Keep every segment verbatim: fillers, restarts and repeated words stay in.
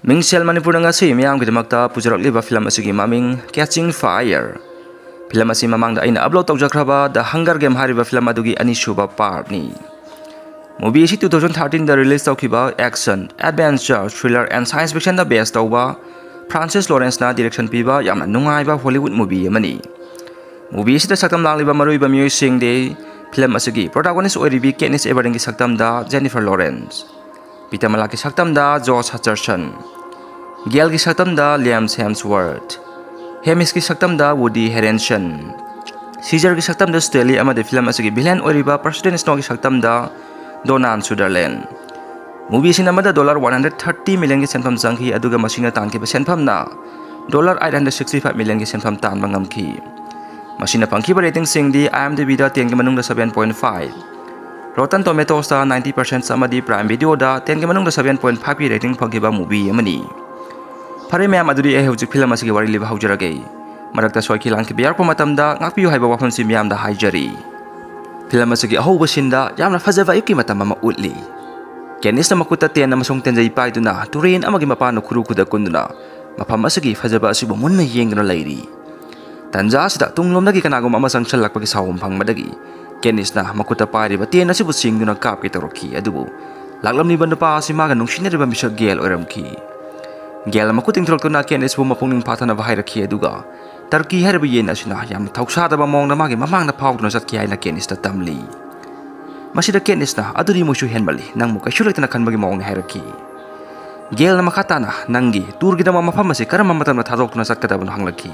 ꯃꯤꯡꯁꯦꯜ ꯃꯅꯤꯄꯨꯔꯅ ꯉꯁꯤ ꯃꯤꯌꯥꯝꯒꯤꯗꯃꯛꯇ ꯄꯨꯖꯔꯛꯂꯤꯕ ꯐꯤꯂꯝ ꯑꯁꯤꯒꯤ ꯃꯃꯤꯡ Catching Fire꯫ ꯐꯤꯂꯝ ꯑꯁꯤ ꯃꯃꯥꯡꯗ ꯑꯩꯅ ꯑꯞꯂꯣꯗ ꯇꯧꯖꯈ꯭ꯔꯕ The Hunger Game ꯍꯥꯏꯔꯤꯕ ꯐꯤꯂꯝ ꯑꯗꯨꯒꯤ ꯑꯅꯤꯁꯨꯕ ꯄꯥꯔꯠꯅꯤ꯫ ꯃꯨꯚꯤ ꯑꯁꯤ two thousand thirteen ꯗ ꯔꯤꯂꯤꯖ ꯇꯧꯈꯤꯕ action, adventure, thriller and science fiction ꯗ ꯕꯦꯁ ꯇꯧꯕ, ꯐ꯭ꯔꯥꯟꯁꯤꯁ ꯂꯣꯔꯦꯟꯁꯅ ꯗꯤꯔꯦꯛꯁꯟ ꯄꯤꯕ ꯌꯥꯝꯅ ꯅꯨꯡꯉꯥꯏꯕ ꯍꯣꯂꯤꯋꯨꯗ ꯃꯨꯚꯤ ꯑꯃꯅꯤ꯫ ꯃꯨꯚꯤ ꯑꯁꯤꯗ ꯁꯛꯇꯝ ꯂꯥꯡꯂꯤꯕ ꯃꯔꯨꯑꯣꯏꯕ ꯃꯤꯑꯣꯏꯁꯤꯡꯗꯤ ꯐꯤꯂꯝ ꯑꯁꯤꯒꯤ ꯄ꯭ꯔꯣꯇꯥꯒꯣꯅꯤꯁ ꯑꯣꯏꯔꯤꯕꯤ ꯀꯦꯠꯅꯤꯁ ꯑꯦꯚꯔꯤꯡꯒꯤ ꯁꯛꯇꯝꯗ ꯖꯦꯅꯤꯐꯔ ꯂꯣꯔꯦꯟꯁ, ꯄꯤꯇꯔ ꯃꯂꯥꯛꯀꯤ ꯁꯛꯇꯝꯗ ꯖꯣꯁ ꯍꯆꯔꯁꯟ, ꯒꯦꯜꯒꯤ ꯁꯛꯇꯝꯗ ꯂꯤꯌꯝ ꯍꯦꯝꯁꯋꯔꯠ, ꯍꯦꯃꯤꯁꯀꯤ ꯁꯛꯇꯝꯗ ꯋꯨꯗꯤ ꯍꯦꯔꯦꯟꯁꯟ, ꯁꯤꯖꯔꯒꯤ ꯁꯛꯇꯝꯗ ꯁ꯭ꯇꯦꯂꯤ ꯑꯃꯗꯤ ꯐꯤꯂꯝ ꯑꯁꯤꯒꯤ ꯚꯤꯂꯦꯟ ꯑꯣꯏꯔꯤꯕ ꯄ꯭ꯔꯁꯤꯗꯦꯟ ꯁ꯭ꯅꯣꯒꯤ ꯁꯛꯇꯝꯗ ꯗꯣꯅꯥꯟ ꯁꯨꯗꯔꯂꯦꯟ꯫ ꯃꯨꯚꯤ ꯁꯤꯟ ꯑꯃꯗ dollar one hundred thirty million ꯒꯤ ꯁꯦꯟꯐꯝ ꯆꯪꯈꯤ, ꯑꯗꯨꯒ ꯃꯁꯤꯅ ꯇꯥꯟꯈꯤꯕ ꯁꯦꯟꯐꯝꯅ dollar eight hundred sixty five million ꯒꯤ ꯁꯦꯟꯐꯝ ꯇꯥꯟꯕ ꯉꯝꯈꯤ꯫ ꯃꯁꯤꯅ ꯐꯪꯈꯤꯕ ꯔꯦꯇꯤꯡꯁꯤꯡꯗꯤ IMDb ꯗ ten ꯒꯤ ꯃꯅꯨꯡꯗ seven point five, Rotten Tomatoes ꯇ ninety percent ꯑꯃꯗꯤ Prime Video ꯗ ten ꯒꯤ ꯃꯅꯨꯡꯗ seven point five ꯀꯤ ꯔꯦꯇꯤꯡ ꯐꯪꯈꯤꯕ ꯃꯨꯚꯤ ꯑꯃꯅꯤ꯫ ꯐꯔꯦ ꯃꯌꯥꯝ, ꯑꯗꯨꯗꯤ ꯑꯩ ꯍꯧꯖꯤꯛ ꯐꯤꯂꯝ ꯑꯁꯤꯒꯤ ꯋꯥꯔꯤ ꯂꯤꯕ ꯍꯧꯖꯔꯒꯦ꯫ ꯃꯔꯛꯇ ꯁꯣꯏꯈꯤ ꯂꯥꯟꯈꯤꯕ ꯌꯥꯎꯔꯛꯄ ꯃꯇꯝꯗ ꯉꯥꯛꯄꯤꯌꯨ ꯍꯥꯏꯕ ꯋꯥꯐꯝꯁꯤ ꯃꯤꯌꯥꯝꯗ ꯍꯥꯏꯖꯔꯤ꯫ ꯐꯤꯂꯝ ꯑꯁꯤꯒꯤ ꯑꯍꯧꯕ ꯁꯤꯟꯗ ꯌꯥꯝꯅ ꯐꯖꯕ ꯑꯌꯨꯛꯀꯤ ꯃꯇꯝ ꯑꯃ ꯎꯠꯂꯤ꯫ ꯀꯦꯅꯤꯁꯅ ꯃꯈꯨꯠꯇ ꯇꯦꯟ ꯑꯃꯁꯨꯡ ꯇꯦꯟꯖꯩ ꯄꯥꯏꯗꯨꯅ ꯇꯨꯔꯦꯟ ꯑꯃꯒꯤ ꯃꯄꯥꯟꯗ ꯈꯨꯔꯨ ꯈꯨꯗ ꯀꯨꯟꯗꯨꯅ ꯃꯐꯝ ꯑꯁꯤꯒꯤ ꯐꯖꯕ ꯑꯁꯤꯕꯨ ꯃꯨꯟꯅ ꯌꯦꯡꯗꯨꯅ ꯂꯩꯔꯤ꯫ ꯇꯟꯖꯥ ꯑꯁꯤꯗ ꯇꯨꯡꯂꯣꯝꯗꯒꯤ ꯀꯅꯥꯒꯨꯝꯕ ꯑꯃ ꯆꯪꯁꯤꯜꯂꯛꯄꯒꯤ ꯁꯥꯎꯍꯨꯝ ꯐꯪꯕꯗꯒꯤ ꯀꯦꯅꯤꯁꯅ ꯃꯈꯨꯠꯇ ꯄꯥꯏꯔꯤꯕ ꯇꯦꯟ ꯑꯁꯤꯕꯨ ꯆꯤꯡꯗꯨꯅ ꯀꯥꯞꯀꯦ ꯇꯧꯔꯛꯈꯤ, ꯑꯗꯨꯕꯨ ꯂꯥꯛꯂꯝꯂꯤꯕ ꯅꯨꯄꯥ ꯑꯁꯤ ꯃꯥꯒ ꯅꯨꯡꯁꯤꯅꯔꯤꯕ ꯃꯤꯁꯛ ꯒꯦꯜ ꯑꯣꯏꯔꯝꯈꯤ꯫ ꯒꯦꯜꯅ ꯃꯈꯨꯠ ꯇꯤꯡꯊꯣꯔꯛꯇꯨꯅ ꯀꯦꯅꯤꯁꯄꯨ ꯃꯄꯨꯛꯅꯤꯡ ꯐꯥꯊꯅꯕ ꯍꯥꯏꯔꯛꯈꯤ, ꯑꯗꯨꯒ ꯇꯔꯀꯤ ꯍꯥꯏꯔꯤꯕ ꯌꯦꯟ ꯑꯁꯤꯅ ꯌꯥꯝꯅ ꯊꯧꯁꯥꯗꯕ ꯃꯑꯣꯡꯗ ꯃꯥꯒꯤ ꯃꯃꯥꯡꯗ ꯐꯥꯎꯗꯨꯅ ꯆꯠꯈꯤ ꯍꯥꯏꯅ ꯀꯦꯅꯤꯁꯇ ꯇꯝꯂꯤ꯫ ꯃꯁꯤꯗ ꯀꯦꯅꯤꯁꯅ, "ꯑꯗꯨꯗꯤ ꯃꯣꯏꯁꯨ ꯍꯦꯟꯃꯜꯂꯤ, ꯅꯪꯕꯨ ꯀꯩꯁꯨ ꯂꯩꯇꯅ ꯈꯟꯕꯒꯤ ꯃꯑꯣꯡꯅꯤ" ꯍꯥꯏꯔꯛꯈꯤ꯫ ꯒꯦꯜꯅ ꯃꯈꯥ ꯇꯥꯅ, "ꯅꯪꯒꯤ ꯇꯨꯔꯒꯤꯗꯃꯛ ꯃꯐꯝ ꯑꯁꯤ ꯀꯔꯝꯕ ꯃꯇꯝꯗ ꯊꯥꯗꯣꯛꯇꯨꯅ ꯆꯠꯀꯗꯕꯅꯣ?" ꯍꯪꯂꯛꯈꯤ꯫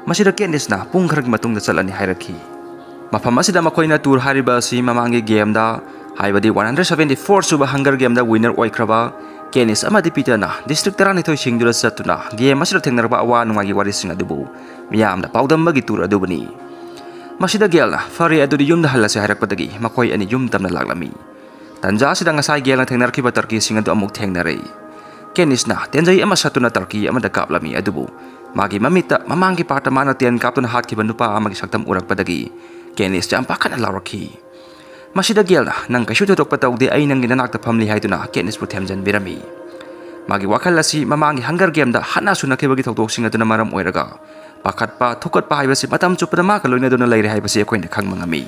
ꯃꯁꯤꯗ ꯀꯦꯅꯤꯁꯅ, "ꯄꯨꯡ ꯈꯔꯒꯤ ꯃꯇꯨꯡꯗ ꯆꯠꯂꯅꯤ" ꯍꯥꯏꯔꯛꯈꯤ꯫ ꯃꯐꯝ ꯑꯁꯤꯗ ꯃꯈꯣꯏꯅ ꯇꯨꯔ ꯍꯥꯏꯔꯤꯕ ꯑꯁꯤ ꯃꯃꯥꯡꯒꯤ ꯒꯦꯝꯗ, ꯍꯥꯏꯕꯗꯤ one hundred seventy four ꯁꯨꯕ ꯍꯪꯒꯔ ꯒꯦꯝꯗ ꯋꯤꯅꯔ ꯑꯣꯏꯈ꯭ꯔꯕ ꯀꯦꯅꯤꯁ ꯑꯃꯗꯤ ꯄꯤꯇꯔꯅ ꯗꯤꯁꯇ꯭ꯔꯤꯛ ꯇꯔꯥꯅꯤꯊꯣꯏ ꯁꯤꯡꯗꯨꯗ ꯆꯠꯇꯨꯅ ꯒꯦꯝ ꯑꯁꯤꯗ ꯊꯦꯡꯅꯔꯛꯄ ꯑꯋꯥ ꯅꯨꯡꯉꯥꯏꯒꯤ ꯋꯥꯔꯤꯁꯤꯡ ꯑꯗꯨꯕꯨ ꯃꯤꯌꯥꯝꯗ ꯄꯥꯎꯗꯝꯕꯒꯤ ꯇꯨꯔ ꯑꯗꯨꯕꯨꯅꯤ꯫ ꯃꯁꯤꯗ ꯒꯦꯜꯅ, "ꯐꯔꯦ, ꯑꯗꯨꯗꯤ ꯌꯨꯝꯗ ꯍꯜꯂꯁꯦ" ꯍꯥꯏꯔꯛꯄꯗꯒꯤ ꯃꯈꯣꯏ ꯑꯅꯤ ꯌꯨꯝ ꯇꯝꯅ ꯂꯥꯛꯂꯝꯃꯤ꯫ ꯇꯟꯖꯥ ꯑꯁꯤꯗ ꯉꯁꯥꯏ ꯒꯦꯜꯅ ꯊꯦꯡꯅꯔꯛꯈꯤꯕ ꯇꯔꯀꯤꯁꯤꯡ ꯑꯗꯨ ꯑꯃꯨꯛ ꯊꯦꯡꯅꯔꯦ꯫ ꯀꯦꯅꯤꯁꯅ ꯇꯦꯟꯖꯩ ꯑꯃ ꯁꯠꯇꯨꯅ ꯇꯔꯀꯤ ꯑꯃꯗ ꯀꯥꯞꯂꯝꯃꯤ, ꯑꯗꯨꯕꯨ ꯃꯥꯒꯤ ꯃꯃꯤꯠꯇ ꯃꯃꯥꯡꯒꯤ ꯄꯥꯔꯠꯇ ꯃꯥꯅ ꯇꯦꯟ ꯀꯥꯞꯇꯨꯅ ꯍꯥꯠꯈꯤꯕ ꯅꯨꯄꯥ ꯑꯃꯒꯤ ꯁꯛꯇꯝ ꯎꯔꯛꯄꯗꯒꯤ ꯀꯦꯅꯤꯁ ꯌꯥꯝ ꯄꯥꯈꯠꯅ ꯂꯥꯎꯔꯛꯈꯤ꯫ ꯃꯁꯤꯗ ꯒꯦꯜꯅ, "ꯅꯪ ꯀꯩꯁꯨ ꯊꯣꯏꯗꯣꯛꯄ ꯇꯧꯗꯦ, ꯑꯩ ꯅꯪꯒꯤ ꯅꯅꯥꯛꯇ ꯐꯝꯂꯤ" ꯍꯥꯏꯗꯨꯅ ꯀꯦꯅꯤꯁꯄꯨ ꯊꯦꯝꯖꯤꯟꯕꯤꯔꯝꯃꯤ꯫ ꯃꯥꯒꯤ ꯋꯥꯈꯜ ꯑꯁꯤ ꯃꯃꯥꯡꯒꯤ ꯍꯪꯒꯔ ꯒꯦꯝꯗ ꯍꯥꯟꯅ ꯁꯨꯅꯈꯤꯕꯒꯤ ꯊꯧꯗꯣꯛꯁꯤꯡ ꯑꯗꯨꯅ ꯃꯔꯝ ꯑꯣꯏꯔꯒ ꯄꯥꯈꯠꯄ, ꯊꯨꯀꯠꯄ ꯍꯥꯏꯕꯁꯤ ꯃꯇꯝ ꯆꯨꯞꯄꯗ ꯃꯥꯒ ꯂꯣꯏꯅꯗꯨꯅ ꯂꯩꯔꯦ ꯍꯥꯏꯕꯁꯤ ꯑꯩꯈꯣꯏꯅ ꯈꯪꯕ ꯉꯝꯃꯤ꯫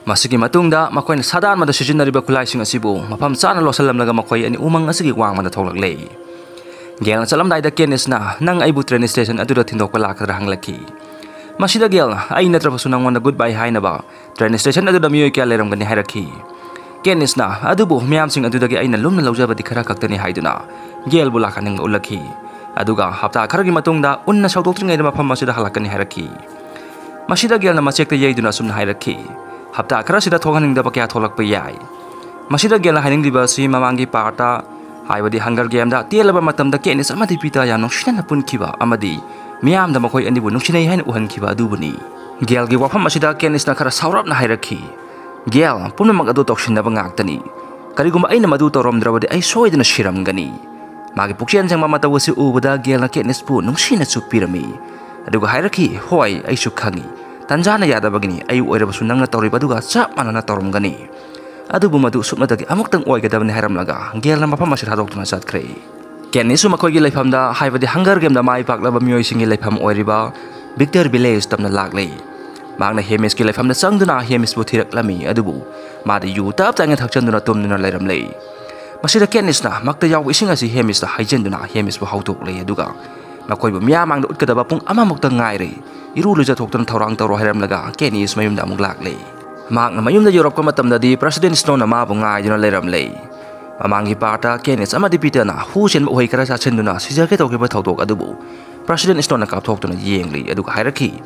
ꯃꯁꯤꯒꯤ ꯃꯇꯨꯡꯗ ꯃꯈꯣꯏꯅ ꯁꯥꯗꯥꯟꯕꯗ ꯁꯤꯖꯤꯟꯅꯔꯤꯕ ꯈꯨꯠꯂꯥꯏꯁꯤꯡ ꯑꯁꯤꯕꯨ ꯃꯐꯝ ꯆꯥꯅ ꯂꯣꯠꯁꯤꯜꯂꯝꯂꯒ ꯃꯈꯣꯏ ꯑꯅꯤ ꯎꯃꯪ ꯑꯁꯤꯒꯤ ꯋꯥꯡꯃꯗ ꯊꯣꯛꯂꯛꯂꯦ꯫ ꯒꯦꯜꯅ ꯆꯠꯂꯝꯗꯥꯏꯗ ꯀꯦꯅꯤꯁꯅ, "ꯅꯪ ꯑꯩꯕꯨ ꯇ꯭ꯔꯦꯟ ꯁ꯭ꯇꯦꯁꯟ ꯑꯗꯨꯗ ꯊꯤꯟꯗꯣꯛꯄ ꯂꯥꯛꯀꯗ꯭ꯔꯥ?" ꯍꯪꯂꯛꯈꯤ꯫ ꯃꯁꯤꯗ ꯒꯦꯜꯅ, "ꯑꯩ ꯅꯠꯇ꯭ꯔꯕꯁꯨ ꯅꯪꯉꯣꯟꯗ ꯒꯨꯗ ꯕꯥꯏ ꯍꯥꯏꯅꯕ ꯇ꯭ꯔꯦꯟ ꯁ꯭ꯇꯦꯁꯟ ꯑꯗꯨꯗ ꯃꯤꯑꯣꯏ ꯀꯌꯥ ꯂꯩꯔꯝꯒꯅꯤ?" ꯍꯥꯏꯔꯛꯈꯤ꯫ ꯀꯦꯅꯤꯁꯅ, "ꯑꯗꯨꯕꯨ ꯃꯤꯌꯥꯝꯁꯤꯡ ꯑꯗꯨꯗꯒꯤ ꯑꯩꯅ ꯂꯨꯝꯅ ꯂꯧꯖꯕꯗꯤ ꯈꯔ ꯈꯛꯇꯅꯤ" ꯍꯥꯏꯗꯨꯅ ꯒꯦꯜꯕꯨ ꯂꯥꯛꯍꯟꯅꯤꯡꯕ ꯎꯠꯂꯛꯈꯤ꯫ ꯑꯗꯨꯒ ꯍꯞꯇꯥ ꯈꯔꯒꯤ ꯃꯇꯨꯡꯗ ꯎꯟꯅ ꯁꯧꯗꯣꯛꯇ꯭ꯔꯤꯉꯩꯗ ꯃꯐꯝ ꯑꯁꯤꯗ ꯍꯜꯂꯛꯀꯅꯤ ꯍꯥꯏꯔꯛꯈꯤ꯫ ꯃꯁꯤꯗ ꯒꯦꯜꯅ ꯃꯆꯦꯛꯇ ꯌꯩꯗꯨꯅ ꯑꯁꯨꯝꯅ ꯍꯥꯏꯔꯛꯈꯤ, "ꯍꯞꯇꯥ ꯈꯔꯁꯤꯗ ꯊꯣꯛꯍꯟꯅꯤꯡꯗꯕ ꯀꯌꯥ ꯊꯣꯛꯂꯛꯄ ꯌꯥꯏ"꯫ ꯃꯁꯤꯗ ꯒꯦꯜꯅ ꯍꯥꯏꯅꯤꯡꯂꯤꯕ ꯑꯁꯤ ꯃꯃꯥꯡꯒꯤ ꯄꯥꯔꯠꯇ, ꯍꯥꯏꯕꯗꯤ ꯍꯪꯒꯔ ꯒꯦꯝꯗ ꯇꯦꯜꯂꯕ ꯃꯇꯝꯗ ꯀꯦꯅꯤꯁ ꯑꯃꯗꯤ ꯄꯤꯇꯥ ꯌꯥꯝ ꯅꯨꯡꯁꯤꯅꯅ ꯄꯨꯟꯈꯤꯕ ꯑꯃꯗꯤ ꯃꯤꯌꯥꯝꯗ ꯃꯈꯣꯏ ꯑꯅꯤꯕꯨ ꯅꯨꯡꯁꯤꯅꯩ ꯍꯥꯏꯅ ꯎꯍꯟꯈꯤꯕ ꯑꯗꯨꯕꯨꯅꯤ꯫ ꯒꯦꯜꯒꯤ ꯋꯥꯐꯝ ꯑꯁꯤꯗ ꯀꯦꯅꯤꯁꯅ ꯈꯔ ꯁꯥꯎꯔꯞꯅ ꯍꯥꯏꯔꯛꯈꯤ, "ꯒꯦꯜ, ꯄꯨꯝꯅꯃꯛ ꯑꯗꯨ ꯇꯧꯁꯤꯟꯅꯕ ꯉꯥꯛꯇꯅꯤ꯫ ꯀꯔꯤꯒꯨꯝꯕ ꯑꯩꯅ ꯃꯗꯨ ꯇꯧꯔꯝꯗ꯭ꯔꯕꯗꯤ ꯑꯩ ꯁꯣꯏꯗꯅ ꯁꯤꯔꯝꯒꯅꯤ"꯫ ꯃꯥꯒꯤ ꯄꯨꯛꯆꯦꯜ ꯆꯪꯕ ꯃꯇꯧ ꯑꯁꯤ ꯎꯕꯗ ꯒꯦꯜꯅ ꯀꯦꯅꯤꯁꯄꯨ ꯅꯨꯡꯁꯤꯅ ꯆꯨꯞꯄꯤꯔꯝꯃꯤ꯫ ꯑꯗꯨꯒ ꯍꯥꯏꯔꯛꯈꯤ, "ꯍꯣꯏ, ꯑꯩꯁꯨ ꯈꯪꯏ꯫ ꯇꯟꯖꯥꯅ ꯌꯥꯗꯕꯒꯤꯅꯤ꯫ ꯑꯩ ꯑꯣꯏꯔꯕꯁꯨ ꯅꯪꯅ ꯇꯧꯔꯤꯕ ꯑꯗꯨꯒ ꯆꯞ ꯃꯥꯟꯅꯅ ꯇꯧꯔꯝꯒꯅꯤ꯫ ꯑꯗꯨꯕꯨ ꯃꯗꯨ ꯁꯨꯞꯅꯇꯒꯤ ꯑꯃꯨꯛꯇꯪ ꯑꯣꯏꯒꯗꯕꯅꯤ" ꯍꯥꯏꯔꯝꯂꯒ ꯒꯦꯜꯅ ꯃꯐꯝ ꯑꯁꯤ ꯊꯥꯗꯣꯛꯇꯨꯅ ꯆꯠꯈ꯭ꯔꯦ꯫ ꯀꯦꯅꯤꯁꯁꯨ ꯃꯈꯣꯏꯒꯤ ꯂꯩꯐꯝꯗ, ꯍꯥꯏꯕꯗꯤ ꯍꯪꯒꯔ ꯒꯦꯝꯗ ꯃꯥꯏ ꯄꯥꯛꯂꯕ ꯃꯤꯑꯣꯏꯁꯤꯡꯒꯤ ꯂꯩꯐꯝ ꯑꯣꯏꯔꯤꯕ ꯕꯤꯛꯇꯔ ꯚꯤꯂꯦꯖ ꯇꯝꯅ ꯂꯥꯛꯂꯦ꯫ ꯃꯍꯥꯛꯅ ꯍꯦꯃꯤꯁꯀꯤ ꯂꯩꯐꯝꯗ ꯆꯪꯗꯨꯅ ꯍꯦꯃꯤꯁꯄꯨ ꯊꯤꯔꯛꯂꯝꯃꯤ, ꯑꯗꯨꯕꯨ ꯃꯥꯗꯤ ꯌꯨ ꯇꯞ ꯇꯥꯏꯅ ꯊꯛꯆꯟꯗꯨꯅ ꯇꯨꯝꯗꯨꯅ ꯂꯩꯔꯝꯂꯦ꯫ ꯃꯁꯤꯗ ꯀꯦꯅꯤꯁꯅ ꯃꯛꯇ ꯌꯥꯎꯕ ꯏꯁꯤꯡ ꯑꯁꯤ ꯍꯦꯃꯤꯁꯇ ꯍꯩꯖꯤꯟꯗꯨꯅ ꯍꯦꯃꯤꯁꯄꯨ ꯍꯧꯗꯣꯛꯂꯦ, ꯑꯗꯨꯒ ꯃꯈꯣꯏꯕꯨ ꯃꯤꯌꯥꯝ ꯃꯥꯡꯗ ꯎꯠꯀꯗꯕ ꯄꯨꯡ ꯑꯃꯃꯨꯛꯇ ꯉꯥꯏꯔꯦ, ꯏꯔꯨ ꯂꯨꯖꯊꯣꯛꯇꯨꯅ ꯊꯧꯔꯥꯡ ꯇꯧꯔꯣ ꯍꯥꯏꯔꯝꯂꯒ ꯀꯦꯅꯤꯁ ꯃꯌꯨꯝꯗ ꯑꯃꯨꯛ ꯂꯥꯛꯂꯦ꯫ ꯃꯍꯥꯛꯅ ꯃꯌꯨꯝꯗ ꯌꯧꯔꯛꯄ ꯃꯇꯝꯗꯗꯤ ꯄ꯭ꯔꯁꯤꯗꯦꯟ ꯁ꯭ꯅꯣꯅ ꯃꯥꯕꯨ ꯉꯥꯏꯗꯨꯅ ꯂꯩꯔꯝꯂꯦ꯫ ꯃꯃꯥꯡꯒꯤ ꯄꯥꯔꯠꯇ ꯀꯦꯅꯤꯁ ꯑꯃꯗꯤ ꯄꯤꯇꯔꯅ ꯍꯨ ꯆꯦꯟꯕ ꯎꯍꯩ ꯈꯔ ꯆꯥꯁꯤꯟꯗꯨꯅ ꯁꯤꯖꯒꯦ ꯇꯧꯈꯤꯕ ꯊꯧꯗꯣꯛ ꯑꯗꯨꯕꯨ ꯄ꯭ꯔꯁꯤꯗꯦꯟ ꯁ꯭ꯅꯣꯅ ꯀꯥꯞꯊꯣꯛꯇꯨꯅ ꯌꯦꯡꯂꯤ, ꯑꯗꯨꯒ ꯍꯥꯏꯔꯛꯈꯤ,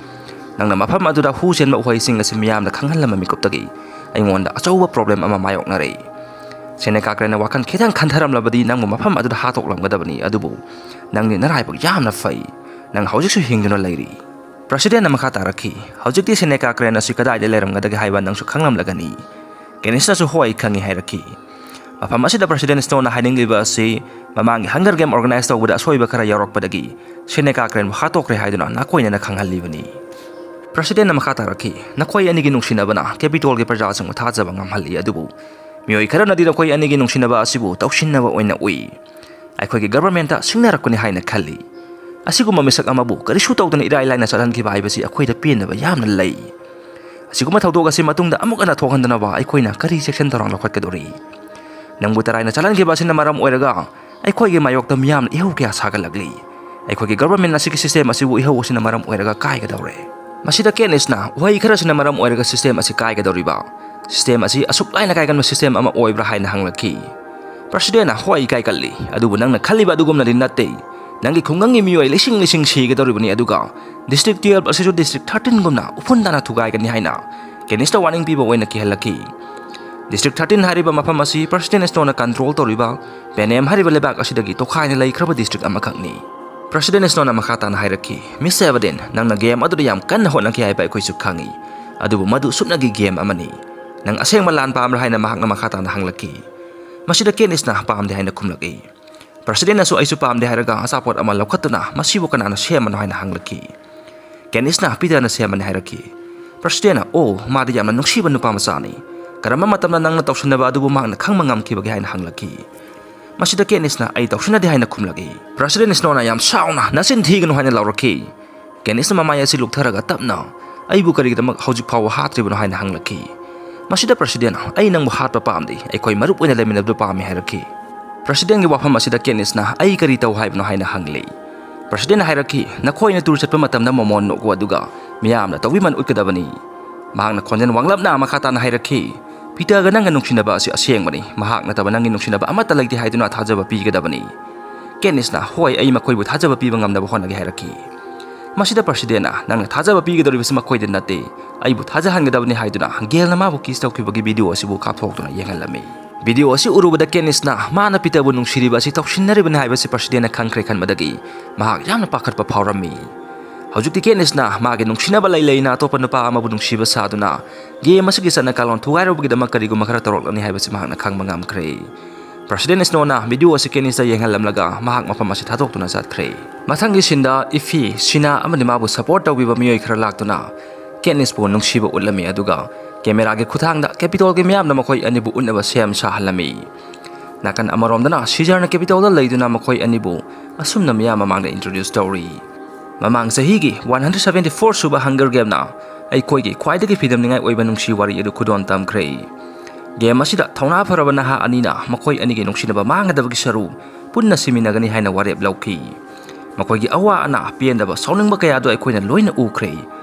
"ꯅꯪꯅ ꯃꯐꯝ ꯑꯗꯨꯗ ꯍꯨ ꯆꯦꯟꯕ ꯎꯍꯩꯁꯤꯡ ꯑꯁꯤ ꯃꯤꯌꯥꯝꯗ ꯈꯪꯍꯜꯂꯝꯕ ꯃꯤꯀꯨꯞꯇꯒꯤ ꯑꯩꯉꯣꯟꯗ ꯑꯆꯧꯕ ꯄ꯭ꯔꯣꯕ꯭ꯂꯦꯝ ꯑꯃ ꯃꯥꯌꯣꯛꯅꯔꯦ꯫ ꯁꯦꯅꯦꯀꯥ ꯀ꯭ꯔꯦꯟꯅ ꯋꯥꯈꯜ ꯈꯤꯇꯪ ꯈꯟꯊꯔꯝꯂꯕꯗꯤ ꯅꯪꯕꯨ ꯃꯐꯝ ꯑꯗꯨꯗ ꯍꯥꯠꯇꯣꯛꯂꯝꯒꯗꯕꯅꯤ, ꯑꯗꯨꯕꯨ ꯅꯪꯗꯤ ꯅꯔꯥꯏꯕꯛ ꯌꯥꯝꯅ ꯐꯩ꯫ ꯅꯪ ꯍꯧꯖꯤꯛꯁꯨ ꯍꯤꯡꯗꯨꯅ ꯂꯩꯔꯤ"꯫ ꯄ꯭ꯔꯁꯤꯗꯦꯟꯅ ꯃꯈꯥ ꯇꯥꯔꯛꯈꯤ, "ꯍꯧꯖꯤꯛꯇꯤ ꯁꯦꯅꯦꯀꯥ ꯀ꯭ꯔꯦꯟ ꯑꯁꯤ ꯀꯗꯥꯏꯗ ꯂꯩꯔꯝꯒꯗꯒꯦ ꯍꯥꯏꯕ ꯅꯪꯁꯨ ꯈꯪꯂꯝꯂꯒꯅꯤ"꯫ ꯀꯦꯅꯤꯁꯅꯁꯨ "ꯍꯣꯏ, ꯈꯪꯉꯤ" ꯍꯥꯏꯔꯛꯈꯤ꯫ ꯃꯐꯝ ꯑꯁꯤꯗ ꯄ꯭ꯔꯁꯤꯗꯦꯟ ꯁ꯭ꯅꯣꯅ ꯍꯥꯏꯅꯤꯡꯂꯤꯕ ꯑꯁꯤ ꯃꯃꯥꯡꯒꯤ ꯍꯪꯒꯔ ꯒꯦꯝ ꯑꯣꯔꯒꯅꯥꯏꯖ ꯇꯧꯕꯗ ꯑꯁꯣꯏꯕ ꯈꯔ ꯌꯥꯎꯔꯛꯄꯗꯒꯤ ꯁꯦꯅꯦꯀꯥ ꯀ꯭ꯔꯦꯟꯕꯨ ꯍꯥꯠꯇꯣꯛꯈ꯭ꯔꯦ ꯍꯥꯏꯗꯨꯅ ꯅꯥꯀꯣꯏꯅꯅ ꯈꯪꯍꯜꯂꯤꯕꯅꯤ꯫ ꯄ꯭ꯔꯁꯤꯗꯦꯟꯅ ꯃꯈꯥ ꯇꯥꯔꯛꯈꯤ, "ꯅꯈꯣꯏ ꯑꯅꯤꯒꯤ ꯅꯨꯡꯁꯤꯅꯕꯅ ꯀꯦꯄꯤꯇꯣꯜꯒꯤ ꯄ꯭ꯔꯖꯥꯁꯤꯡꯕꯨ ꯊꯥꯖꯕ ꯉꯝꯍꯜꯂꯤ, ꯑꯗꯨꯕꯨ ꯃꯤꯑꯣꯏ ꯈꯔꯅꯗꯤ ꯅꯈꯣꯏ ꯑꯅꯤꯒꯤ ꯅꯨꯡꯁꯤꯅꯕ ꯑꯁꯤꯕꯨ ꯇꯧꯁꯤꯟꯅꯕ ꯑꯣꯏꯅ ꯎꯏ꯫ ꯑꯩꯈꯣꯏꯒꯤ ꯒꯚꯔꯟꯃꯦꯟꯠꯇ ꯁꯤꯡꯅꯔꯛꯄꯅꯤ ꯍꯥꯏꯅ ꯈꯜꯂꯤ꯫ ꯑꯁꯤꯒꯨꯝꯕ ꯃꯤꯁꯛ ꯑꯃꯕꯨ ꯀꯔꯤꯁꯨ ꯇꯧꯗꯅ ꯏꯔꯥꯏ ꯂꯥꯏꯅ ꯆꯠꯍꯟꯈꯤꯕ ꯍꯥꯏꯕꯁꯤ ꯑꯩꯈꯣꯏꯗ ꯄꯦꯟꯗꯕ ꯌꯥꯝꯅ ꯂꯩ꯫ ꯑꯁꯤꯒꯨꯝꯕ ꯊꯧꯗꯣꯛ ꯑꯁꯤ ꯃꯇꯨꯡꯗ ꯑꯃꯨꯛ ꯍꯟꯅ ꯊꯣꯛꯍꯟꯗꯅꯕ ꯑꯩꯈꯣꯏꯅ ꯀꯔꯤ ꯆꯦꯛꯁꯤꯟ ꯊꯧꯔꯥꯡ ꯂꯧꯈꯠꯀꯗꯧꯔꯤ? ꯅꯪꯕꯨ ꯇꯔꯥꯏꯅ ꯆꯠꯍꯟꯈꯤꯕ ꯑꯁꯤꯅ ꯃꯔꯝ ꯑꯣꯏꯔꯒ ꯑꯩꯈꯣꯏꯒꯤ ꯃꯥꯌꯣꯛꯇ ꯃꯤꯌꯥꯝꯅ ꯏꯍꯧ ꯀꯌꯥ ꯁꯥꯒꯠꯂꯛꯂꯤ꯫ ꯑꯩꯈꯣꯏꯒꯤ ꯒꯚꯔꯟꯃꯦꯟꯠ ꯑꯁꯤꯒꯤ ꯁꯤꯁꯇꯦꯝ ꯑꯁꯤꯕꯨ ꯏꯍꯧ ꯑꯁꯤꯅ ꯃꯔꯝ ꯑꯣꯏꯔꯒ ꯀꯥꯏꯒꯗꯧꯔꯦ꯫ ꯃꯁꯤꯗ ꯀꯦꯠꯅꯤꯁꯅ ꯋꯥꯍꯩ ꯈꯔꯁꯤꯅ ꯃꯔꯝ ꯑꯣꯏꯔꯒ ꯁꯤꯁꯇꯦꯝ ꯑꯁꯤ ꯀꯥꯏꯒꯗꯧꯔꯤꯕ, ꯁꯤꯁꯇꯦꯝ ꯑꯁꯤ ꯑꯁꯨꯛ ꯂꯥꯏꯅ ꯀꯥꯏꯒꯟꯕ ꯁꯤꯁꯇꯦꯝ ꯑꯃ ꯑꯣꯏꯕ꯭ꯔꯥ ꯍꯥꯏꯅ ꯍꯪꯂꯛꯈꯤ꯫ ꯄ꯭ꯔꯁꯤꯗꯦꯟꯠꯅ, "ꯍꯣꯏ, ꯀꯥꯏꯒꯜꯂꯤ, ꯑꯗꯨꯕꯨ ꯅꯪꯅ ꯈꯜꯂꯤꯕ ꯑꯗꯨꯒꯨꯝꯅꯗꯤ ꯅꯠꯇꯦ꯫ ꯅꯪꯒꯤ ꯈꯨꯡꯒꯪꯒꯤ ꯃꯤꯑꯣꯏ ꯂꯤꯁꯤꯡ ꯂꯤꯁꯤꯡ ꯁꯤꯒꯗꯧꯔꯤꯕꯅꯤ, ꯑꯗꯨꯒ ꯗꯤꯁꯇ꯭ꯔꯤꯛ ꯇꯨꯌꯦꯜꯐ ꯑꯁꯤꯁꯨ ꯗꯤꯁꯇ꯭ꯔꯤꯛ ꯊꯥꯔꯇꯤꯟꯒꯨꯝꯅ ꯎꯐꯨꯟ ꯇꯥꯅ ꯊꯨꯒꯥꯏꯒꯅꯤ" ꯍꯥꯏꯅ ꯀꯦꯠꯅꯤꯁꯇ ꯋꯥꯔꯅꯤꯡ ꯄꯤꯕ ꯑꯣꯏꯅ ꯀꯤꯍꯜꯂꯛꯈꯤ꯫ ꯗꯤꯁꯇ꯭ꯔꯤꯛ ꯊꯥꯔꯇꯤꯟ ꯍꯥꯏꯔꯤꯕ ꯃꯐꯝ ꯑꯁꯤ ꯄ꯭ꯔꯁꯤꯗꯦꯟꯠ ꯁ꯭ꯅꯣꯅ ꯀꯟꯇ꯭ꯔꯣꯜ ꯇꯧꯔꯤꯕ ꯄꯦꯅꯦꯝ ꯍꯥꯏꯔꯤꯕ ꯂꯩꯕꯥꯛ ꯑꯁꯤꯗꯒꯤ ꯇꯣꯈꯥꯏꯅ ꯂꯩꯈ꯭ꯔꯕ ꯗꯤꯁꯇ꯭ꯔꯤꯛ ꯑꯃꯈꯛꯅꯤ꯫ ꯄ꯭ꯔꯁꯤꯗꯦꯟꯠ ꯁ꯭ꯅꯣꯅ ꯃꯈꯥ ꯇꯥꯅ ꯍꯥꯏꯔꯛꯈꯤ, "ꯃꯤꯁ ꯁꯦꯕꯗꯤꯟ, ꯅꯪꯅ ꯒꯦꯝ ꯑꯗꯨꯗ ꯌꯥꯝ ꯀꯟꯅ ꯍꯣꯠꯅꯈꯤ ꯍꯥꯏꯕ ꯑꯩꯈꯣꯏꯁꯨ ꯈꯪꯏ, ꯑꯗꯨꯕꯨ ꯃꯗꯨ ꯁꯨꯞꯅꯒꯤ ꯒꯦꯝ ꯑꯃꯅꯤ꯫ ꯅꯪ ꯑꯁꯦꯡꯕ ꯂꯥꯟ ꯄꯥꯝꯕ꯭ꯔꯥ?" ꯍꯥꯏꯅ ꯃꯍꯥꯛꯅ ꯃꯈꯥ ꯇꯥꯅ ꯍꯪꯂꯛꯈꯤ꯫ ꯃꯁꯤꯗ ꯀꯦꯠꯅꯤꯁꯅ ꯄꯥꯝꯗꯦ ꯍꯥꯏꯅ ꯈꯨꯝꯂꯛꯏ꯫ ꯄ꯭ꯔꯁꯤꯗꯦꯟꯠꯅꯁꯨ ꯑꯩꯁꯨ ꯄꯥꯝꯗꯦ ꯍꯥꯏꯔꯒ ꯑꯆꯥꯄꯣꯠ ꯑꯃ ꯂꯧꯈꯠꯇꯨꯅ ꯃꯁꯤꯕꯨ ꯀꯅꯥꯅ ꯁꯦꯝꯕꯅꯣ ꯍꯥꯏꯅ ꯍꯪꯂꯛꯈꯤ꯫ ꯀꯦꯠꯅꯤꯁꯅ ꯄꯤꯇꯔꯅ ꯁꯦꯝꯕꯅꯤ ꯍꯥꯏꯔꯛꯈꯤ꯫ ꯄ꯭ꯔꯁꯤꯗꯦꯟꯠꯅ, "ꯑꯣ, ꯃꯥꯗꯤ ꯌꯥꯝꯅ ꯅꯨꯡꯁꯤꯕ ꯅꯨꯄꯥ ꯃꯆꯥꯅꯤ꯫ ꯀꯔꯝꯕ ꯃꯇꯝꯗ ꯅꯪꯅ ꯇꯧꯁꯤꯟꯅꯕ ꯑꯗꯨꯕꯨ ꯃꯍꯥꯛꯅ ꯈꯪꯕ ꯉꯝꯈꯤꯕꯒꯦ?" ꯍꯥꯏꯅ ꯍꯪꯂꯛꯈꯤ꯫ ꯃꯁꯤꯗ ꯀꯦꯠꯅꯤꯁꯅ, "ꯑꯩ ꯇꯧꯁꯤꯟꯅꯗꯦ" ꯍꯥꯏꯅ ꯈꯨꯝꯂꯛꯏ꯫ ꯄ꯭ꯔꯁꯤꯗꯦꯟꯠ ꯁ꯭ꯅꯣꯅ ꯌꯥꯝ ꯁꯥꯎꯅ, "ꯅꯆꯤꯟ ꯊꯤꯒꯅꯨ" ꯍꯥꯏꯅ ꯂꯥꯎꯔꯛꯈꯤ꯫ ꯀꯦꯠꯅꯤꯁꯅ ꯃꯃꯥꯏ ꯑꯁꯤ ꯂꯨꯛꯊꯔꯒ ꯇꯞꯅ, "ꯑꯩꯕꯨ ꯀꯔꯤꯒꯤꯗꯃꯛ ꯍꯧꯖꯤꯛ ꯐꯥꯎꯕ ꯍꯥꯠꯇ꯭ꯔꯤꯕꯅꯣ?" ꯍꯥꯏꯅ ꯍꯪꯂꯛꯈꯤ꯫ ꯃꯁꯤꯗ ꯄ꯭ꯔꯁꯤꯗꯦꯟꯠꯅ, "ꯑꯩ ꯅꯪꯕꯨ ꯍꯥꯠꯄ ꯄꯥꯝꯗꯦ, ꯑꯩꯈꯣꯏ ꯃꯔꯨꯞ ꯑꯣꯏꯅ ꯂꯩꯃꯤꯟꯅꯕꯗꯨ ꯄꯥꯝꯃꯤ" ꯍꯥꯏꯔꯛꯈꯤ꯫ ꯄ꯭ꯔꯁꯤꯗꯦꯟꯠꯀꯤ ꯋꯥꯐꯝ ꯑꯁꯤꯗ ꯀꯦꯠꯅꯤꯁꯅ, "ꯑꯩ ꯀꯔꯤ ꯇꯧ ꯍꯥꯏꯕꯅꯣ?" ꯍꯥꯏꯅ ꯍꯪꯂꯤ꯫ ꯄ꯭ꯔꯁꯤꯗꯦꯟꯠꯅ ꯍꯥꯏꯔꯛꯈꯤ, "ꯅꯈꯣꯏꯅ ꯇꯨꯔ ꯆꯠꯄ ꯃꯇꯝꯗ ꯃꯣꯃꯣꯟ ꯅꯣꯛꯎ, ꯑꯗꯨꯒ ꯃꯤꯌꯥꯝꯅ ꯇꯧꯕꯤꯃꯜ ꯎꯠꯀꯗꯕꯅꯤ"꯫ ꯃꯍꯥꯛꯅ ꯈꯣꯟꯖꯦꯜ ꯋꯥꯡꯂꯞꯅ ꯃꯈꯥ ꯇꯥꯅ ꯍꯥꯏꯔꯛꯈꯤ, "ꯄꯤꯇꯔꯒ ꯅꯪꯒ ꯅꯨꯡꯁꯤꯅꯕ ꯑꯁꯤ ꯑꯁꯦꯡꯕꯅꯤ꯫ ꯃꯍꯥꯛ ꯅꯠꯇꯕ ꯅꯪꯒꯤ ꯅꯨꯡꯁꯤꯅꯕ ꯑꯃꯠꯇ ꯂꯩꯇꯦ ꯍꯥꯏꯗꯨꯅ ꯊꯥꯖꯕ ꯄꯤꯒꯗꯕꯅꯤ"꯫ ꯀꯦꯠꯅꯤꯁꯅ, "ꯍꯣꯏ, ꯑꯩ ꯃꯈꯣꯏꯕꯨ ꯊꯥꯖꯕ ꯄꯤꯕ ꯉꯝꯅꯕ ꯍꯣꯠꯅꯒꯦ" ꯍꯥꯏꯔꯛꯈꯤ꯫ ꯃꯁꯤꯗ ꯄ꯭ꯔꯁꯤꯗꯦꯟꯠꯅ, "ꯅꯪꯅ ꯊꯥꯖꯕ ꯄꯤꯒꯗꯧꯔꯤꯕꯁꯤ ꯃꯈꯣꯏꯗ ꯅꯠꯇꯦ, ꯑꯩꯕꯨ ꯊꯥꯖꯍꯟꯒꯗꯕꯅꯤ" ꯍꯥꯏꯗꯨꯅ ꯒꯦꯜꯅ ꯃꯥꯕꯨ ꯀꯤꯁ ꯇꯧꯈꯤꯕꯒꯤ ꯚꯤꯗꯤꯑꯣ ꯑꯁꯤꯕꯨ ꯀꯥꯞꯊꯣꯛꯇꯨꯅ ꯌꯦꯡꯍꯜꯂꯝꯃꯤ꯫ ꯚꯤꯗꯤꯑꯣ ꯑꯁꯤ ꯎꯔꯨꯕꯗ ꯀꯦꯠꯅꯤꯁꯅ ꯃꯥꯅ ꯄꯤꯇꯔꯕꯨ ꯅꯨꯡꯁꯤꯔꯤꯕ ꯑꯁꯤ ꯇꯧꯁꯤꯟꯅꯔꯤꯕꯅꯤ ꯍꯥꯏꯕꯁꯤ ꯄ꯭ꯔꯁꯤꯗꯦꯟꯠꯅ ꯈꯪꯈ꯭ꯔꯦ ꯈꯟꯕꯗꯒꯤ ꯃꯍꯥꯛ ꯌꯥꯝꯅ ꯄꯥꯈꯠꯄ ꯐꯥꯎꯔꯝꯃꯤ꯫ ꯍꯧꯖꯤꯛꯇꯤ ꯀꯦꯠꯅꯤꯁꯅ ꯃꯥꯒꯤ ꯅꯨꯡꯁꯤꯅꯕ ꯂꯩ ꯂꯩꯅ ꯑꯇꯣꯞꯄ ꯅꯨꯄꯥ ꯑꯃꯕꯨ ꯅꯨꯡꯁꯤꯕ ꯁꯥꯗꯨꯅ ꯒꯦꯝ ꯑꯁꯤꯒꯤ ꯆꯠꯅ ꯀꯥꯡꯂꯣꯟ ꯊꯨꯒꯥꯏꯔꯨꯕꯒꯤꯗꯃꯛ ꯀꯔꯤꯒꯨꯝꯕ ꯈꯔ ꯇꯧꯔꯛꯂꯅꯤ ꯍꯥꯏꯕꯁꯤ ꯃꯍꯥꯛꯅ ꯈꯪꯕ ꯉꯝꯈ꯭ꯔꯦ꯫ ꯄ꯭ꯔꯁꯤꯗꯦꯟꯠ ꯁ꯭ꯅꯣꯅ ꯚꯤꯗꯤꯑꯣ ꯑꯁꯤ ꯀꯦꯠꯅꯤꯁꯇ ꯌꯦꯡꯍꯜꯂꯝꯂꯒ ꯃꯍꯥꯛ ꯃꯐꯝ ꯑꯁꯤ ꯊꯥꯗꯣꯛꯇꯨꯅ ꯆꯠꯈ꯭ꯔꯦ꯫ ꯃꯊꯪꯒꯤ ꯁꯤꯟꯗ ꯏꯐꯤ, ꯁꯤꯅꯥ ꯑꯃꯗꯤ ꯃꯥꯕꯨ ꯁꯄꯣꯔꯠ ꯇꯧꯕꯤꯕ ꯃꯤꯑꯣꯏ ꯈꯔ ꯂꯥꯛꯇꯨꯅ ꯀꯦꯠꯅꯤꯁꯄꯨ ꯅꯨꯡꯁꯤꯕ ꯎꯠꯂꯝꯃꯤ, ꯑꯗꯨꯒ ꯀꯦꯃꯦꯔꯥꯒꯤ ꯈꯨꯠꯊꯥꯡꯗ ꯀꯦꯄꯤꯇꯣꯜꯒꯤ ꯃꯤꯌꯥꯝꯅ ꯃꯈꯣꯏ ꯑꯅꯤꯕꯨ ꯎꯠꯅꯕ ꯁꯦꯝ ꯁꯥꯍꯜꯂꯝꯃꯤ꯫ ꯅꯥꯀꯟ ꯑꯃꯔꯣꯝꯗꯅ ꯁꯤꯖꯔꯅ ꯀꯦꯄꯤꯇꯣꯜꯗ ꯂꯩꯗꯨꯅ ꯃꯈꯣꯏ ꯑꯅꯤꯕꯨ ꯑꯁꯨꯝꯅ ꯃꯤꯌꯥꯝ ꯃꯃꯥꯡꯗ introduce ꯇꯧꯔꯤ꯫ ꯃꯃꯥꯡ ꯆꯍꯤꯒꯤ one hundred seventy four ꯁꯨꯕ Hunger Gameꯅ ꯑꯩꯈꯣꯏꯒꯤ ꯈ꯭ꯋꯥꯏꯗꯒꯤ ꯐꯤꯗꯝꯅꯤꯡꯉꯥꯏ ꯑꯣꯏꯕ ꯅꯨꯡꯁꯤ ꯋꯥꯔꯤ ꯑꯗꯨ ꯈꯨꯗꯣꯜ ꯇꯝꯈ꯭ꯔꯦ꯫ Game ꯑꯁꯤꯗ ꯊꯧꯅꯥ ꯐꯔꯕ ꯅꯍꯥ ꯑꯅꯤꯅ ꯃꯈꯣꯏ ꯑꯅꯤꯒꯤ ꯅꯨꯡꯁꯤꯅꯕ ꯃꯥꯡꯒꯗꯕꯒꯤ ꯁꯔꯨ ꯄꯨꯟꯅ ꯁꯤꯃꯤꯟꯅꯒꯅꯤ ꯍꯥꯏꯅ ꯋꯥꯔꯦꯞ ꯂꯧꯈꯤ꯫ ꯃꯈꯣꯏꯒꯤ ꯑꯋꯥ ꯑꯅꯥ, ꯄꯦꯟꯗꯕ, ꯁꯥꯎꯅꯤꯡꯕ ꯀꯌꯥꯗꯨ ꯑꯩꯈꯣꯏꯅ ꯂꯣꯏꯅ ꯎꯈ꯭ꯔꯦ꯫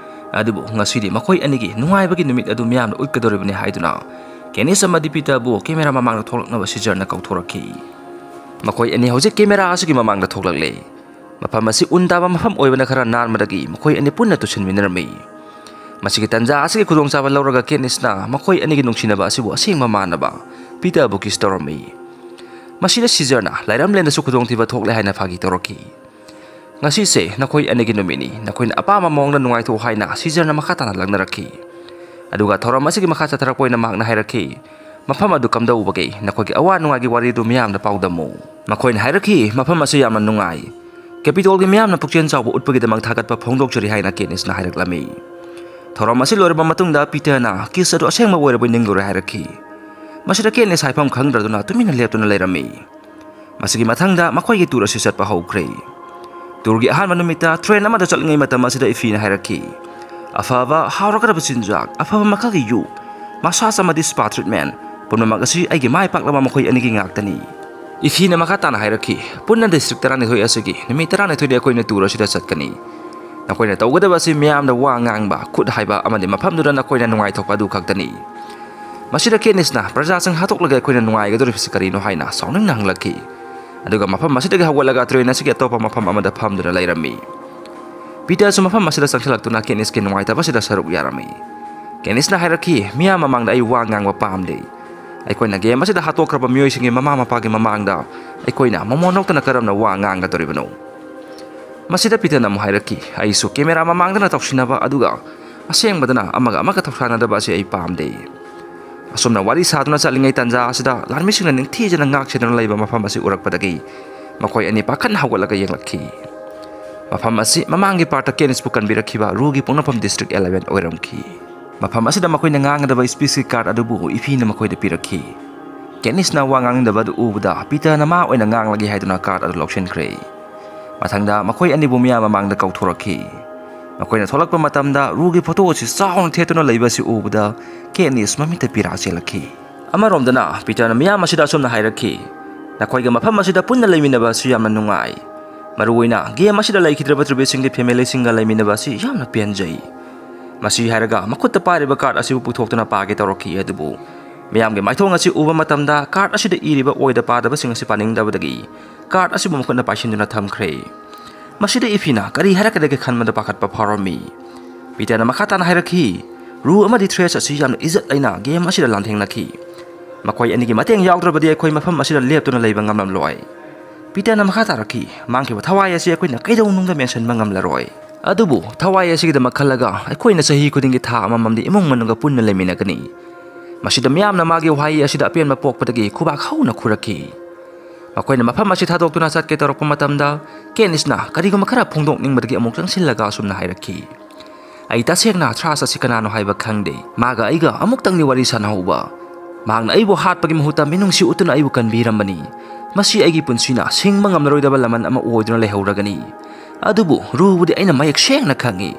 ꯑꯗꯨꯕꯨ ꯉꯁꯤꯗꯤ ꯃꯈꯣꯏ ꯑꯅꯤꯒꯤ ꯅꯨꯡꯉꯥꯏꯕꯒꯤ ꯅꯨꯃꯤꯠ ꯑꯗꯨ ꯃꯤꯌꯥꯝꯅ ꯎꯠꯀꯗꯧꯔꯤꯕꯅꯤ ꯍꯥꯏꯗꯨꯅ ꯀꯦꯅꯤꯁ ꯑꯃꯗꯤ ꯄꯤꯇꯔꯕꯨ ꯀꯦꯃꯦꯔꯥ ꯃꯃꯥꯡꯗ ꯊꯣꯛꯂꯛꯅꯕ ꯁꯤꯖꯔꯅ ꯀꯧꯊꯣꯔꯛꯈꯤ꯫ ꯃꯈꯣꯏ ꯑꯅꯤ ꯍꯧꯖꯤꯛ ꯀꯦꯃꯦꯔꯥ ꯑꯁꯤꯒꯤ ꯃꯃꯥꯡꯗ ꯊꯣꯛꯂꯛꯂꯦ꯫ ꯃꯐꯝ ꯑꯁꯤ ꯎꯟ ꯇꯥꯕ ꯃꯐꯝ ꯑꯣꯏꯕꯅ ꯈꯔ ꯅꯥꯟꯕꯗꯒꯤ ꯃꯈꯣꯏ ꯑꯅꯤ ꯄꯨꯟꯅ ꯇꯨꯁꯤꯟꯃꯤꯟꯅꯔꯝꯃꯤ꯫ ꯃꯁꯤꯒꯤ ꯇꯟꯖꯥ ꯑꯁꯤꯒꯤ ꯈꯨꯗꯣꯡꯆꯥꯕ ꯂꯧꯔꯒ ꯀꯦꯅꯤꯁꯅ ꯃꯈꯣꯏ ꯑꯅꯤꯒꯤ ꯅꯨꯡꯁꯤꯅꯕ ꯑꯁꯤꯕꯨ ꯑꯁꯦꯡꯕ ꯃꯥꯟꯅꯕ ꯄꯤꯇꯔꯕꯨ ꯀꯤꯁ ꯇꯧꯔꯝꯃꯤ꯫ ꯃꯁꯤꯗ ꯁꯤꯖꯔꯅ ꯂꯥꯏꯔꯝꯂꯦꯟꯗꯁꯨ ꯈꯨꯗꯣꯡꯊꯤꯕ ꯊꯣꯛꯂꯦ ꯍꯥꯏꯅ ꯐꯥꯒꯤ ꯇꯧꯔꯛꯈꯤ꯫ "ꯉꯁꯤꯁꯦ ꯅꯈꯣꯏ ꯑꯅꯤꯒꯤ ꯅꯨꯃꯤꯠꯅꯤ, ꯅꯈꯣꯏꯅ ꯑꯄꯥꯝꯕ ꯃꯑꯣꯡꯗ ꯅꯨꯡꯉꯥꯏꯊꯣꯛꯎ" ꯍꯥꯏꯅ ꯁꯤꯖꯔꯅ ꯃꯈꯥ ꯇꯥꯅ ꯂꯛꯅꯔꯛꯈꯤ꯫ ꯑꯗꯨꯒ ꯊꯧꯔꯝ ꯑꯁꯤꯒꯤ ꯃꯈꯥ ꯆꯠꯊꯔꯛꯄ ꯑꯣꯏꯅ ꯃꯍꯥꯛꯅ ꯍꯥꯏꯔꯛꯈꯤ, "ꯃꯐꯝ ꯑꯗꯨ ꯀꯝꯗꯧꯕꯒꯦ? ꯅꯈꯣꯏꯒꯤ ꯑꯋꯥ ꯅꯨꯡꯉꯥꯏꯒꯤ ꯋꯥꯔꯤꯗꯨ ꯃꯤꯌꯥꯝꯗ ꯄꯥꯎꯗꯝꯃꯨ"꯫ ꯃꯈꯣꯏꯅ ꯍꯥꯏꯔꯛꯈꯤ, "ꯃꯐꯝ ꯑꯁꯤ ꯌꯥꯝꯅ ꯅꯨꯡꯉꯥꯏ꯫ ꯀꯦꯄꯤꯇꯣꯜꯒꯤ ꯃꯤꯌꯥꯝꯅ ꯄꯨꯛꯆꯦꯜ ꯆꯥꯎꯕ ꯎꯠꯄꯒꯤꯗꯃꯛ ꯊꯥꯒꯠꯄ ꯐꯣꯡꯗꯣꯛꯆꯔꯤ" ꯍꯥꯏꯅ ꯀꯦꯅꯤꯁꯅ ꯍꯥꯏꯔꯛꯂꯝꯃꯤ꯫ ꯊꯧꯔꯝ ꯑꯁꯤ ꯂꯣꯏꯔꯕ ꯃꯇꯨꯡꯗ ꯄꯤꯇꯔꯅ ꯀꯤꯁ ꯑꯗꯨ ꯑꯁꯦꯡꯕ ꯑꯣꯏꯔꯕꯣꯏ ꯅꯤꯡꯂꯨꯔꯦ ꯍꯥꯏꯔꯛꯈꯤ꯫ ꯃꯁꯤꯗ ꯀꯦꯅꯤꯁ ꯍꯥꯏꯐꯝ ꯈꯪꯗ꯭ꯔꯗꯨꯅ ꯇꯨꯃꯤꯟꯅ ꯂꯦꯞꯇꯨꯅ ꯂꯩꯔꯝꯃꯤ꯫ ꯃꯁꯤꯒꯤ ꯃꯊꯪꯗ ꯃꯈꯣꯏꯒꯤ ꯇꯨꯔ ꯑꯁꯤ ꯆꯠꯄ ꯍꯧꯈ꯭ꯔꯦ꯫ ꯇꯨꯔꯒꯤ ꯑꯍꯥꯟꯕ ꯅꯨꯃꯤꯠꯇ ꯇ꯭ꯔꯦꯟ ꯑꯃꯗ ꯆꯠꯂꯤꯉꯩ ꯃꯇꯝ ꯑꯁꯤꯗ ꯏꯐꯤꯅ ꯍꯥꯏꯔꯛꯈꯤ, "ꯑꯐꯕ, ꯍꯥꯎꯔꯒꯗꯕ ꯆꯤꯟꯖꯥꯛ, ꯑꯐꯕ ꯃꯈꯜꯒꯤ ꯌꯨ, ꯃꯁꯥꯖ ꯑꯃꯗꯤ ꯁ꯭ꯄꯥ ꯇ꯭ꯔꯤꯠꯃꯦꯟ, ꯄꯨꯝꯅꯃꯛ ꯑꯁꯤ ꯑꯩꯒꯤ ꯃꯥꯏ ꯄꯥꯛꯂꯕ ꯃꯈꯣꯏ ꯑꯅꯤꯒꯤ ꯉꯥꯛꯇꯅꯤ"꯫ ꯏꯐꯤꯅ ꯃꯈꯥ ꯇꯥꯅ ꯍꯥꯏꯔꯛꯈꯤ, "ꯄꯨꯟꯅ ꯗꯤꯁꯇ꯭ꯔꯤꯛ ꯇꯔꯥꯅꯤꯊꯣꯏ ꯑꯁꯤꯒꯤ ꯅꯨꯃꯤꯠ ꯇꯔꯥꯅꯤꯊꯣꯏꯗꯤ ꯑꯩꯈꯣꯏꯅ ꯇꯨꯔ ꯑꯁꯤꯗ ꯆꯠꯀꯅꯤ꯫ ꯅꯈꯣꯏꯅ ꯇꯧꯒꯗꯕ ꯑꯁꯤ ꯃꯤꯌꯥꯝꯗ ꯋꯥ ꯉꯥꯡꯕ, ꯈꯨꯠ ꯍꯥꯏꯕ ꯑꯃꯗꯤ ꯃꯐꯝꯗꯨꯗ ꯅꯈꯣꯏꯅ ꯅꯨꯡꯉꯥꯏꯊꯣꯛꯄ ꯑꯗꯨ ꯈꯛꯇꯅꯤ"꯫ ꯃꯁꯤꯗ ꯀꯦꯅꯤꯁꯅ ꯄ꯭ꯔꯖꯥꯁꯤꯡ ꯍꯥꯠꯇꯣꯛꯂꯒ ꯑꯩꯈꯣꯏꯅ ꯅꯨꯡꯉꯥꯏꯒꯗꯧꯔꯤꯕꯁꯤ ꯀꯔꯤꯅꯣ ꯍꯥꯏꯅ ꯁꯥꯎꯅꯤꯡꯅ ꯍꯪꯂꯛꯈꯤ꯫ ꯑꯗꯨꯒ ꯃꯐꯝ ꯑꯁꯤꯗꯒꯤ ꯍꯧꯒꯠꯂꯒ ꯇ꯭ꯔꯦꯟ ꯑꯁꯤꯒꯤ ꯑꯇꯣꯞꯄ ꯃꯐꯝ ꯑꯃꯗ ꯐꯝꯗꯨꯅ ꯂꯩꯔꯝꯃꯤ꯫ ꯄꯤꯇꯔꯁꯨ ꯃꯐꯝ ꯑꯁꯤꯗ ꯆꯪꯁꯤꯜꯂꯛꯇꯨꯅ ꯀꯦꯅꯤꯁꯀꯤ ꯅꯨꯡꯉꯥꯏꯇꯕꯁꯤꯗ ꯁꯔꯨꯛ ꯌꯥꯔꯝꯃꯤ꯫ ꯀꯦꯅꯤꯁꯅ ꯍꯥꯏꯔꯛꯈꯤ, "ꯃꯤꯌꯥꯝ ꯃꯃꯥꯡꯗ ꯑꯩ ꯋꯥ ꯉꯥꯡꯕ ꯄꯥꯝꯗꯦ꯫ ꯑꯩꯈꯣꯏꯅ ꯒꯦꯝ ꯑꯁꯤꯗ ꯍꯥꯠꯇꯣꯛꯈ꯭ꯔꯕ ꯃꯤꯑꯣꯏꯁꯤꯡꯒꯤ ꯃꯃꯥ ꯃꯄꯥꯒꯤ ꯃꯃꯥꯡꯗ ꯑꯩꯈꯣꯏꯅ ꯃꯃꯣꯟ ꯅꯣꯛꯇꯅ ꯀꯔꯝꯅ ꯋꯥ ꯉꯥꯡꯒꯗꯧꯔꯤꯕꯅꯣ?" ꯃꯁꯤꯗ ꯄꯤꯇꯔꯅ ꯑꯃꯨꯛ ꯍꯥꯏꯔꯛꯈꯤ, "ꯑꯩꯁꯨ ꯀꯦꯃꯦꯔꯥ ꯃꯃꯥꯡꯗꯅ ꯇꯧꯁꯤꯟꯅꯕ ꯑꯗꯨꯒ ꯑꯁꯦꯡꯕꯗꯅ ꯑꯃꯒ ꯑꯃꯒ ꯊꯧꯁꯥꯅꯗꯕ ꯑꯁꯤ ꯑꯩ ꯄꯥꯝꯗꯦ"꯫ ꯑꯁꯨꯝꯅ ꯋꯥꯔꯤ ꯁꯥꯗꯨꯅ ꯆꯠꯂꯤꯉꯩ ꯇꯥꯟꯖꯥ ꯑꯁꯤꯗ ꯂꯥꯟꯃꯤꯁꯤꯡꯅ ꯅꯤꯡꯊꯤꯖꯅ ꯉꯥꯛ ꯁꯦꯟꯗꯨꯅ ꯂꯩꯕ ꯃꯐꯝ ꯑꯁꯤ ꯎꯔꯛꯄꯗꯒꯤ ꯃꯈꯣꯏ ꯑꯅꯤ ꯄꯥꯈꯠꯅ ꯍꯧꯒꯠꯂꯒ ꯌꯦꯡꯂꯛꯈꯤ꯫ ꯃꯐꯝ ꯑꯁꯤ ꯃꯃꯥꯡꯒꯤ ꯄꯥꯔꯠꯇ ꯀꯦꯅꯤꯁꯄꯨ ꯀꯟꯕꯤꯔꯛꯈꯤꯕ ꯔꯨꯒꯤ ꯄꯣꯛꯅꯐꯝ ꯗꯤꯁꯇ꯭ꯔꯤꯛ eleven ꯑꯣꯏꯔꯝꯈꯤ꯫ ꯃꯐꯝ ꯑꯁꯤꯗ ꯃꯈꯣꯏꯅ ꯉꯥꯡꯒꯗꯕ ꯁ꯭ꯄꯤꯆꯀꯤ ꯀꯥꯔꯠ ꯑꯗꯨꯕꯨ ꯏꯐꯤꯅ ꯃꯈꯣꯏꯗ ꯄꯤꯔꯛꯈꯤ꯫ ꯀꯦꯠꯅꯤꯁꯅ ꯋꯥ ꯉꯥꯡꯅꯤꯡꯗꯕ ꯑꯗꯨ ꯎꯕꯗ ꯄꯤꯇꯔꯅ ꯃꯥ ꯑꯣꯏꯅ ꯉꯥꯡꯂꯒꯦ ꯍꯥꯏꯗꯨꯅ ꯀꯥꯔꯗ ꯑꯗꯨ ꯂꯧꯁꯤꯟꯈ꯭ꯔꯦ꯫ ꯃꯊꯪꯗ ꯃꯈꯣꯏ ꯑꯅꯤꯕꯨ ꯃꯤꯌꯥꯝ ꯃꯃꯥꯡꯗ ꯀꯧꯊꯣꯔꯛꯈꯤ꯫ ꯃꯈꯣꯏꯅ ꯊꯣꯛꯂꯛꯄ ꯃꯇꯝꯗ ꯔꯨꯒꯤ ꯐꯣꯇꯣ ꯑꯁꯤ ꯆꯥꯎꯅ ꯊꯦꯠꯇꯨꯅ ꯂꯩꯕ ꯑꯁꯤ ꯎꯕꯗ ꯀꯦꯠꯅꯤꯁ ꯃꯃꯤꯠꯇ ꯄꯤꯔꯥ ꯆꯦꯜꯂꯛꯈꯤ꯫ ꯑꯃꯔꯣꯝꯗꯅ ꯄꯤꯇꯔꯅ ꯃꯤꯌꯥꯝ ꯑꯁꯤꯗ ꯑꯁꯨꯝꯅ ꯍꯥꯏꯔꯛꯈꯤ, "ꯅꯈꯣꯏꯒ ꯃꯐꯝ ꯑꯁꯤꯗ ꯄꯨꯟꯅ ꯂꯩꯃꯤꯟꯅꯕ ꯑꯁꯤ ꯌꯥꯝꯅ ꯅꯨꯡꯉꯥꯏ꯫ ꯃꯔꯨꯑꯣꯏꯅ ꯒꯦꯝ ꯑꯁꯤꯗ ꯂꯩꯈꯤꯗ꯭ꯔꯕ ꯇ꯭ꯔꯤꯕꯤꯁꯤꯡꯒꯤ ꯐꯦꯃꯤꯂꯤꯁꯤꯡꯒ ꯂꯩꯃꯤꯟꯅꯕ ꯑꯁꯤ ꯌꯥꯝꯅ ꯄꯦꯟꯖꯩ"꯫ ꯃꯁꯤ ꯍꯥꯏꯔꯒ ꯃꯈꯨꯠꯇ ꯄꯥꯏꯔꯤꯕ ꯀꯥꯔꯗ ꯑꯁꯤꯕꯨ ꯄꯨꯊꯣꯛꯇꯨꯅ ꯄꯥꯒꯦ ꯇꯧꯔꯛꯈꯤ꯫ ꯑꯗꯨꯕꯨ ꯃꯤꯌꯥꯝꯒꯤ ꯃꯥꯏꯊꯣꯡ ꯑꯁꯤ ꯎꯕ ꯃꯇꯝꯗ ꯀꯥꯔꯗ ꯑꯁꯤꯗ ꯏꯔꯤꯕ ꯑꯣꯏꯗ ꯄꯥꯗꯕꯁꯤꯡ ꯑꯁꯤ ꯄꯥꯅꯤꯡꯗꯕꯗꯒꯤ ꯀꯥꯔꯗ ꯑꯁꯤꯕꯨ ꯃꯈꯨꯠꯅ ꯄꯥꯏꯁꯤꯟꯗꯨꯅ ꯊꯝꯈ꯭ꯔꯦ꯫ ꯃꯁꯤꯗ ꯏꯐꯤꯅ ꯀꯔꯤ ꯍꯥꯏꯔꯛꯀꯗꯒꯦ ꯈꯟꯕꯗ ꯄꯥꯈꯠꯄ ꯐꯥꯎꯔꯝꯃꯤ꯫ ꯄꯤꯇꯔꯅ ꯃꯈꯥ ꯇꯥꯅ ꯍꯥꯏꯔꯛꯈꯤ, "ꯔꯨ ꯑꯃꯗꯤ ꯊ꯭ꯔꯦꯁ ꯑꯁꯤ ꯌꯥꯝꯅ ꯏꯖꯠ ꯂꯩꯅ ꯒꯦꯝ ꯑꯁꯤꯗ ꯂꯥꯟꯊꯦꯡꯅꯈꯤ꯫ ꯃꯈꯣꯏ ꯑꯅꯤꯒꯤ ꯃꯇꯦꯡ ꯌꯥꯎꯗ꯭ꯔꯕꯗꯤ ꯑꯩꯈꯣꯏ ꯃꯐꯝ ꯑꯁꯤꯗ ꯂꯦꯞꯇꯨꯅ ꯂꯩꯕ ꯉꯝꯂꯝꯂꯣꯏ"꯫ ꯄꯤꯇꯔꯅ ꯃꯈꯥ ꯇꯥꯔꯛꯈꯤ, "ꯃꯥꯡꯈꯤꯕ ꯊꯋꯥꯏ ꯑꯁꯤ ꯑꯩꯈꯣꯏꯅ ꯀꯩꯗꯧꯅꯨꯡꯗ ꯃꯦꯟꯁꯤꯟꯕ ꯉꯝꯂꯔꯣꯏ꯫ ꯑꯗꯨꯕꯨ ꯊꯋꯥꯏ ꯑꯁꯤꯒꯤꯗꯃꯛ ꯈꯜꯂꯒ ꯑꯩꯈꯣꯏꯅ ꯆꯍꯤ ꯈꯨꯗꯤꯡꯒꯤ ꯊꯥ ꯑꯃꯃꯝꯗꯤ ꯏꯃꯨꯡ ꯃꯅꯨꯡꯒ ꯄꯨꯟꯅ ꯂꯩꯃꯤꯟꯅꯒꯅꯤ"꯫ ꯃꯁꯤꯗ ꯃꯤꯌꯥꯝꯅ ꯃꯥꯒꯤ ꯋꯥꯍꯩ ꯑꯁꯤꯗ ꯑꯄꯦꯟꯕ ꯄꯣꯛꯄꯗꯒꯤ ꯈꯨꯕꯥꯛ ꯍꯧꯅ ꯈꯨꯔꯛꯈꯤ꯫ ꯃꯈꯣꯏꯅ ꯃꯐꯝ ꯑꯁꯤ ꯊꯥꯗꯣꯛꯇꯨꯅ ꯆꯠꯀꯦ ꯇꯧꯔꯛꯄ ꯃꯇꯝꯗ ꯀꯦꯠꯅꯤꯁꯅ ꯀꯔꯤꯒꯨꯝꯕ ꯈꯔ ꯐꯣꯡꯗꯣꯛꯅꯤꯡꯕꯗꯒꯤ ꯑꯃꯨꯛ ꯆꯪꯁꯤꯜꯂꯒ ꯑꯁꯨꯝꯅ ꯍꯥꯏꯔꯛꯈꯤ, "ꯑꯩ ꯇꯁꯦꯡꯅ ꯊ꯭ꯔꯥꯁ ꯑꯁꯤ ꯀꯅꯥꯅꯣ ꯍꯥꯏꯕ ꯈꯪꯗꯦ꯫ ꯃꯥꯒ ꯑꯩꯒ ꯑꯃꯨꯛꯇꯪꯗꯤ ꯋꯥꯔꯤ ꯁꯥꯟꯅꯍꯧꯕ꯫ ꯃꯍꯥꯛꯅ ꯑꯩꯕꯨ ꯍꯥꯠꯄꯒꯤ ꯃꯍꯨꯠꯇ ꯃꯤꯅꯨꯡꯁꯤ ꯎꯠꯇꯨꯅ ꯑꯩꯕꯨ ꯀꯟꯕꯤꯔꯝꯕꯅꯤ꯫ ꯃꯁꯤ ꯑꯩꯒꯤ ꯄꯨꯟꯁꯤꯅ ꯁꯤꯡꯕ ꯉꯝꯂꯔꯣꯏꯗꯕ ꯂꯃꯟ ꯑꯃ ꯑꯣꯏꯗꯨꯅ ꯂꯩꯍꯧꯔꯒꯅꯤ꯫ ꯑꯗꯨꯕꯨ ꯔꯨꯕꯨꯗꯤ ꯑꯩꯅ ꯃꯌꯦꯛ ꯁꯦꯡꯅ ꯈꯪꯏ꯫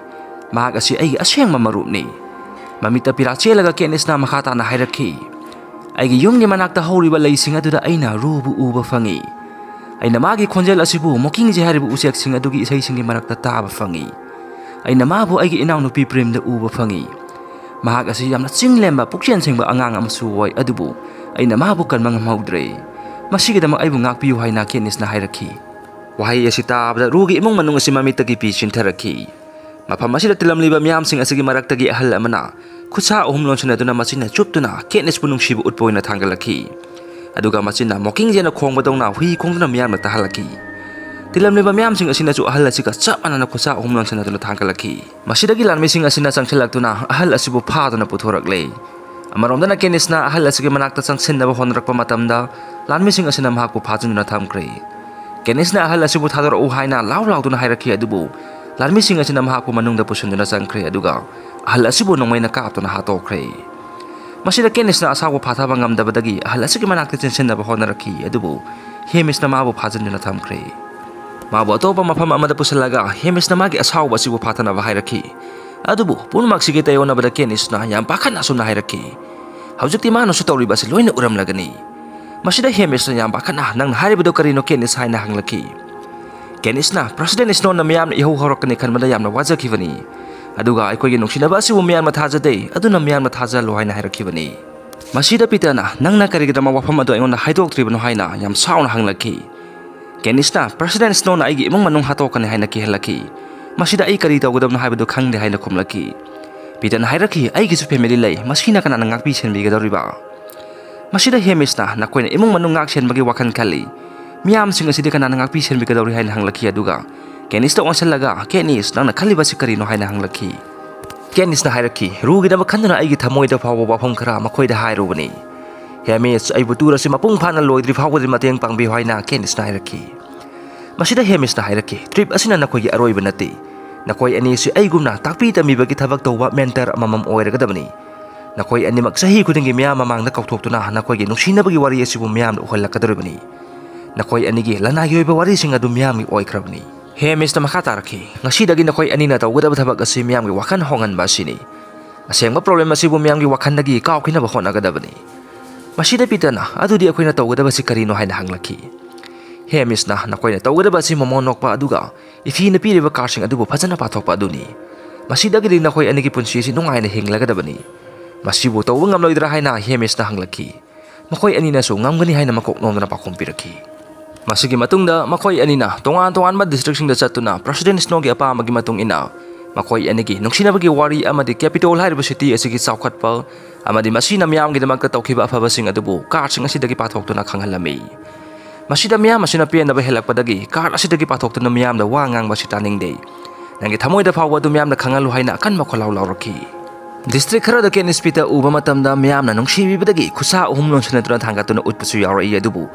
ꯃꯍꯥꯛ ꯑꯁꯤ ꯑꯩꯒꯤ ꯑꯁꯦꯡꯕ ꯃꯔꯨꯞꯅꯤ"꯫ ꯃꯃꯤꯠꯇ ꯄꯤꯔꯥ ꯆꯦꯜꯂꯒ ꯀꯦꯠꯅꯤꯁꯅ ꯃꯈꯥ ꯇꯥꯅ ꯍꯥꯏꯔꯛꯈꯤ, "ꯑꯩꯒꯤ ꯌꯨꯝꯒꯤ ꯃꯅꯥꯛꯇ ꯍꯧꯔꯤꯕ ꯂꯩꯁꯤꯡ ꯑꯗꯨꯗ ꯑꯩꯅ ꯔꯨꯕꯨ ꯎꯕ ꯐꯪꯏ꯫ ꯑꯩꯅ ꯃꯥꯒꯤ ꯈꯣꯟꯖꯦꯜ ꯑꯁꯤꯕꯨ ꯃꯣꯀꯤꯡꯖꯦ ꯍꯥꯏꯔꯤꯕ ꯎꯆꯦꯛꯁꯤꯡ ꯑꯗꯨꯒꯤ ꯏꯁꯩꯁꯤꯡꯒꯤ ꯃꯔꯛꯇ ꯇꯥꯕ ꯐꯪꯏ꯫ ꯑꯩꯅ ꯃꯥꯕꯨ ꯑꯩꯒꯤ ꯏꯅꯥꯎꯅꯨꯄꯤ ꯄ꯭ꯔꯦꯝꯗ ꯎꯕ ꯐꯪꯏ꯫ ꯃꯍꯥꯛ ꯑꯁꯤ ꯌꯥꯝꯅ ꯆꯤꯡ ꯂꯦꯝꯕ, ꯄꯨꯛꯆꯦꯜ ꯁꯦꯡꯕ ꯑꯉꯥꯡ ꯑꯃꯁꯨ ꯑꯣꯏ, ꯑꯗꯨꯕꯨ ꯑꯩꯅ ꯃꯥꯕꯨ ꯀꯟꯕ ꯉꯝꯍꯧꯗ꯭ꯔꯦ꯫ ꯃꯁꯤꯒꯤꯗꯃꯛ ꯑꯩꯕꯨ ꯉꯥꯛꯄꯤꯌꯨ" ꯍꯥꯏꯅ ꯀꯦꯠꯅꯤꯁꯅ ꯍꯥꯏꯔꯛꯈꯤ꯫ ꯋꯥꯍꯩ ꯑꯁꯤ ꯇꯥꯕꯗ ꯔꯨꯒꯤ ꯏꯃꯨꯡ ꯃꯅꯨꯡ ꯑꯁꯤ ꯃꯃꯤꯠꯇꯒꯤ ꯄꯤ ꯆꯤꯟꯊꯔꯛꯈꯤ꯫ ꯃꯐꯝ ꯑꯁꯤꯗ ꯇꯤꯜꯂꯝꯂꯤꯕ ꯃꯤꯌꯥꯝꯁꯤꯡ ꯑꯁꯤꯒꯤ ꯃꯔꯛꯇꯒꯤ ꯑꯍꯜ ꯑꯃꯅ ꯈꯨꯠꯁꯥ ꯑꯍꯨꯝ ꯂꯣꯟꯁꯤꯟꯅꯗꯨꯅ ꯃꯆꯤꯟꯅ ꯆꯨꯞꯇꯨꯅ ꯀꯦꯠꯅꯤꯁꯄꯨ ꯅꯨꯡꯁꯤꯕ ꯎꯠꯄ ꯑꯣꯏꯅ ꯊꯥꯡꯒꯠꯂꯛꯈꯤ꯫ ꯑꯗꯨꯒ ꯃꯆꯤꯟꯅ ꯃꯣꯀꯤꯡꯖꯦꯅ ꯈꯣꯡꯕꯗꯧꯅ ꯍꯨꯏ ꯈꯣꯡꯗꯨꯅ ꯃꯤꯌꯥꯝꯅ ꯇꯥꯍꯜꯂꯛꯈꯤ꯫ ꯇꯤꯜꯂꯝꯂꯤꯕ ꯃꯤꯌꯥꯝꯁꯤꯡ ꯑꯁꯤꯅꯁꯨ ꯑꯍꯜ ꯑꯁꯤꯒ ꯆꯞ ꯃꯥꯟꯅꯅ ꯈꯨꯠꯁꯥ ꯑꯍꯨꯝ ꯂꯣꯟꯁꯤꯟꯅꯗꯨꯅ ꯊꯥꯡꯒꯠꯂꯛꯈꯤ꯫ ꯃꯁꯤꯗꯒꯤ ꯂꯥꯟꯃꯤꯁꯤꯡ ꯑꯁꯤꯅ ꯆꯪꯁꯤꯜꯂꯛꯇꯨꯅ ꯑꯍꯜ ꯑꯁꯤꯕꯨ ꯐꯥꯗꯨꯅ ꯄꯨꯊꯣꯔꯛꯂꯦ꯫ ꯑꯃꯔꯣꯝꯗꯅ ꯀꯦꯅꯤꯁꯅ ꯑꯍꯜ ꯑꯁꯤꯒꯤ ꯃꯅꯥꯛꯇ ꯆꯪꯁꯤꯟꯅꯕ ꯍꯣꯠꯅꯔꯛꯄ ꯃꯇꯝꯗ ꯂꯥꯟꯃꯤꯁꯤꯡ ꯑꯁꯤꯅ ꯃꯍꯥꯛꯄꯨ ꯐꯥꯖꯤꯟꯗꯨꯅ ꯊꯝꯈ꯭ꯔꯦ꯫ ꯀꯦꯅꯤꯁꯅ ꯑꯍꯜ ꯑꯁꯤꯕꯨ ꯊꯥꯗꯣꯔꯛꯎ ꯍꯥꯏꯅ ꯂꯥꯎ ꯂꯥꯎꯗꯨꯅ ꯍꯥꯏꯔꯛꯈꯤ, ꯑꯗꯨꯕꯨ ꯂꯥꯟꯃꯤꯁꯤꯡ ꯑꯁꯤꯅ ꯃꯍꯥꯛꯄꯨ ꯃꯅꯨꯡꯗ ꯄꯨꯁꯤꯟꯗꯨꯅ ꯆꯪꯈ꯭ꯔꯦ, ꯑꯗꯨꯒ ꯑꯍꯜ ꯑꯁꯤꯕꯨ ꯅꯣꯡꯃꯩꯅ ꯀꯥꯞꯇꯨꯅ ꯍꯥꯠꯇꯣꯛꯈ꯭ꯔꯦ꯫ ꯃꯁꯤꯗ ꯀꯦꯅꯤꯁꯅ ꯑꯁꯥꯎꯕ ꯐꯥꯊꯕ ꯉꯝꯗꯕꯗꯒꯤ ꯑꯍꯜ ꯑꯁꯤꯒꯤ ꯃꯅꯥꯛꯇ ꯆꯦꯟꯁꯤꯟꯅꯕ ꯍꯣꯠꯅꯔꯛꯈꯤ, ꯑꯗꯨꯕꯨ ꯍꯦꯃꯤꯁꯅ ꯃꯥꯕꯨ ꯐꯥꯖꯤꯟꯗꯨꯅ ꯊꯝꯈ꯭ꯔꯦ꯫ ꯃꯥꯕꯨ ꯑꯇꯣꯞꯄ ꯃꯐꯝ ꯑꯃꯗ ꯄꯨꯁꯤꯜꯂꯒ ꯍꯦꯃꯤꯁꯅ ꯃꯥꯒꯤ ꯑꯁꯥꯎꯕ ꯑꯁꯤꯕꯨ ꯐꯥꯊꯅꯕ ꯍꯥꯏꯔꯛꯈꯤ꯫ ꯑꯗꯨꯕꯨ ꯄꯨꯝꯅꯃꯛꯁꯤꯒꯤ ꯇꯥꯏꯌꯣꯟꯅꯕꯗ ꯀꯦꯅꯤꯁꯅ ꯌꯥꯝ ꯄꯥꯈꯠꯅ ꯑꯁꯨꯝꯅ ꯍꯥꯏꯔꯛꯈꯤ, "ꯍꯧꯖꯤꯛꯇꯤ ꯃꯥꯅꯁꯨ ꯇꯧꯔꯤꯕ ꯑꯁꯤ ꯂꯣꯏꯅ ꯎꯔꯝꯂꯒꯅꯤ"꯫ ꯃꯁꯤꯗ ꯍꯦꯃꯤꯁꯅ ꯌꯥꯝ ꯄꯥꯈꯠꯅ, "ꯅꯪꯅ ꯍꯥꯏꯔꯤꯕꯗꯨ ꯀꯔꯤꯅꯣ, ꯀꯦꯅꯤꯁ?" ꯍꯥꯏꯅ ꯍꯪꯂꯛꯈꯤ꯫ ꯀꯦꯅꯤꯁꯅ, "ꯄ꯭ꯔꯁꯤꯗꯦꯟ ꯁ꯭ꯅꯣꯅ ꯃꯤꯌꯥꯝꯅ ꯏꯍꯧ ꯍꯧꯔꯛꯀꯅꯤ ꯈꯟꯕꯗ ꯌꯥꯝꯅ ꯋꯥꯖꯈꯤꯕꯅꯤ, ꯑꯗꯨꯒ ꯑꯩꯈꯣꯏꯒꯤ ꯅꯨꯡꯁꯤꯅꯕ ꯑꯁꯤꯕꯨ ꯃꯤꯌꯥꯝꯅ ꯊꯥꯖꯗꯦ, ꯑꯗꯨꯅ ꯃꯤꯌꯥꯝꯅ ꯊꯥꯖꯍꯜꯂꯨ" ꯍꯥꯏꯅ ꯍꯥꯏꯔꯛꯈꯤꯕꯅꯤ꯫ ꯃꯁꯤꯗ ꯄꯤꯇꯔꯅ, "ꯅꯪꯅ ꯀꯔꯤꯒꯤꯗꯃꯛ ꯋꯥꯐꯝ ꯑꯗꯨ ꯑꯩꯉꯣꯟꯗ ꯍꯥꯏꯗꯣꯛꯇ꯭ꯔꯤꯕꯅꯣ?" ꯍꯥꯏꯅ ꯌꯥꯝ ꯁꯥꯎꯅ ꯍꯪꯂꯛꯈꯤ꯫ ꯀꯦꯅꯤꯁꯅ, "ꯄ꯭ꯔꯁꯤꯗꯦꯟ ꯁ꯭ꯅꯣꯅ ꯑꯩꯒꯤ ꯏꯃꯨꯡ ꯃꯅꯨꯡ ꯍꯥꯠꯇꯣꯛꯀꯅꯤ ꯍꯥꯏꯅ ꯀꯤꯍꯜꯂꯛꯈꯤ꯫ ꯃꯁꯤꯗ ꯑꯩ ꯀꯔꯤ ꯇꯧꯒꯗꯕꯅꯣ ꯍꯥꯏꯕꯗꯨ ꯈꯪꯗꯦ" ꯍꯥꯏꯅ ꯈꯨꯝꯂꯛꯈꯤ꯫ ꯄꯤꯇꯔꯅ ꯍꯥꯏꯔꯛꯈꯤ, "ꯑꯩꯒꯤꯁꯨ ꯐꯦꯃꯤꯂꯤ ꯂꯩ, ꯃꯁꯤꯅ ꯀꯅꯥꯅ ꯉꯥꯛꯄꯤ ꯁꯦꯟꯕꯤꯒꯗꯧꯔꯤꯕ?" ꯃꯁꯤꯗ ꯍꯦꯃꯤꯁꯅ, "ꯅꯈꯣꯏꯅ ꯏꯃꯨꯡ ꯃꯅꯨꯡ ꯉꯥꯛ ꯁꯦꯟꯕꯒꯤ ꯋꯥꯈꯜ ꯈꯜꯂꯤ꯫ ꯃꯤꯌꯥꯝꯁꯤꯡ ꯑꯁꯤꯗꯤ ꯀꯅꯥꯅ ꯉꯥꯛꯄꯤ ꯁꯦꯟꯕꯤꯒꯗꯧꯔꯤ?" ꯍꯥꯏꯅ ꯍꯪꯂꯛꯈꯤ꯫ ꯑꯗꯨꯒ ꯀꯦꯅꯤꯁꯇ ꯑꯣꯟꯁꯤꯜꯂꯒ, "ꯀꯦꯅꯤꯁ, ꯅꯪꯅ ꯈꯜꯂꯤꯕꯁꯤ ꯀꯔꯤꯅꯣ?" ꯍꯥꯏꯅ ꯍꯪꯂꯛꯈꯤ꯫ ꯀꯦꯅꯤꯁꯅ ꯍꯥꯏꯔꯛꯈꯤ, "ꯔꯨꯒꯤꯗꯃꯛ ꯈꯟꯗꯨꯅ ꯑꯩꯒꯤ ꯊꯃꯣꯏꯗ ꯐꯥꯎꯕ ꯋꯥꯐꯝ ꯈꯔ ꯃꯈꯣꯏꯗ ꯍꯥꯏꯔꯨꯕꯅꯤ꯫ ꯍꯦꯃꯤꯁ, ꯑꯩꯕꯨ ꯇꯨꯔ ꯑꯁꯤ ꯃꯄꯨꯡ ꯐꯥꯅ ꯂꯣꯏꯗ꯭ꯔꯤ ꯐꯥꯎꯕꯗꯤ ꯃꯇꯦꯡ ꯄꯥꯡꯕꯤꯌꯨ" ꯍꯥꯏꯅ ꯀꯦꯅꯤꯁꯅ ꯍꯥꯏꯔꯛꯈꯤ꯫ ꯃꯁꯤꯗ ꯍꯦꯃꯤꯁꯅ ꯍꯥꯏꯔꯛꯈꯤ, "ꯇ꯭ꯔꯤꯞ ꯑꯁꯤꯅ ꯅꯈꯣꯏꯒꯤ ꯑꯔꯣꯏꯕ ꯅꯠꯇꯦ꯫ ꯅꯈꯣꯏ ꯑꯅꯤꯁꯤ ꯑꯩꯒꯨꯝꯅ ꯇꯥꯛꯄꯤ ꯇꯝꯕꯤꯕꯒꯤ ꯊꯕꯛ ꯇꯧꯕ ꯃꯦꯟꯇꯔ ꯑꯃꯃꯝ ꯑꯣꯏꯔꯒꯗꯕꯅꯤ꯫ ꯅꯈꯣꯏ ꯑꯅꯤꯃꯛ ꯆꯍꯤ ꯈꯨꯗꯤꯡꯒꯤ ꯃꯤꯌꯥꯝ ꯃꯃꯥꯡꯗ ꯀꯧꯊꯣꯛꯇꯨꯅ ꯅꯈꯣꯏꯒꯤ ꯅꯨꯡꯁꯤꯅꯕꯒꯤ ꯋꯥꯔꯤ ꯑꯁꯤꯕꯨ ꯃꯤꯌꯥꯝꯗ ꯎꯍꯜꯂꯛꯀꯗꯧꯔꯤꯕꯅꯤ꯫ ꯅꯈꯣꯏ ꯑꯅꯤꯒꯤ ꯂꯅꯥꯏꯒꯤ ꯑꯣꯏꯕ ꯋꯥꯔꯤꯁꯤꯡ ꯑꯗꯨ ꯃꯤꯌꯥꯝꯒꯤ ꯑꯣꯏꯈ꯭ꯔꯕꯅꯤ"꯫ ꯍꯦꯃꯤꯁꯅ ꯃꯈꯥ ꯇꯥꯔꯛꯈꯤ, "ꯉꯁꯤꯗꯒꯤ ꯅꯈꯣꯏ ꯑꯅꯤꯅ ꯇꯧꯒꯗꯕ ꯊꯕꯛ ꯑꯁꯤ ꯃꯤꯌꯥꯝꯒꯤ ꯋꯥꯈꯜ ꯍꯣꯡꯍꯟꯕ ꯑꯁꯤꯅꯤ꯫ ꯑꯁꯦꯡꯕ ꯄ꯭ꯔꯣꯕ꯭ꯂꯦꯝ ꯑꯁꯤꯕꯨ ꯃꯤꯌꯥꯝꯒꯤ ꯋꯥꯈꯜꯗꯒꯤ ꯀꯥꯎꯈꯤꯅꯕ ꯍꯣꯠꯅꯒꯗꯕꯅꯤ"꯫ ꯃꯁꯤꯗ ꯄꯤꯇꯔꯅ, "ꯑꯗꯨꯗꯤ ꯑꯩꯈꯣꯏꯅ ꯇꯧꯒꯗꯕꯁꯤ ꯀꯔꯤꯅꯣ?" ꯍꯥꯏꯅ ꯍꯪꯂꯛꯈꯤ꯫ ꯍꯦꯃꯤꯁꯅ, "ꯅꯈꯣꯏꯅ ꯇꯧꯒꯗꯕ ꯑꯁꯤ ꯃꯣꯃꯣꯟ ꯅꯣꯛꯄ ꯑꯗꯨꯒ ꯏꯐꯤꯅ ꯄꯤꯔꯤꯕ ꯀꯥꯔꯗꯁꯤꯡ ꯑꯗꯨꯕꯨ ꯐꯖꯅ ꯄꯥꯊꯣꯛꯄ ꯑꯗꯨꯅꯤ꯫ ꯃꯁꯤꯗꯒꯤꯗꯤ ꯅꯈꯣꯏ ꯑꯅꯤꯒꯤ ꯄꯨꯟꯁꯤ ꯑꯁꯤ ꯅꯨꯡꯉꯥꯏꯅ ꯍꯤꯡꯂꯒꯗꯕꯅꯤ"꯫ "ꯃꯁꯤꯕꯨ ꯇꯧꯕ ꯉꯝꯂꯣꯏꯗ꯭ꯔꯥ?" ꯍꯥꯏꯅ ꯍꯦꯃꯤꯁꯅ ꯍꯪꯂꯛꯈꯤ꯫ ꯃꯈꯣꯏ ꯑꯅꯤꯅꯁꯨ ꯉꯝꯒꯅꯤ ꯍꯥꯏꯅ ꯃꯀꯣꯛ ꯅꯣꯟꯗꯨꯅ ꯄꯥꯎꯈꯨꯝ ꯄꯤꯔꯛꯈꯤ꯫ ꯃꯁꯤꯒꯤ ꯃꯇꯨꯡꯗ ꯃꯈꯣꯏ ꯑꯅꯤꯅ ꯇꯣꯉꯥꯟ ꯇꯣꯉꯥꯟꯕ ꯗꯤꯁꯇ꯭ꯔꯤꯛꯁꯤꯡꯗ ꯆꯠꯇꯨꯅ ꯄ꯭ꯔꯁꯤꯗꯦꯟ ꯁ꯭ꯅꯣꯒꯤ ꯑꯄꯥꯝꯕꯒꯤ ꯃꯇꯨꯡ ꯏꯟꯅ ꯃꯈꯣꯏ ꯑꯅꯤꯒꯤ ꯅꯨꯡꯁꯤꯅꯕꯒꯤ ꯋꯥꯔꯤ ꯑꯃꯗꯤ ꯀꯦꯄꯤꯇꯣꯜ ꯍꯥꯏꯔꯤꯕ ꯁꯤꯇꯤ ꯑꯁꯤꯒꯤ ꯆꯥꯎꯈꯠꯄ ꯑꯃꯗꯤ ꯃꯁꯤꯅ ꯃꯤꯌꯥꯝꯒꯤꯗꯃꯛꯇ ꯇꯧꯈꯤꯕ ꯑꯐꯕꯁꯤꯡ ꯑꯗꯨꯕꯨ ꯀꯥꯔꯗꯁꯤꯡ ꯑꯁꯤꯗꯒꯤ ꯄꯥꯊꯣꯛꯇꯨꯅ ꯈꯪꯍꯜꯂꯝꯃꯤ꯫ ꯃꯁꯤꯗ ꯃꯤꯌꯥꯝ ꯑꯁꯤꯅ ꯄꯦꯟꯗꯕ ꯍꯦꯜꯂꯛꯄꯗꯒꯤ ꯀꯥꯔꯗ ꯑꯁꯤꯗꯒꯤ ꯄꯥꯊꯣꯛꯇꯨꯅ ꯃꯤꯌꯥꯝꯗ ꯋꯥ ꯉꯥꯡꯕ ꯑꯁꯤ ꯇꯥꯅꯤꯡꯗꯦ꯫ "ꯅꯪꯒꯤ ꯊꯃꯣꯏꯗ ꯐꯥꯎꯕ ꯑꯗꯨ ꯃꯤꯌꯥꯝꯗ ꯈꯪꯍꯜꯂꯨ" ꯍꯥꯏꯅ ꯑꯀꯟꯕ ꯈꯣꯜꯂꯥꯎ ꯂꯥꯎꯔꯛꯈꯤ꯫ ꯗꯤꯁꯇ꯭ꯔꯤꯛ ꯈꯔꯗ ꯀꯦꯠꯅꯤꯁ ꯄꯤꯇꯔ ꯎꯕ ꯃꯇꯝꯗ ꯃꯤꯌꯥꯝꯅ ꯅꯨꯡꯁꯤꯕꯤꯕꯗꯒꯤ ꯈꯨꯠꯁꯥ ꯑꯍꯨꯝ ꯂꯣꯟꯁꯤꯟꯅꯗꯨꯅ ꯊꯥꯡꯒꯠꯇꯨꯅ ꯎꯠꯄꯁꯨ ꯌꯥꯎꯔꯛꯏ, ꯑꯗꯨꯕꯨ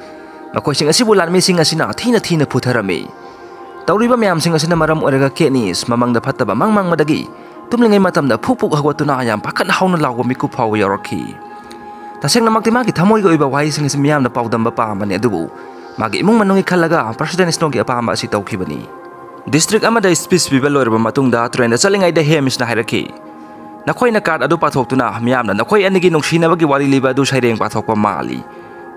ꯃꯈꯣꯏꯁꯤꯡ ꯑꯁꯤꯕꯨ ꯂꯥꯟꯃꯤꯁꯤꯡ ꯑꯁꯤꯅ ꯊꯤꯅ ꯊꯤꯅ ꯐꯨꯊꯔꯝꯃꯤ꯫ ꯇꯧꯔꯤꯕ ꯃꯌꯥꯝꯁꯤꯡ ꯑꯁꯤꯅ ꯃꯔꯝ ꯑꯣꯏꯔꯒ ꯀꯦꯠꯅꯤꯁ ꯃꯃꯪꯗ ꯐꯠꯇꯕ ꯃꯪ ꯃꯪꯕꯗꯒꯤ ꯇꯨꯝꯂꯤꯉꯩ ꯃꯇꯝꯗ ꯐꯨꯛ ꯐꯨꯛ ꯍꯧꯒꯠꯇꯨꯅ ꯌꯥꯝ ꯄꯥꯈꯠ ꯍꯧꯅ ꯂꯥꯎꯕ ꯃꯤꯀꯨꯞ ꯐꯥꯎꯕ ꯌꯥꯎꯔꯛꯈꯤ꯫ ꯇꯁꯦꯡꯅꯃꯛꯇꯤ ꯃꯥꯒꯤ ꯊꯃꯣꯏꯒꯤ ꯑꯣꯏꯕ ꯋꯥꯍꯩꯁꯤꯡ ꯑꯁꯤ ꯃꯤꯌꯥꯝꯅ ꯄꯥꯎꯗꯝꯕ ꯄꯥꯝꯕꯅꯤ, ꯑꯗꯨꯕꯨ ꯃꯥꯒꯤ ꯏꯃꯨꯡ ꯃꯅꯨꯡꯒꯤ ꯈꯜꯂꯒ ꯄ꯭ꯔꯁꯤꯗꯦꯟ ꯁ꯭ꯅꯣꯒꯤ ꯑꯄꯥꯝꯕ ꯑꯁꯤ ꯇꯧꯈꯤꯕꯅꯤ꯫ ꯗꯤꯁꯇ꯭ꯔꯤꯛ ꯑꯃꯗ ꯁ꯭ꯄꯤꯆ ꯄꯤꯕ ꯂꯣꯏꯔꯕ ꯃꯇꯨꯡꯗ ꯇ꯭ꯔꯦꯟꯗ ꯆꯠꯂꯤꯉꯩꯗ ꯍꯦꯃꯤꯁꯅ ꯍꯥꯏꯔꯛꯈꯤ, "ꯅꯈꯣꯏꯅ ꯀꯥꯔꯗ ꯑꯗꯨ ꯄꯥꯊꯣꯛꯇꯨꯅ ꯃꯤꯌꯥꯝꯅ ꯅꯈꯣꯏ ꯑꯅꯤꯒꯤ ꯅꯨꯡꯁꯤꯅꯕꯒꯤ ꯋꯥꯔꯤ ꯂꯤꯕ ꯑꯗꯨ ꯁꯩꯔꯦꯡ ꯄꯥꯊꯣꯛꯄ ꯃꯥꯜꯂꯤ꯫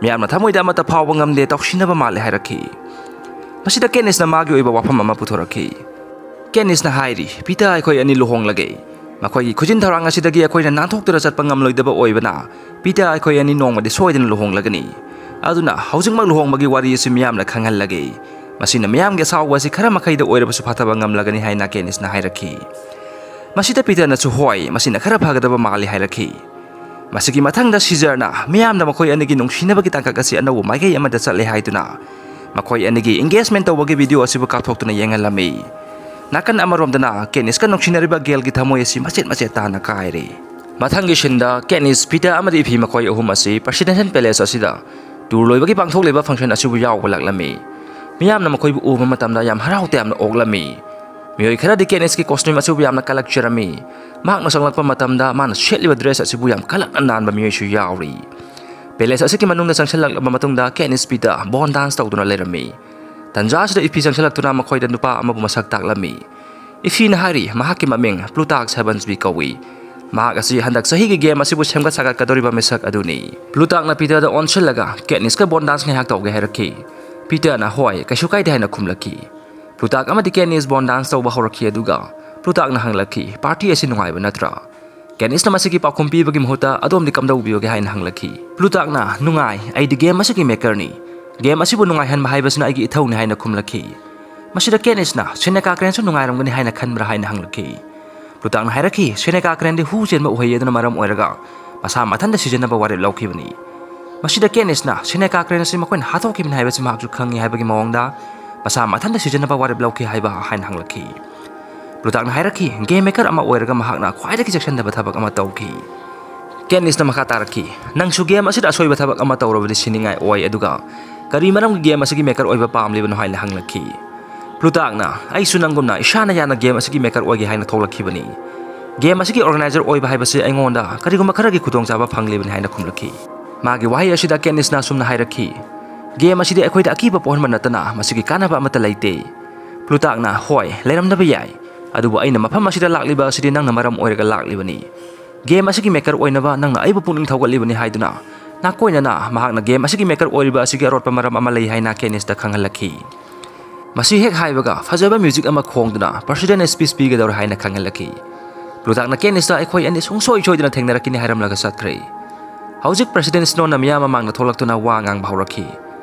ꯃꯤꯌꯥꯝꯅ ꯊꯃꯣꯏꯗ ꯑꯃꯠꯇ ꯐꯥꯎꯕ ꯉꯝꯗꯦ, ꯇꯧꯁꯤꯟꯅꯕ ꯃꯥꯜꯂꯦ" ꯍꯥꯏꯔꯛꯈꯤ꯫ ꯃꯁꯤꯗ ꯀꯦꯅꯤꯁꯅ ꯃꯥꯒꯤ ꯑꯣꯏꯕ ꯋꯥꯐꯝ ꯑꯃ ꯄꯨꯊꯣꯔꯛꯈꯤ꯫ ꯀꯦꯅꯤꯁꯅ ꯍꯥꯏꯔꯤ, "ꯄꯤꯇꯔ, ꯑꯩꯈꯣꯏ ꯑꯅꯤ ꯂꯨꯍꯣꯡꯂꯒꯦ꯫ ꯃꯈꯣꯏꯒꯤ ꯈꯨꯖꯤꯟ ꯊꯧꯔꯥꯡ ꯑꯁꯤꯗꯒꯤ ꯑꯩꯈꯣꯏꯅ ꯅꯥꯟꯊꯣꯛꯇꯨꯅ ꯆꯠꯄ ꯉꯝꯂꯣꯏꯗꯕ ꯑꯣꯏꯕꯅ, ꯄꯤꯇꯔ, ꯑꯩꯈꯣꯏ ꯑꯅꯤ ꯅꯣꯡꯃꯗꯤ ꯁꯣꯏꯗꯅ ꯂꯨꯍꯣꯡꯂꯒꯅꯤ꯫ ꯑꯗꯨꯅ ꯍꯧꯖꯤꯛꯃꯛ ꯂꯨꯍꯣꯡꯕꯒꯤ ꯋꯥꯔꯤ ꯑꯁꯤ ꯃꯤꯌꯥꯝꯅ ꯈꯪꯍꯜꯂꯒꯦ꯫ ꯃꯁꯤꯅ ꯃꯤꯌꯥꯝꯒꯤ ꯑꯁꯥꯎꯕ ꯑꯁꯤ ꯈꯔ ꯃꯈꯩꯗ ꯑꯣꯏꯔꯕꯁꯨ ꯐꯥꯊꯕ ꯉꯝꯂꯒꯅꯤ" ꯍꯥꯏꯅ ꯀꯦꯅꯤꯁꯅ ꯍꯥꯏꯔꯛꯈꯤ꯫ ꯃꯁꯤꯗ ꯄꯤꯇꯔꯅꯁꯨ, "ꯍꯣꯏ, ꯃꯁꯤꯅ ꯈꯔ ꯐꯒꯗꯕ ꯃꯥꯜꯂꯤ" ꯍꯥꯏꯔꯛꯈꯤ꯫ ꯃꯁꯤꯒꯤ ꯃꯊꯪꯗ ꯁꯤꯖꯔꯅ ꯃꯤꯌꯥꯝꯅ ꯃꯈꯣꯏ ꯑꯅꯤꯒꯤ ꯅꯨꯡꯁꯤꯅꯕꯒꯤ ꯇꯥꯡꯀꯛ ꯑꯁꯤ ꯑꯅꯧꯕ ꯃꯥꯏꯀꯩ ꯑꯃꯗ ꯆꯠꯂꯦ ꯍꯥꯏꯗꯨꯅ ꯃꯈꯣꯏ ꯑꯅꯤꯒꯤ engagement ꯇꯧꯕꯒꯤ video ꯑꯁꯤꯕꯨ ꯀꯥꯞꯊꯣꯛꯇꯨꯅ ꯌꯦꯡꯍꯜꯂꯝꯃꯤ꯫ ꯅꯥꯀꯟ ꯑꯃꯔꯣꯝꯗꯅ ꯀꯦꯅꯤꯁꯀ ꯅꯨꯡꯁꯤꯅꯔꯤꯕ ꯒꯦꯜꯒꯤ ꯊꯃꯣꯏ ꯑꯁꯤ ꯃꯆꯦꯠ ꯃꯆꯦꯠ ꯇꯥꯅ ꯀꯥꯏꯔꯦ꯫ ꯃꯊꯪꯒꯤ ꯁꯤꯟꯗ ꯀꯦꯅꯤꯁ, ꯄꯤꯇꯔ ꯑꯃꯗꯤ ꯏꯐꯤ ꯃꯈꯣꯏ ꯑꯍꯨꯝ ꯑꯁꯤ Presidential Palace ꯑꯁꯤꯗ tour ꯂꯣꯏꯕꯒꯤ ꯄꯥꯡꯊꯣꯛꯂꯤꯕ function ꯑꯁꯤꯕꯨ ꯌꯥꯎꯕ ꯂꯥꯛꯂꯝꯃꯤ꯫ ꯃꯤꯌꯥꯝꯅ ꯃꯈꯣꯏꯕꯨ ꯎꯕ ꯃꯇꯝꯗ ꯌꯥꯝ ꯍꯔꯥꯎ ꯇꯌꯥꯝꯅ ꯑꯣꯛꯂꯝꯃꯤ꯫ ꯃꯤꯑꯣꯏ ꯈꯔꯗꯤ ꯀꯦꯅꯤꯁꯀꯤ costume ꯑꯁꯤꯕꯨ ꯌꯥꯝꯅ ꯀꯜꯂꯛꯆꯔꯝꯃꯤ꯫ ꯃꯍꯥꯛꯅ ꯆꯪꯂꯛꯄ ꯃꯇꯝꯗ ꯃꯥꯅ ꯁꯦꯠꯂꯤꯕ dress ꯑꯁꯤꯕꯨ ꯌꯥꯝ ꯀꯜꯂꯛꯅ ꯅꯥꯟꯕ ꯃꯤꯑꯣꯏꯁꯨ ꯌꯥꯎꯔꯤ꯫ Palace ꯑꯁꯤꯒꯤ ꯃꯅꯨꯡꯗ ꯆꯪꯁꯤꯜꯂꯛꯂꯕ ꯃꯇꯨꯡꯗ ꯀꯦꯅꯤꯁ, ꯄꯤꯇꯔ bone dance ꯇꯧꯗꯨꯅ ꯂꯩꯔꯝꯃꯤ꯫ ꯇꯟꯖꯥ ꯑꯁꯤꯗ ꯏꯐꯤ ꯆꯪꯁꯤꯜꯂꯛꯇꯨꯅ ꯃꯈꯣꯏꯗ ꯅꯨꯄꯥ ꯑꯃꯕꯨ ꯃꯁꯛ ꯇꯥꯛꯂꯝꯃꯤ꯫ ꯏꯐꯤꯅ ꯍꯥꯏꯔꯤ, "ꯃꯍꯥꯛꯀꯤ ꯃꯃꯤꯡ ꯄ꯭ꯂꯨꯇꯥꯛ ꯁꯦꯕꯟꯁꯕꯤ ꯀꯧꯏ꯫ ꯃꯍꯥꯛ ꯑꯁꯤ ꯍꯟꯗꯛ ꯆꯍꯤꯒꯤ game ꯑꯁꯤꯕꯨ ꯁꯦꯝꯒꯠ ꯁꯥꯒꯠꯀꯗꯧꯔꯤꯕ ꯃꯤꯁꯛ ꯑꯗꯨꯅꯤ꯫" ꯄ꯭ꯂꯨꯇꯥꯛꯅ ꯄꯤꯇꯔꯗ ꯑꯣꯟꯁꯤꯜꯂꯒ ꯀꯦꯠꯅꯤꯁꯀ bone dance ꯉꯥꯏꯍꯥꯛ ꯇꯧꯒꯦ ꯍꯥꯏꯔꯛꯈꯤ꯫ ꯄꯤꯇꯔꯅ, "ꯍꯣꯏ, ꯀꯩꯁꯨ ꯀꯥꯏꯗꯦ" ꯍꯥꯏꯅ ꯈꯨꯝꯂꯛꯈꯤ꯫ ꯄ꯭ꯂꯨꯇꯥꯛ ꯑꯃꯗꯤ ꯀꯦꯠꯅꯤꯁ bone dance ꯇꯧꯕ ꯍꯧꯔꯛꯈꯤ, ꯑꯗꯨꯒ ꯄ꯭ꯂꯨꯇꯥꯛꯅ ꯍꯪꯂꯛꯈꯤ, "Party ꯑꯁꯤ ꯅꯨꯡꯉꯥꯏꯕ ꯅꯠꯇ꯭ꯔꯥ?" ꯀꯦꯠꯅꯤꯁꯅ ꯃꯁꯤꯒꯤ ꯄꯥꯎꯈꯨꯝ ꯄꯤꯕꯒꯤ ꯃꯍꯨꯠꯇ, "ꯑꯗꯣꯝꯗꯤ ꯀꯝꯗꯧꯕꯤꯕꯒꯦ?" ꯍꯥꯏꯅ ꯍꯪꯂꯛꯈꯤ꯫ ꯄ꯭ꯂꯨꯇꯥꯛꯅ, "ꯅꯨꯡꯉꯥꯏ, ꯑꯩꯗꯤ game ꯑꯁꯤꯒꯤ makerꯅꯤ꯫ Game ꯑꯁꯤꯕꯨ ꯅꯨꯡꯉꯥꯏꯍꯟꯕ ꯍꯥꯏꯕꯁꯤꯅ ꯑꯩꯒꯤ ꯏꯊꯧꯅꯤ" ꯍꯥꯏꯅ ꯈꯨꯝꯂꯛꯈꯤ꯫ ꯃꯁꯤꯗ ꯀꯦꯠꯅꯤꯁꯅ, "Seneca Craneꯁꯨ ꯅꯨꯡꯉꯥꯏꯔꯝꯒꯅꯤ ꯍꯥꯏꯅ ꯈꯟꯕ꯭ꯔꯥ?" ꯍꯥꯏꯅ ꯍꯪꯂꯛꯈꯤ꯫ ꯄ꯭ꯂꯨꯇꯥꯛꯅ ꯍꯥꯏꯔꯛꯈꯤ, "Seneca Craneꯗꯤ ꯍꯨ ꯆꯦꯟꯕ ꯎꯍꯩ ꯑꯗꯨꯅ ꯃꯔꯝ ꯑꯣꯏꯔꯒ ꯃꯁꯥ ꯃꯊꯟꯇ ꯁꯤꯖꯤꯟꯅꯕ ꯋꯥꯔꯦꯞ ꯂꯧꯈꯤꯕꯅꯤ꯫" ꯃꯁꯤꯗ ꯀꯦꯠꯅꯤꯁꯅ, "Seneca Crane ꯑꯁꯤ ꯃꯈꯣꯏꯅ ꯍꯥꯠꯇꯣꯛꯈꯤꯕꯅꯤ ꯍꯥꯏꯕꯁꯤ ꯃꯍꯥꯛꯁꯨ ꯈꯪꯉꯤ" ꯍꯥꯏꯕꯒꯤ ꯃꯑꯣꯡꯗ, "ꯃꯁꯥ ꯃꯊꯟꯇ ꯁꯤꯖꯤꯟꯅꯕ ꯋꯥꯔꯦꯞ ꯂꯧꯈꯤ ꯍꯥꯏꯕ?" ꯍꯥꯏꯅ ꯍꯪꯂꯛꯈꯤ꯫ ꯄ꯭ꯂꯨꯇꯥꯛꯅ ꯍꯥꯏꯔꯛꯈꯤ, "Game maker ꯑꯃ ꯑꯣꯏꯔꯒ ꯃꯍꯥꯛꯅ ꯈ꯭ꯋꯥꯏꯗꯒꯤ ꯆꯦꯛꯁꯤꯟꯗꯕ ꯊꯕꯛ ꯑꯃ ꯇꯧꯈꯤ꯫" ꯀꯦꯠꯅꯤꯁꯅ ꯃꯈꯥ ꯇꯥꯔꯛꯈꯤ, "ꯅꯪꯁꯨ game ꯑꯁꯤꯗ ꯑꯁꯣꯏꯕ ꯊꯕꯛ ꯑꯃ ꯇꯧꯔꯕꯗꯤ ꯁꯤꯅꯤꯡꯉꯥꯏ ꯑꯣꯏ, ꯑꯗꯨꯒ ꯀꯔꯤ ꯃꯔꯝꯒꯤ game ꯑꯁꯤꯒꯤ maker ꯑꯣꯏꯕ ꯄꯥꯝꯂꯤꯕꯅꯣ?" ꯍꯥꯏꯅ ꯍꯪꯂꯛꯈꯤ꯫ ꯄ꯭ꯂꯨꯇꯥꯛꯅ, "ꯑꯩꯁꯨ ꯅꯪꯒꯨꯝꯅ ꯏꯁꯥꯅ ꯌꯥꯅ game ꯑꯁꯤꯒꯤ maker ꯑꯣꯏꯒꯦ ꯍꯥꯏꯅ ꯊꯣꯛꯂꯛꯈꯤꯕꯅꯤ꯫ "ꯒꯦꯝ ꯑꯁꯤꯒꯤ ꯑꯣꯔꯒꯅꯥꯏꯖꯔ ꯑꯣꯏꯕ ꯍꯥꯏꯕꯁꯤ ꯑꯩꯉꯣꯟꯗ ꯀꯔꯤꯒꯨꯝꯕ ꯈꯔꯒꯤ ꯈꯨꯗꯣꯡꯆꯥꯕ ꯐꯪꯂꯤꯕꯅꯤ" ꯍꯥꯏꯅ ꯈꯨꯝꯂꯛꯈꯤ꯫ ꯃꯥꯒꯤ ꯋꯥꯍꯩ ꯑꯁꯤꯗ ꯀꯦꯅꯤꯁꯅ ꯑꯁꯨꯝꯅ ꯍꯥꯏꯔꯛꯈꯤ, "ꯒꯦꯝ ꯑꯁꯤꯗꯤ ꯑꯩꯈꯣꯏꯗ ꯑꯀꯤꯕ ꯄꯣꯛꯍꯟꯕ ꯅꯠꯇꯅ ꯃꯁꯤꯒꯤ ꯀꯥꯟꯅꯕ ꯑꯃꯠꯇ ꯂꯩꯇꯦ꯫" ꯄ꯭ꯂꯨꯇꯥꯛꯅ, "ꯍꯣꯏ, ꯂꯩꯔꯝꯗꯕ ꯌꯥꯏ, ꯑꯗꯨꯕꯨ ꯑꯩꯅ ꯃꯐꯝ ꯑꯁꯤꯗ ꯂꯥꯛꯂꯤꯕ ꯑꯁꯤꯗꯤ ꯅꯪꯅ ꯃꯔꯝ ꯑꯣꯏꯔꯒ ꯂꯥꯛꯂꯤꯕꯅꯤ꯫ ꯒꯦꯝ ꯑꯁꯤꯒꯤ ꯃꯦꯀꯔ ꯑꯣꯏꯅꯕ ꯅꯪꯅ ꯑꯩꯕꯨ ꯄꯨꯛꯅꯤꯡ ꯊꯧꯒꯠꯂꯤꯕꯅꯤ" ꯍꯥꯏꯗꯨꯅ ꯅꯥꯀꯣꯏꯅꯅ ꯃꯍꯥꯛꯅ ꯒꯦꯝ ꯑꯁꯤꯒꯤ ꯃꯦꯀꯔ ꯑꯣꯏꯔꯤꯕ ꯑꯁꯤꯒꯤ ꯑꯔꯣꯠꯄ ꯃꯔꯝ ꯑꯃ ꯂꯩ ꯍꯥꯏꯅ ꯀꯦꯅꯤꯁꯇ ꯈꯪꯍꯜꯂꯛꯈꯤ꯫ ꯃꯁꯤ ꯍꯦꯛ ꯍꯥꯏꯕꯒ ꯐꯖꯕ ꯃ꯭ꯌꯨꯖꯤꯛ ꯑꯃ ꯈꯣꯡꯗꯨꯅ ꯄ꯭ꯔꯁꯤꯗꯦꯟ ꯁ꯭ꯄꯤꯆ ꯄꯤꯒꯗꯧꯔꯦ ꯍꯥꯏꯅ ꯈꯪꯍꯜꯂꯛꯈꯤ꯫ ꯄ꯭ꯂꯨꯇꯥꯛꯅ ꯀꯦꯅꯤꯁꯇ "ꯑꯩꯈꯣꯏ ꯑꯅꯤ ꯁꯨꯡꯁꯣꯏ ꯁꯣꯏꯗꯅ ꯊꯦꯡꯅꯔꯛꯈꯤꯅꯤ" ꯍꯥꯏꯔꯝꯂꯒ ꯆꯠꯈ꯭ꯔꯦ꯫ ꯍꯧꯖꯤꯛ ꯄ꯭ꯔꯁꯤꯗꯦꯟ ꯁ꯭ꯅꯣꯅ ꯃꯤꯌꯥꯝ ꯃꯃꯥꯡꯗ ꯊꯣꯛꯂꯛꯇꯨꯅ ꯋꯥ ꯉꯥꯡꯕ ꯍꯧꯔꯛꯈꯤ꯫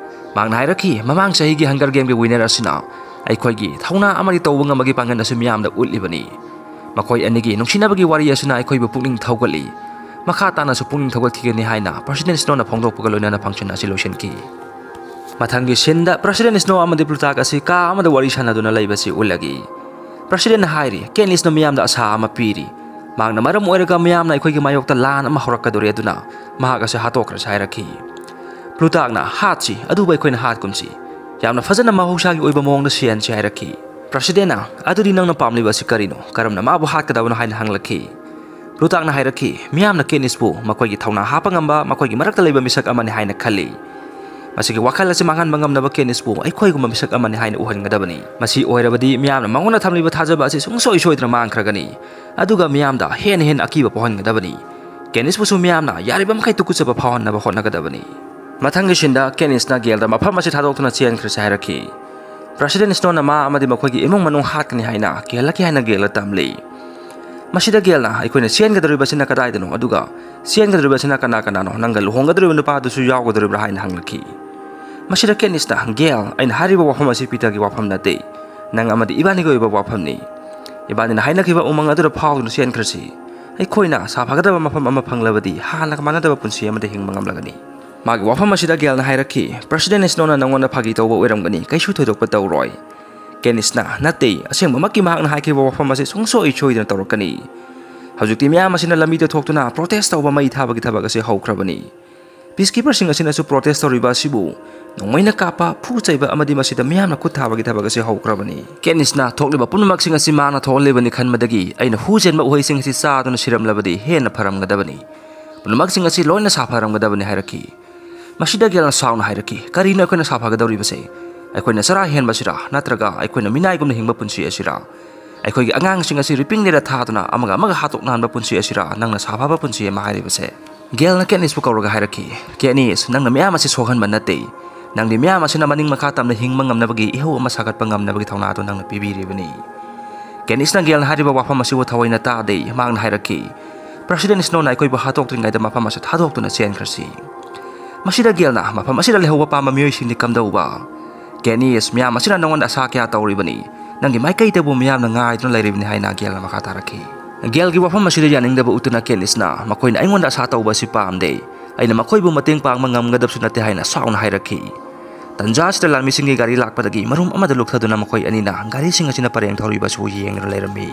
ꯃꯍꯥꯛꯅ ꯍꯥꯏꯔꯛꯈꯤ, "ꯃꯃꯥꯡ ꯆꯍꯤꯒꯤ ꯍꯪꯒꯔ ꯒꯦꯝꯒꯤ ꯋꯤꯅꯔ ꯑꯁꯤꯅ ꯑꯩꯈꯣꯏꯒꯤ ꯊꯧꯅꯥ ꯑꯃꯗꯤ ꯇꯧꯕ ꯉꯝꯕꯒꯤ ꯄꯥꯡꯒꯜ ꯑꯁꯤ ꯃꯤꯌꯥꯝꯗ ꯎꯠꯂꯤꯕꯅꯤ꯫ ꯃꯈꯣꯏ ꯑꯅꯤꯒꯤ ꯅꯨꯡꯁꯤꯅꯕꯒꯤ ꯋꯥꯔꯤ ꯑꯁꯤꯅ ꯑꯩꯈꯣꯏꯕꯨ ꯄꯨꯛꯅꯤꯡ ꯊꯧꯒꯠꯂꯤ꯫ ꯃꯈꯥ ꯇꯥꯅꯁꯨ ꯄꯨꯛꯅꯤꯡ ꯊꯧꯒꯠꯈꯤꯒꯅꯤ" ꯍꯥꯏꯅ ꯄ꯭ꯔꯁꯤꯗꯦꯟ ꯁ꯭ꯅꯣꯅ ꯐꯣꯡꯗꯣꯛꯄꯒ ꯂꯣꯏꯅꯅ ꯐꯪꯁꯟ ꯑꯁꯤ ꯂꯣꯏꯁꯤꯟꯈꯤ꯫ ꯃꯊꯪꯒꯤ ꯁꯤꯟꯗ ꯄ꯭ꯔꯁꯤꯗꯦꯟ ꯁ꯭ꯅꯣ ꯑꯃꯗꯤ ꯄ꯭ꯂꯨꯇꯥꯛ ꯑꯁꯤ ꯀꯥ ꯑꯃꯗ ꯋꯥꯔꯤ ꯁꯥꯟꯅꯗꯨꯅ ꯂꯩꯕꯁꯤ ꯎꯠꯂꯒꯤ꯫ ꯄ꯭ꯔꯁꯤꯗꯦꯟꯅ ꯍꯥꯏꯔꯤ, "ꯀꯦꯅꯤꯁꯅ ꯃꯤꯌꯥꯝꯗ ꯑꯁꯥ ꯑꯃ ꯄꯤꯔꯤ꯫ ꯃꯍꯥꯛꯅ ꯃꯔꯝ ꯑꯣꯏꯔꯒ ꯃꯤꯌꯥꯝꯅ ꯑꯩꯈꯣꯏꯒꯤ ꯃꯥꯌꯣꯛꯇ ꯂꯥꯟ ꯑꯃ ꯍꯧꯔꯛꯀꯗꯧꯔꯤ, ꯑꯗꯨꯅ ꯃꯍꯥꯛ ꯑꯁꯤ ꯍꯥꯠꯇꯣꯛꯈ꯭ꯔꯁꯤ" ꯍꯥꯏꯔꯛꯈꯤ꯫ ꯄ꯭ꯂꯨꯇꯥꯛꯅ, "ꯍꯥꯠꯁꯤ, ꯑꯗꯨꯕꯨ ꯑꯩꯈꯣꯏꯅ ꯍꯥꯠꯀꯨꯝꯁꯤ꯫ ꯌꯥꯝꯅ ꯐꯖꯅ ꯃꯍꯧꯁꯥꯒꯤ ꯑꯣꯏꯕ ꯃꯑꯣꯡꯗ ꯁꯤꯍꯟꯁꯤ" ꯍꯥꯏꯔꯛꯈꯤ꯫ ꯄ꯭ꯔꯁꯤꯗꯦꯟꯅ, "ꯑꯗꯨꯗꯤ ꯅꯪꯅ ꯄꯥꯝꯂꯤꯕ ꯑꯁꯤ ꯀꯔꯤꯅꯣ? ꯀꯔꯝꯅ ꯃꯥꯕꯨ ꯍꯥꯠꯀꯗꯕꯅꯣ?" ꯍꯥꯏꯅ ꯍꯪꯂꯛꯈꯤ꯫ ꯄ꯭ꯂꯨꯇꯥꯛꯅ ꯍꯥꯏꯔꯛꯈꯤ, "ꯃꯤꯌꯥꯝꯅ ꯀꯦꯅꯤꯁꯄꯨ ꯃꯈꯣꯏꯒꯤ ꯊꯧꯅꯥ ꯍꯥꯞꯄ ꯉꯝꯕ, ꯃꯈꯣꯏꯒꯤ ꯃꯔꯛꯇ ꯂꯩꯕ ꯃꯤꯁꯛ ꯑꯃꯅꯤ ꯍꯥꯏꯅ ꯈꯜꯂꯤ꯫ ꯃꯁꯤꯒꯤ ꯋꯥꯈꯜ ꯑꯁꯤ ꯃꯥꯡꯍꯟꯕ ꯉꯝꯅꯕ ꯀꯦꯅꯤꯁꯄꯨ ꯑꯩꯈꯣꯏꯒꯨꯝꯕ ꯃꯤꯁꯛ ꯑꯃꯅꯤ ꯍꯥꯏꯅ ꯎꯍꯟꯒꯗꯕꯅꯤ꯫ ꯃꯁꯤ ꯑꯣꯏꯔꯕꯗꯤ ꯃꯤꯌꯥꯝꯅ ꯃꯉꯣꯟꯗ ꯊꯝꯂꯤꯕ ꯊꯥꯖꯕ ꯑꯁꯤ ꯁꯨꯡꯁꯣꯏ ꯁꯣꯏꯗꯅ ꯃꯥꯡꯈ꯭ꯔꯒꯅꯤ, ꯑꯗꯨꯒ ꯃꯤꯌꯥꯝꯗ ꯍꯦꯟꯅ ꯍꯦꯟꯅ ꯑꯀꯤꯕ ꯄꯣꯛꯍꯟꯒꯗꯕꯅꯤ꯫ ꯀꯦꯅꯤꯁꯄꯨꯁꯨ ꯃꯤꯌꯥꯝꯅ ꯌꯥꯔꯤꯕ ꯃꯈꯩ ꯇꯨꯀꯨꯠꯆꯕ ꯐꯥꯎꯍꯟꯅꯕ ꯍꯣꯠꯅꯒꯗꯕꯅꯤ꯫" ꯃꯊꯪꯒꯤ ꯁꯤꯟꯗ ꯀꯦꯅꯤꯁꯅ ꯒꯦꯜꯗ ꯃꯐꯝ ꯑꯁꯤ ꯊꯥꯗꯣꯛꯇꯨꯅ ꯆꯦꯟꯈ꯭ꯔꯁꯤ ꯍꯥꯏꯔꯛꯈꯤ꯫ ꯄ꯭ꯔꯁꯤꯗꯦꯟ ꯁ꯭ꯅꯣꯅ ꯃꯥ ꯑꯃꯗꯤ ꯃꯈꯣꯏꯒꯤ ꯏꯃꯨꯡ ꯃꯅꯨꯡ ꯍꯥꯠꯀꯅꯤ ꯍꯥꯏꯅ ꯀꯤꯍꯜꯂꯛꯈꯤ ꯍꯥꯏꯅ ꯒꯦꯜꯗ ꯇꯝꯂꯤ꯫ ꯃꯁꯤꯗ ꯒꯦꯜꯅ, "ꯑꯩꯈꯣꯏꯅ ꯆꯦꯟꯒꯗꯧꯔꯤꯕꯁꯤꯅ ꯀꯗꯥꯏꯗꯅꯣ? ꯑꯗꯨꯒ ꯆꯦꯟꯒꯗꯧꯔꯤꯕꯁꯤꯅ ꯀꯅꯥ ꯀꯅꯥꯅꯣ? ꯅꯪꯒ ꯂꯨꯍꯣꯡꯒꯗꯧꯔꯤꯕ ꯅꯨꯄꯥꯗꯨꯁꯨ ꯌꯥꯎꯒꯗꯧꯔꯤꯕ꯭ꯔꯥ?" ꯍꯥꯏꯅ ꯍꯪꯂꯛꯈꯤ꯫ ꯃꯁꯤꯗ ꯀꯦꯅꯤꯁꯅ, "ꯒꯦꯜ, ꯑꯩꯅ ꯍꯥꯏꯔꯤꯕ ꯋꯥꯐꯝ ꯑꯁꯤ ꯄꯤꯇꯔꯒꯤ ꯋꯥꯐꯝ ꯅꯠꯇꯦ꯫ ꯅꯪ ꯑꯃꯗꯤ ꯏꯕꯥꯅꯤꯒꯤ ꯑꯣꯏꯕ ꯋꯥꯐꯝꯅꯤ꯫ ꯏꯕꯥꯅꯤꯅ ꯍꯥꯏꯅꯈꯤꯕ ꯎꯃꯪ ꯑꯗꯨꯗ ꯐꯥꯎꯗꯨꯅ ꯆꯦꯟꯈ꯭ꯔꯁꯤ꯫ ꯑꯩꯈꯣꯏꯅ ꯁꯥꯐꯒꯗꯕ ꯃꯐꯝ ꯑꯃ ꯐꯪꯂꯕꯗꯤ ꯍꯥꯟꯅꯒ ꯃꯥꯟꯅꯗꯕ ꯄꯨꯟꯁꯤ ꯑꯃꯗ ꯍꯤꯡꯕ ꯉꯝꯂꯒꯅꯤ꯫" ꯃꯥꯒꯤ ꯋꯥꯐꯝ ꯑꯁꯤꯗ ꯒꯦꯜꯅ ꯍꯥꯏꯔꯛꯈꯤ, "ꯄ꯭ꯔꯁꯤꯗꯦꯟ ꯁ꯭ꯅꯣꯅ ꯅꯪꯉꯣꯟꯗ ꯐꯥꯒꯤ ꯇꯧꯕ ꯑꯣꯏꯔꯝꯒꯅꯤ, ꯀꯩꯁꯨ ꯊꯣꯏꯗꯣꯛꯄ ꯇꯧꯔꯣꯏ꯫" ꯀꯦꯅꯤꯁꯅ, "ꯅꯠꯇꯦ, ꯑꯁꯦꯡꯕꯃꯛꯀꯤ ꯃꯍꯥꯛꯅ ꯍꯥꯏꯈꯤꯕ ꯋꯥꯐꯝ ꯑꯁꯤ ꯁꯨꯡꯁꯣꯏ ꯁꯣꯏꯗꯅ ꯇꯧꯔꯛꯀꯅꯤ꯫" ꯍꯧꯖꯤꯛꯇꯤ ꯃꯤꯌꯥꯝ ꯑꯁꯤꯅ ꯂꯝꯕꯤꯗ ꯊꯣꯛꯇꯨꯅ ꯄ꯭ꯔꯣꯇꯦꯁ ꯇꯧꯕ ꯃꯩ ꯊꯥꯕꯒꯤ ꯊꯕꯛ ꯑꯁꯤ ꯍꯧꯈ꯭ꯔꯕꯅꯤ꯫ Peacekeeperꯁꯤꯡ ꯑꯁꯤꯅꯁꯨ protest ꯇꯧꯔꯤꯕ ꯑꯁꯤꯕꯨ ꯅꯣꯡꯃꯩꯅ ꯀꯥꯞꯄ, ꯐꯨ ꯆꯩꯕ ꯑꯃꯗꯤ ꯃꯁꯤꯗ ꯃꯤꯌꯥꯝꯅ ꯈꯨꯠ ꯊꯥꯕꯒꯤ ꯊꯕꯛ ꯑꯁꯤ ꯍꯧꯈ꯭ꯔꯕꯅꯤ꯫ ꯀꯦꯠꯅꯤꯁꯅ ꯊꯣꯛꯂꯤꯕ ꯄꯨꯝꯅꯃꯛꯁꯤꯡ ꯑꯁꯤ ꯃꯥꯅ ꯊꯣꯛꯍꯜꯂꯤꯕꯅꯤ ꯈꯟꯕꯗꯒꯤ ꯑꯩꯅ ꯍꯨ ꯆꯦꯟꯕ ꯎꯍꯩꯁꯤꯡ ꯑꯁꯤ ꯆꯥꯗꯨꯅ ꯁꯤꯔꯝꯂꯕꯗꯤ ꯍꯦꯟꯅ ꯐꯔꯝꯒꯗꯕꯅꯤ꯫ ꯄꯨꯝꯅꯃꯛꯁꯤꯡ ꯑꯁꯤ ꯂꯣꯏꯅ ꯁꯥꯐꯔꯝꯒꯗꯕꯅꯤ ꯍꯥꯏꯔꯛꯈꯤ꯫ ꯃꯁꯤꯗ ꯒꯦꯜꯅ ꯁꯥꯎꯅ ꯍꯥꯏꯔꯛꯈꯤ, "ꯀꯔꯤꯅꯣ ꯑꯩꯈꯣꯏꯅ ꯁꯥꯐꯒꯗꯧꯔꯤꯕꯁꯦ? ꯑꯩꯈꯣꯏꯅ ꯆꯔꯥ ꯍꯦꯟꯕꯁꯤꯔꯥ, ꯅꯠꯇ꯭ꯔꯒ ꯑꯩꯈꯣꯏꯅ ꯃꯤꯅꯥꯏꯒꯨꯝꯅ ꯍꯤꯡꯕ ꯄꯨꯟꯁꯤ ꯑꯁꯤꯔꯥ? ꯑꯩꯈꯣꯏꯒꯤ ꯑꯉꯥꯡꯁꯤꯡ ꯑꯁꯤ ꯔꯤꯄꯤꯡ ꯂꯩꯔ ꯊꯥꯗꯨꯅ ꯑꯃꯒ ꯑꯃꯒ ꯍꯥꯠꯇꯣꯛ ꯅꯥꯟꯕ ꯄꯨꯟꯁꯤ ꯑꯁꯤꯔꯥ ꯅꯪꯅ ꯁꯥꯐꯕ ꯄꯨꯟꯁꯤ ꯑꯃ ꯍꯥꯏꯔꯤꯕꯁꯦ?" ꯒꯦꯜꯅ ꯀꯦꯠꯅꯤꯁꯄꯨ ꯀꯧꯔꯒ ꯍꯥꯏꯔꯛꯈꯤ, "ꯀꯦꯠꯅꯤꯁ, ꯅꯪꯅ ꯃꯤꯌꯥꯝ ꯑꯁꯤ ꯁꯣꯛꯍꯟꯕ ꯅꯠꯇꯦ꯫ ꯅꯪꯗꯤ ꯃꯤꯌꯥꯝ ꯑꯁꯤꯅ ꯃꯅꯤꯡ ꯃꯈꯥ ꯇꯝꯅ ꯍꯤꯡꯕ ꯉꯝꯅꯕꯒꯤ ꯏꯍꯧ ꯑꯃ ꯁꯥꯒꯠꯄ ꯉꯝꯅꯕꯒꯤ ꯊꯧꯅꯥꯗꯨ ꯅꯪꯅ ꯄꯤꯕꯤꯔꯤꯕꯅꯤ꯫" ꯀꯦꯠꯅꯤꯁꯅ ꯒꯦꯜꯅ ꯍꯥꯏꯔꯤꯕ ꯋꯥꯐꯝ ꯑꯁꯤꯕꯨ ꯊꯑꯣꯏꯅ ꯇꯥꯗꯦ꯫ ꯃꯍꯥꯛꯅ ꯍꯥꯏꯔꯛꯈꯤ, "ꯄ꯭ꯔꯁꯤꯗꯦꯟ ꯁ꯭ꯅꯣꯅ ꯑꯩꯈꯣꯏꯕꯨ ꯍꯥꯠꯇꯣꯛꯇ꯭ꯔꯤꯉꯩꯗ ꯃꯐꯝ ꯑꯁꯤ ꯊꯥꯗꯣꯛꯇꯨꯅ ꯆꯦꯟꯈ꯭ꯔꯁꯤ꯫" ꯃꯁꯤꯗ ꯒꯦꯜꯅ, "ꯃꯐꯝ ꯑꯁꯤꯗ ꯂꯩꯍꯧꯕ ꯄꯥꯝꯕ ꯃꯤꯑꯣꯏꯁꯤꯡꯗꯤ ꯀꯝꯗꯧꯕ?" "ꯀꯦꯠꯅꯤꯁ, ꯃꯤꯌꯥꯝ ꯑꯁꯤꯅ ꯅꯉꯣꯟꯗ ꯑꯁꯥ ꯀꯌꯥ ꯇꯧꯔꯤꯕꯅꯤ꯫ ꯅꯪꯒꯤ ꯃꯥꯏꯀꯩꯗꯕꯨ ꯃꯤꯌꯥꯝꯅ ꯉꯥꯏꯗꯨꯅ ꯂꯩꯔꯤꯕꯅꯤ," ꯍꯥꯏꯅ ꯒꯦꯜꯅ ꯃꯈꯥ ꯇꯥꯔꯛꯈꯤ꯫ ꯒꯦꯜꯒꯤ ꯋꯥꯐꯝ ꯑꯁꯤꯗ ꯌꯥꯅꯤꯡꯗꯕ ꯎꯠꯇꯨꯅ ꯀꯦꯠꯅꯤꯁꯅ, "ꯃꯈꯣꯏꯅ ꯑꯩꯉꯣꯟꯗ ꯑꯁꯥ ꯇꯧꯕ ꯑꯁꯤ ꯄꯥꯝꯗꯦ꯫ ꯑꯩꯅ ꯃꯈꯣꯏꯕꯨ ꯃꯇꯦꯡ ꯄꯥꯡꯕ ꯉꯝꯒꯗꯕꯁꯨ ꯅꯠꯇꯦ," ꯍꯥꯏꯅ ꯁꯥꯎꯅ ꯍꯥꯏꯔꯛꯈꯤ꯫ ꯇꯟꯖꯥ ꯑꯁꯤꯗ ꯂꯥꯟꯃꯤꯁꯤꯡꯒꯤ ꯒꯥꯔꯤ ꯂꯥꯛꯄꯗꯒꯤ ꯃꯔꯨꯝ ꯑꯃꯗ ꯂꯨꯞꯊꯗꯨꯅ ꯃꯈꯣꯏ ꯑꯅꯤꯅ ꯒꯥꯔꯤꯁꯤꯡ ꯑꯁꯤꯅ ꯄꯔꯦꯡ ꯊꯧꯔꯤꯕ ꯑꯁꯤꯕꯨ ꯌꯦꯡꯗꯨꯅ ꯂꯩꯔꯝꯃꯤ꯫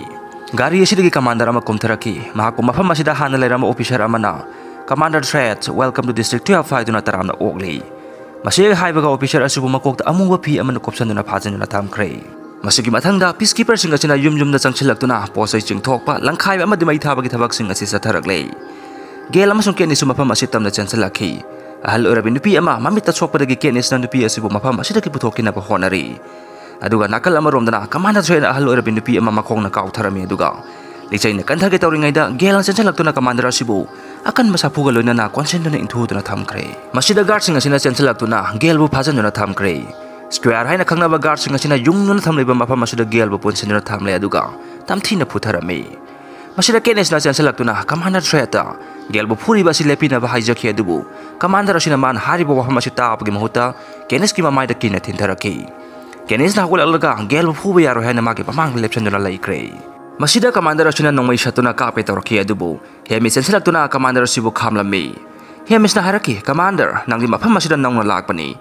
ꯒꯥꯔꯤ ꯑꯁꯤꯗꯒꯤ ꯀꯃꯥꯟꯗꯔ ꯑꯃ ꯀꯨꯝꯊꯔꯛꯈꯤ꯫ ꯃꯍꯥꯛꯄꯨ ꯃꯐꯝ ꯑꯁꯤꯗ ꯍꯥꯟꯅ ꯂꯩꯔꯝꯕ ꯑꯣꯐꯤꯁꯔ ꯑꯃꯅ, "Commander Threat, welcome to District twelve" ꯍꯥꯏꯗꯨꯅ ꯇꯔꯥꯝꯅ ꯑꯣꯛꯂꯤ꯫ ꯃꯁꯤ ꯍꯥꯏꯕꯒ ꯑꯣꯐꯤꯁꯔ ꯑꯁꯤꯕꯨ ꯃꯀꯣꯛꯇ ꯑꯃꯨꯕ ꯐꯤ ꯑꯃꯅ ꯀꯨꯞꯁꯟꯗꯨꯅ ꯐꯥꯖꯤꯟꯗꯨꯅ ꯊꯝꯈ꯭ꯔꯦ꯫ ꯃꯁꯤꯒꯤ ꯃꯊꯪꯗ peacekeeperꯁꯤꯡ ꯑꯁꯤꯅ ꯌꯨꯝ ꯌꯨꯝꯗ ꯆꯪꯁꯤꯜꯂꯛꯇꯨꯅ ꯄꯣꯠ ꯆꯩ ꯆꯤꯡꯊꯣꯛꯄ, ꯂꯪꯈꯥꯏꯕ ꯑꯃꯗꯤ ꯃꯩ ꯊꯥꯕꯒꯤ ꯊꯕꯛꯁꯤꯡ ꯑꯁꯤ ꯆꯠꯊꯔꯛꯂꯦ꯫ ꯒꯦꯜ ꯑꯃꯁꯨꯡ ꯀꯦꯠꯅꯤꯁꯁꯨ ꯃꯐꯝ ꯑꯁꯤ ꯇꯝꯅ ꯆꯦꯟꯁꯤꯜꯂꯛꯈꯤ꯫ ꯑꯍꯜ ꯑꯣꯏꯔꯕꯤ ꯅꯨꯄꯤ ꯑꯃ ꯃꯃꯤꯠꯇ ꯁꯣꯛꯄꯗꯒꯤ ꯀꯦꯠꯅꯤꯁꯅ ꯅꯨꯄꯤ ꯑꯁꯤꯕꯨ ꯃꯐꯝ ꯑꯁꯤꯗꯒꯤ ꯄꯨꯊꯣꯛꯈꯤꯅꯕ ꯍꯣꯠꯅꯔꯤ꯫ ꯑꯗꯨꯒ ꯅꯥꯀꯜ ꯑꯃꯔꯣꯝꯗꯅ Commander Threatꯅ ꯑꯍꯜ ꯑꯣꯏꯔꯕꯤ ꯅꯨꯄꯤ ꯑꯃ ꯃꯈꯣꯡꯅ ꯀꯥꯎꯊꯔꯝꯃꯤ, ꯑꯗꯨꯒ ꯂꯤꯆꯩꯅ ꯀꯟꯊꯒꯦ ꯇꯧꯔꯤꯉꯩꯗ ꯒꯦꯜꯅ ꯆꯦꯟꯁꯤꯜꯂꯛꯇꯨꯅ commander ꯑꯁꯤꯕꯨ ꯑꯀꯟꯕ ꯁꯥꯐꯨꯒ ꯂꯣꯏꯅꯅ ꯀꯣꯟꯁꯤꯟꯗꯨꯅ ꯏꯟꯊꯨꯗꯨꯅ ꯊꯝꯈ꯭ꯔꯦ꯫ ꯃꯁꯤꯗ guardꯁꯤꯡ ꯑꯁꯤꯅ ꯆꯦꯟꯁꯤꯜꯂꯛꯇꯨꯅ ꯒꯦꯜꯕꯨ ꯐꯥꯖꯤꯟꯗꯨꯅ ꯊꯝꯈ꯭ꯔꯦ꯫ Square ꯍꯥꯏꯅ ꯈꯪꯅꯕ guardꯁꯤꯡ ꯑꯁꯤꯅ ꯌꯨꯡꯗꯨꯅ ꯊꯝꯂꯤꯕ ꯃꯐꯝ ꯑꯁꯤꯗ ꯒꯦꯜꯕꯨ ꯄꯨꯟꯁꯤꯟꯗꯨꯅ ꯊꯝꯂꯦ, ꯑꯗꯨꯒ ꯇꯝꯊꯤꯅ ꯐꯨꯊꯔꯝꯃꯤ꯫ ꯃꯁꯤꯗ ꯀꯦꯠꯅꯤꯁꯅ ꯆꯦꯟꯁꯤꯜꯂꯛꯇꯨꯅ Commander Threatꯇ ꯒꯦꯜꯕꯨ ꯐꯨꯔꯤꯕ ꯑꯁꯤ ꯂꯦꯞꯄꯤꯅꯕ ꯍꯥꯏꯖꯈꯤ, ꯑꯗꯨꯕꯨ commander ꯑꯁꯤꯅ ꯃꯥꯅ ꯍꯥꯏꯔꯤꯕ ꯋꯥꯐꯝ ꯑꯁꯤ ꯇꯥꯕꯒꯤ ꯃꯍꯨꯠꯇ ꯀꯦꯠꯅꯤꯁꯀꯤ ꯃꯃꯥꯏꯗ ꯀꯤꯅ ꯊꯤꯟꯊꯔꯛꯈꯤ꯫ ꯀꯦꯠꯅꯤꯁꯅ ꯍꯧꯒꯠꯂꯛꯂꯒ ꯒꯦꯜꯕꯨ ꯐꯨꯕ ꯌꯥꯔꯣꯏ ꯍꯥꯏꯅ ꯃꯥꯒꯤ ꯃꯃꯥꯡꯗ ꯂꯦꯞꯁꯤꯟꯗꯨꯅ ꯂꯩꯈ꯭ꯔꯦ꯫ ꯃꯁꯤꯗ commander ꯑꯁꯤꯅ ꯅꯣꯡꯃꯩ ꯁꯠꯇꯨꯅ ꯀꯥꯞꯀꯦ ꯇꯧꯔꯛꯈꯤ, ꯑꯗꯨꯕꯨ ꯍꯦꯃꯤꯁ ꯆꯦꯟꯁꯤꯜꯂꯛꯇꯨꯅ commander ꯑꯁꯤꯕꯨ ꯈꯥꯝꯂꯝꯃꯤ꯫ ꯍꯦꯃꯤꯁꯅ ꯍꯥꯏꯔꯛꯈꯤ, "Commander, ꯅꯪꯗꯤ ꯃꯐꯝ ꯑꯁꯤꯗ ꯅꯧꯅ ꯂꯥꯛꯄꯅꯤ꯫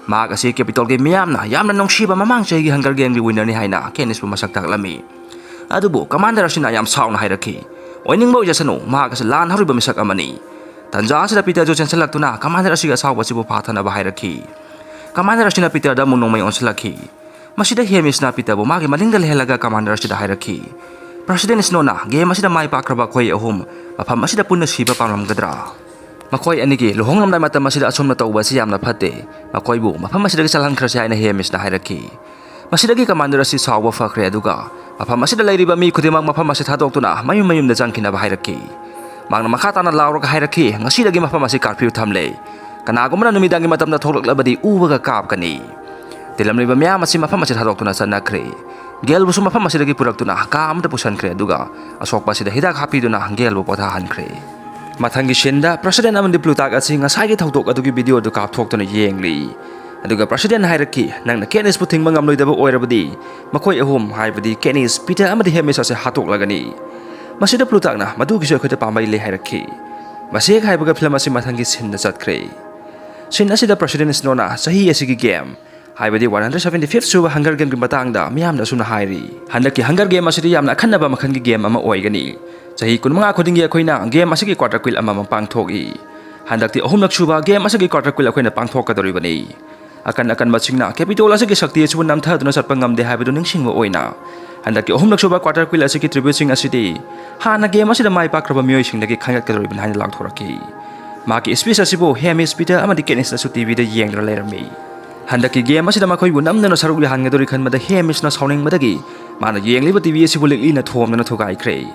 ꯃꯍꯥꯛ ꯑꯁꯤ capitalꯒꯤ ꯃꯤꯌꯥꯝꯅ ꯌꯥꯝꯅ ꯅꯨꯡꯁꯤꯕ ꯃꯃꯥꯡ ꯆꯍꯤꯒꯤ Hunger Gameꯒꯤ winnerꯅꯤ" ꯍꯥꯏꯅ ꯀꯦꯠꯅꯤꯁꯄꯨ ꯃꯁꯛ ꯇꯥꯛꯂꯝꯃꯤ꯫ ꯑꯗꯨꯕꯨ commander ꯑꯁꯤꯅ ꯌꯥꯝ ꯁꯥꯎꯅ ꯍꯥꯏꯔꯛꯈꯤ, "ꯑꯣꯏꯅꯤꯡꯕ ꯑꯣꯏꯖꯁꯅꯨ, ꯃꯍꯥꯛ ꯑꯁꯤ ꯂꯥꯟ ꯍꯧꯔꯤꯕ ꯃꯤꯁꯛ ꯑꯃꯅꯤ꯫ ꯇꯥꯟꯖꯥ ꯑꯁꯤꯗ ꯄꯤꯇꯔꯁꯨ ꯆꯦꯟꯁꯤꯜꯂꯛꯇꯨꯅ ꯀꯃꯥꯟꯗꯔ ꯑꯁꯤꯒꯤ ꯑꯁꯥꯎꯕ ꯑꯁꯤꯕꯨ ꯐꯥꯊꯅꯕ ꯍꯥꯏꯔꯛꯈꯤ꯫ ꯀꯃꯥꯟꯗꯔ ꯑꯁꯤꯅ ꯄꯤꯇꯔꯗ ꯑꯃꯨꯛ ꯅꯣꯡꯃꯩ ꯑꯣꯟꯁꯤꯜꯂꯛꯈꯤ꯫ ꯃꯁꯤꯗ ꯍꯦꯃꯤꯁꯅ ꯄꯤꯇꯔꯕꯨ ꯃꯥꯒꯤ ꯃꯅꯤꯡꯗ ꯂꯩꯍꯜꯂꯒ ꯀꯃꯥꯟꯗꯔ ꯑꯁꯤꯗ ꯍꯥꯏꯔꯛꯈꯤ, "ꯄ꯭ꯔꯁꯤꯗꯦꯟ ꯁ꯭ꯅꯣꯅ ꯒꯦꯝ ꯑꯁꯤꯗ ꯃꯥꯏ ꯄꯥꯛꯈ꯭ꯔꯕ ꯑꯩꯈꯣꯏ ꯑꯍꯨꯝ ꯃꯐꯝ ꯑꯁꯤꯗ ꯄꯨꯟꯅ ꯁꯤꯕ ꯄꯥꯝꯂꯝꯒꯗ꯭ꯔꯥ? ꯃꯈꯣꯏ ꯑꯅꯤꯒꯤ ꯂꯨꯍꯣꯡꯂꯝꯗꯥꯏ ꯃꯇꯝ ꯑꯁꯤꯗ ꯑꯁꯨꯝꯅ ꯇꯧꯕ ꯑꯁꯤ ꯌꯥꯝꯅ ꯐꯠꯇꯦ꯫ ꯃꯈꯣꯏꯕꯨ ꯃꯐꯝ ꯑꯁꯤꯗꯒꯤ ꯆꯠꯍꯟꯈ꯭ꯔꯁꯤ" ꯍꯥꯏꯅ ꯍꯦꯃꯤꯁꯅ ꯍꯥꯏꯔꯛꯈꯤ꯫ ꯃꯁꯤꯗꯒꯤ ꯀꯃꯥꯟꯗꯔ ꯑꯁꯤ ꯁꯥꯎꯕ ꯐꯈ꯭ꯔꯦ, ꯑꯗꯨꯒ ꯃꯐꯝ ꯑꯁꯤꯗ ꯂꯩꯔꯤꯕ ꯃꯤ ꯈꯨꯗꯤꯡꯃꯛ ꯃꯐꯝ ꯑꯁꯤ ꯊꯥꯗꯣꯛꯇꯨꯅ ꯃꯌꯨꯝ ꯃꯌꯨꯝꯗ ꯆꯪꯈꯤꯅꯕ ꯍꯥꯏꯔꯛꯈꯤ꯫ ꯃꯍꯥꯛꯅ ꯃꯈꯥ ꯇꯥꯅ ꯂꯥꯎꯔꯒ ꯍꯥꯏꯔꯛꯈꯤ, "ꯉꯁꯤꯗꯒꯤ ꯃꯐꯝ ꯑꯁꯤ ꯀꯥꯔꯐ꯭ꯌꯨ ꯊꯝꯂꯦ꯫ ꯀꯅꯥꯒꯨꯝꯕꯅ ꯅꯨꯃꯤꯗꯥꯡꯒꯤ ꯃꯇꯝꯗ ꯊꯣꯛꯂꯛꯂꯕꯗꯤ ꯎꯕꯒ ꯀꯥꯞꯀꯅꯤ"꯫ ꯇꯤꯜꯂꯝꯂꯤꯕ ꯃꯌꯥꯝ ꯑꯁꯤ ꯃꯐꯝ ꯑꯁꯤ ꯊꯥꯗꯣꯛꯇꯨꯅ ꯆꯠꯅꯈ꯭ꯔꯦ꯫ ꯒꯦꯜꯕꯨꯁꯨ ꯃꯐꯝ ꯑꯁꯤꯗꯒꯤ ꯄꯨꯔꯛꯇꯨꯅ ꯀꯥ ꯑꯃꯗ ꯄꯨꯁꯤꯟꯈ꯭ꯔꯦ, ꯑꯗꯨꯒ ꯑꯁꯣꯛꯄ ꯑꯁꯤꯗ ꯍꯤꯗꯥꯛ ꯍꯥꯞꯄꯤꯗꯨꯅ ꯒꯦꯜꯕꯨ ꯄꯣꯊꯥꯍꯟꯈ꯭ꯔꯦ꯫ ꯃꯊꯪꯒꯤ ꯁꯤꯟꯗ ꯄ꯭ꯔꯁꯤꯗꯦꯟ ꯑꯃꯗꯤ ꯄ꯭ꯂꯨꯇꯥꯛ ꯑꯁꯤ ꯉꯁꯥꯏꯒꯤ ꯊꯧꯗꯣꯛ ꯑꯗꯨꯒꯤ ꯚꯤꯗꯤꯑꯣ ꯑꯗꯨ ꯀꯥꯞꯊꯣꯛꯇꯨꯅ ꯌꯦꯡꯂꯤ꯫ ꯑꯗꯨꯒ ꯄ꯭ꯔꯁꯤꯗꯦꯟ ꯍꯥꯏꯔꯛꯈꯤ, "ꯅꯪꯅ ꯀꯦꯅꯤꯁꯄꯨ ꯊꯤꯡꯕ ꯉꯝꯂꯣꯏꯗꯕ ꯑꯣꯏꯔꯕꯗꯤ ꯃꯈꯣꯏ ꯑꯍꯨꯝ, ꯍꯥꯏꯕꯗꯤ ꯀꯦꯅꯤꯁ, ꯄꯤꯇꯔ ꯑꯃꯗꯤ ꯍꯦꯃꯤꯁ ꯑꯁꯤ ꯍꯥꯠꯇꯣꯛꯂꯒꯅꯤ"꯫ ꯃꯁꯤꯗ ꯄ꯭ꯂꯨꯇꯥꯛꯅ, "ꯃꯗꯨꯒꯤꯁꯨ ꯑꯩꯈꯣꯏꯗ ꯄꯥꯝꯕꯩ ꯂꯩ" ꯍꯥꯏꯔꯛꯈꯤ꯫ ꯃꯁꯤ ꯍꯦꯛ ꯍꯥꯏꯕꯒ ꯐꯤꯂꯝ ꯑꯁꯤ ꯃꯊꯪꯒꯤ ꯁꯤꯟꯗ ꯆꯠꯈ꯭ꯔꯦ꯫ ꯁꯤꯟ ꯑꯁꯤꯗ ꯄ꯭ꯔꯁꯤꯗꯦꯟ ꯁ꯭ꯅꯣꯅ ꯆꯍꯤ ꯑꯁꯤꯒꯤ ꯒꯦꯝ, ꯍꯥꯏꯕꯗꯤ ꯋꯥꯟ ꯍꯟꯗ꯭ꯔꯦꯠ ꯁꯚꯦꯟꯇꯤ ꯐꯤꯐ ꯁꯨꯕ ꯍꯪꯒꯔ ꯒꯦꯝꯒꯤ ꯃꯇꯥꯡꯗ ꯃꯤꯌꯥꯝꯅ ꯑꯁꯨꯝꯅ ꯍꯥꯏꯔꯤ, "ꯍꯟꯗꯛꯀꯤ ꯍꯪꯒꯔ ꯒꯦꯝ ꯑꯁꯤꯗꯤ ꯌꯥꯝꯅ ꯑꯈꯟꯅꯕ ꯃꯈꯜꯒꯤ ꯒꯦꯝ ꯑꯃ ꯑꯣꯏꯒꯅꯤ꯫ ꯆꯍꯤ ꯀꯨꯟꯃꯉꯥ ꯈꯨꯗꯤꯡꯒꯤ ꯑꯩꯈꯣꯏꯅ ꯒꯦꯝ ꯑꯁꯤꯒꯤ ꯀ꯭ꯋꯥꯇꯔ ꯀ꯭ꯋꯤꯜ ꯑꯃꯃꯝ ꯄꯥꯡꯊꯣꯛꯏ꯫ ꯍꯟꯗꯛꯇꯤ ꯑꯍꯨꯝꯂꯛ ꯁꯨꯕ ꯒꯦꯝ ꯑꯁꯤꯒꯤ ꯀ꯭ꯋꯥꯇꯔ ꯀ꯭ꯋꯤꯜ ꯑꯩꯈꯣꯏꯅ ꯄꯥꯡꯊꯣꯛꯀꯗꯧꯔꯤꯕꯅꯤ꯫ ꯑꯀꯟ ꯑꯀꯟꯕꯁꯤꯡꯅ ꯀꯦꯄꯤꯇꯣꯜ ꯑꯁꯤꯒꯤ ꯁꯛꯇꯤ ꯑꯁꯤꯕꯨ ꯅꯝꯊꯗꯨꯅ ꯆꯠꯄ ꯉꯝꯗꯦ ꯍꯥꯏꯕꯗꯨ ꯅꯤꯡꯁꯤꯡꯕ ꯑꯣꯏꯅ ꯍꯟꯗꯛꯀꯤ ꯑꯍꯨꯝꯂꯛ ꯁꯨꯕ ꯀ꯭ꯋꯥꯇꯔ ꯀ꯭ꯋꯤꯜ ꯑꯁꯤꯒꯤ ꯇ꯭ꯔꯤꯕ꯭ꯌꯨꯠꯁꯤꯡ ꯑꯁꯤꯗꯤ ꯍꯥꯟꯅ ꯒꯦꯝ ꯑꯁꯤꯗ ꯃꯥꯏ ꯄꯥꯛꯈ꯭ꯔꯕ ꯃꯤꯑꯣꯏꯁꯤꯡꯗꯒꯤ ꯈꯟꯒꯠꯀꯗꯧꯔꯤꯕꯅꯤ" ꯍꯥꯏꯅ ꯂꯥꯎꯊꯣꯔꯛꯈꯤ꯫ ꯃꯍꯥꯛꯀꯤ ꯁ꯭ꯄꯤꯆ ꯑꯁꯤꯕꯨ ꯍꯦꯃꯤꯁ, ꯄꯤꯇꯔ ꯑꯃꯗꯤ ꯀꯦꯅꯤꯁꯅꯁꯨ ꯇꯤꯚꯤꯗ ꯌꯦꯡꯗꯨꯅ ꯂꯩꯔꯝꯃꯤ꯫ ꯍꯟꯗꯛꯀꯤ ꯒꯦꯝ ꯑꯁꯤꯗ ꯃꯈꯣꯏꯕꯨ ꯅꯝꯗꯅ ꯁꯔꯨꯛ ꯌꯥꯍꯟꯒꯗꯧꯔꯤ ꯈꯟꯕꯗ ꯍꯦꯃꯤꯁꯅ ꯁꯥꯎꯅꯤꯡꯕꯗꯒꯤ ꯃꯥꯅ ꯌꯦꯡꯂꯤꯕ ꯇꯤꯚꯤ ꯑꯁꯤꯕꯨ ꯂꯤꯛꯂꯤꯅ ꯊꯣꯝꯗꯨꯅ ꯊꯨꯒꯥꯏꯈ꯭ꯔꯦ꯫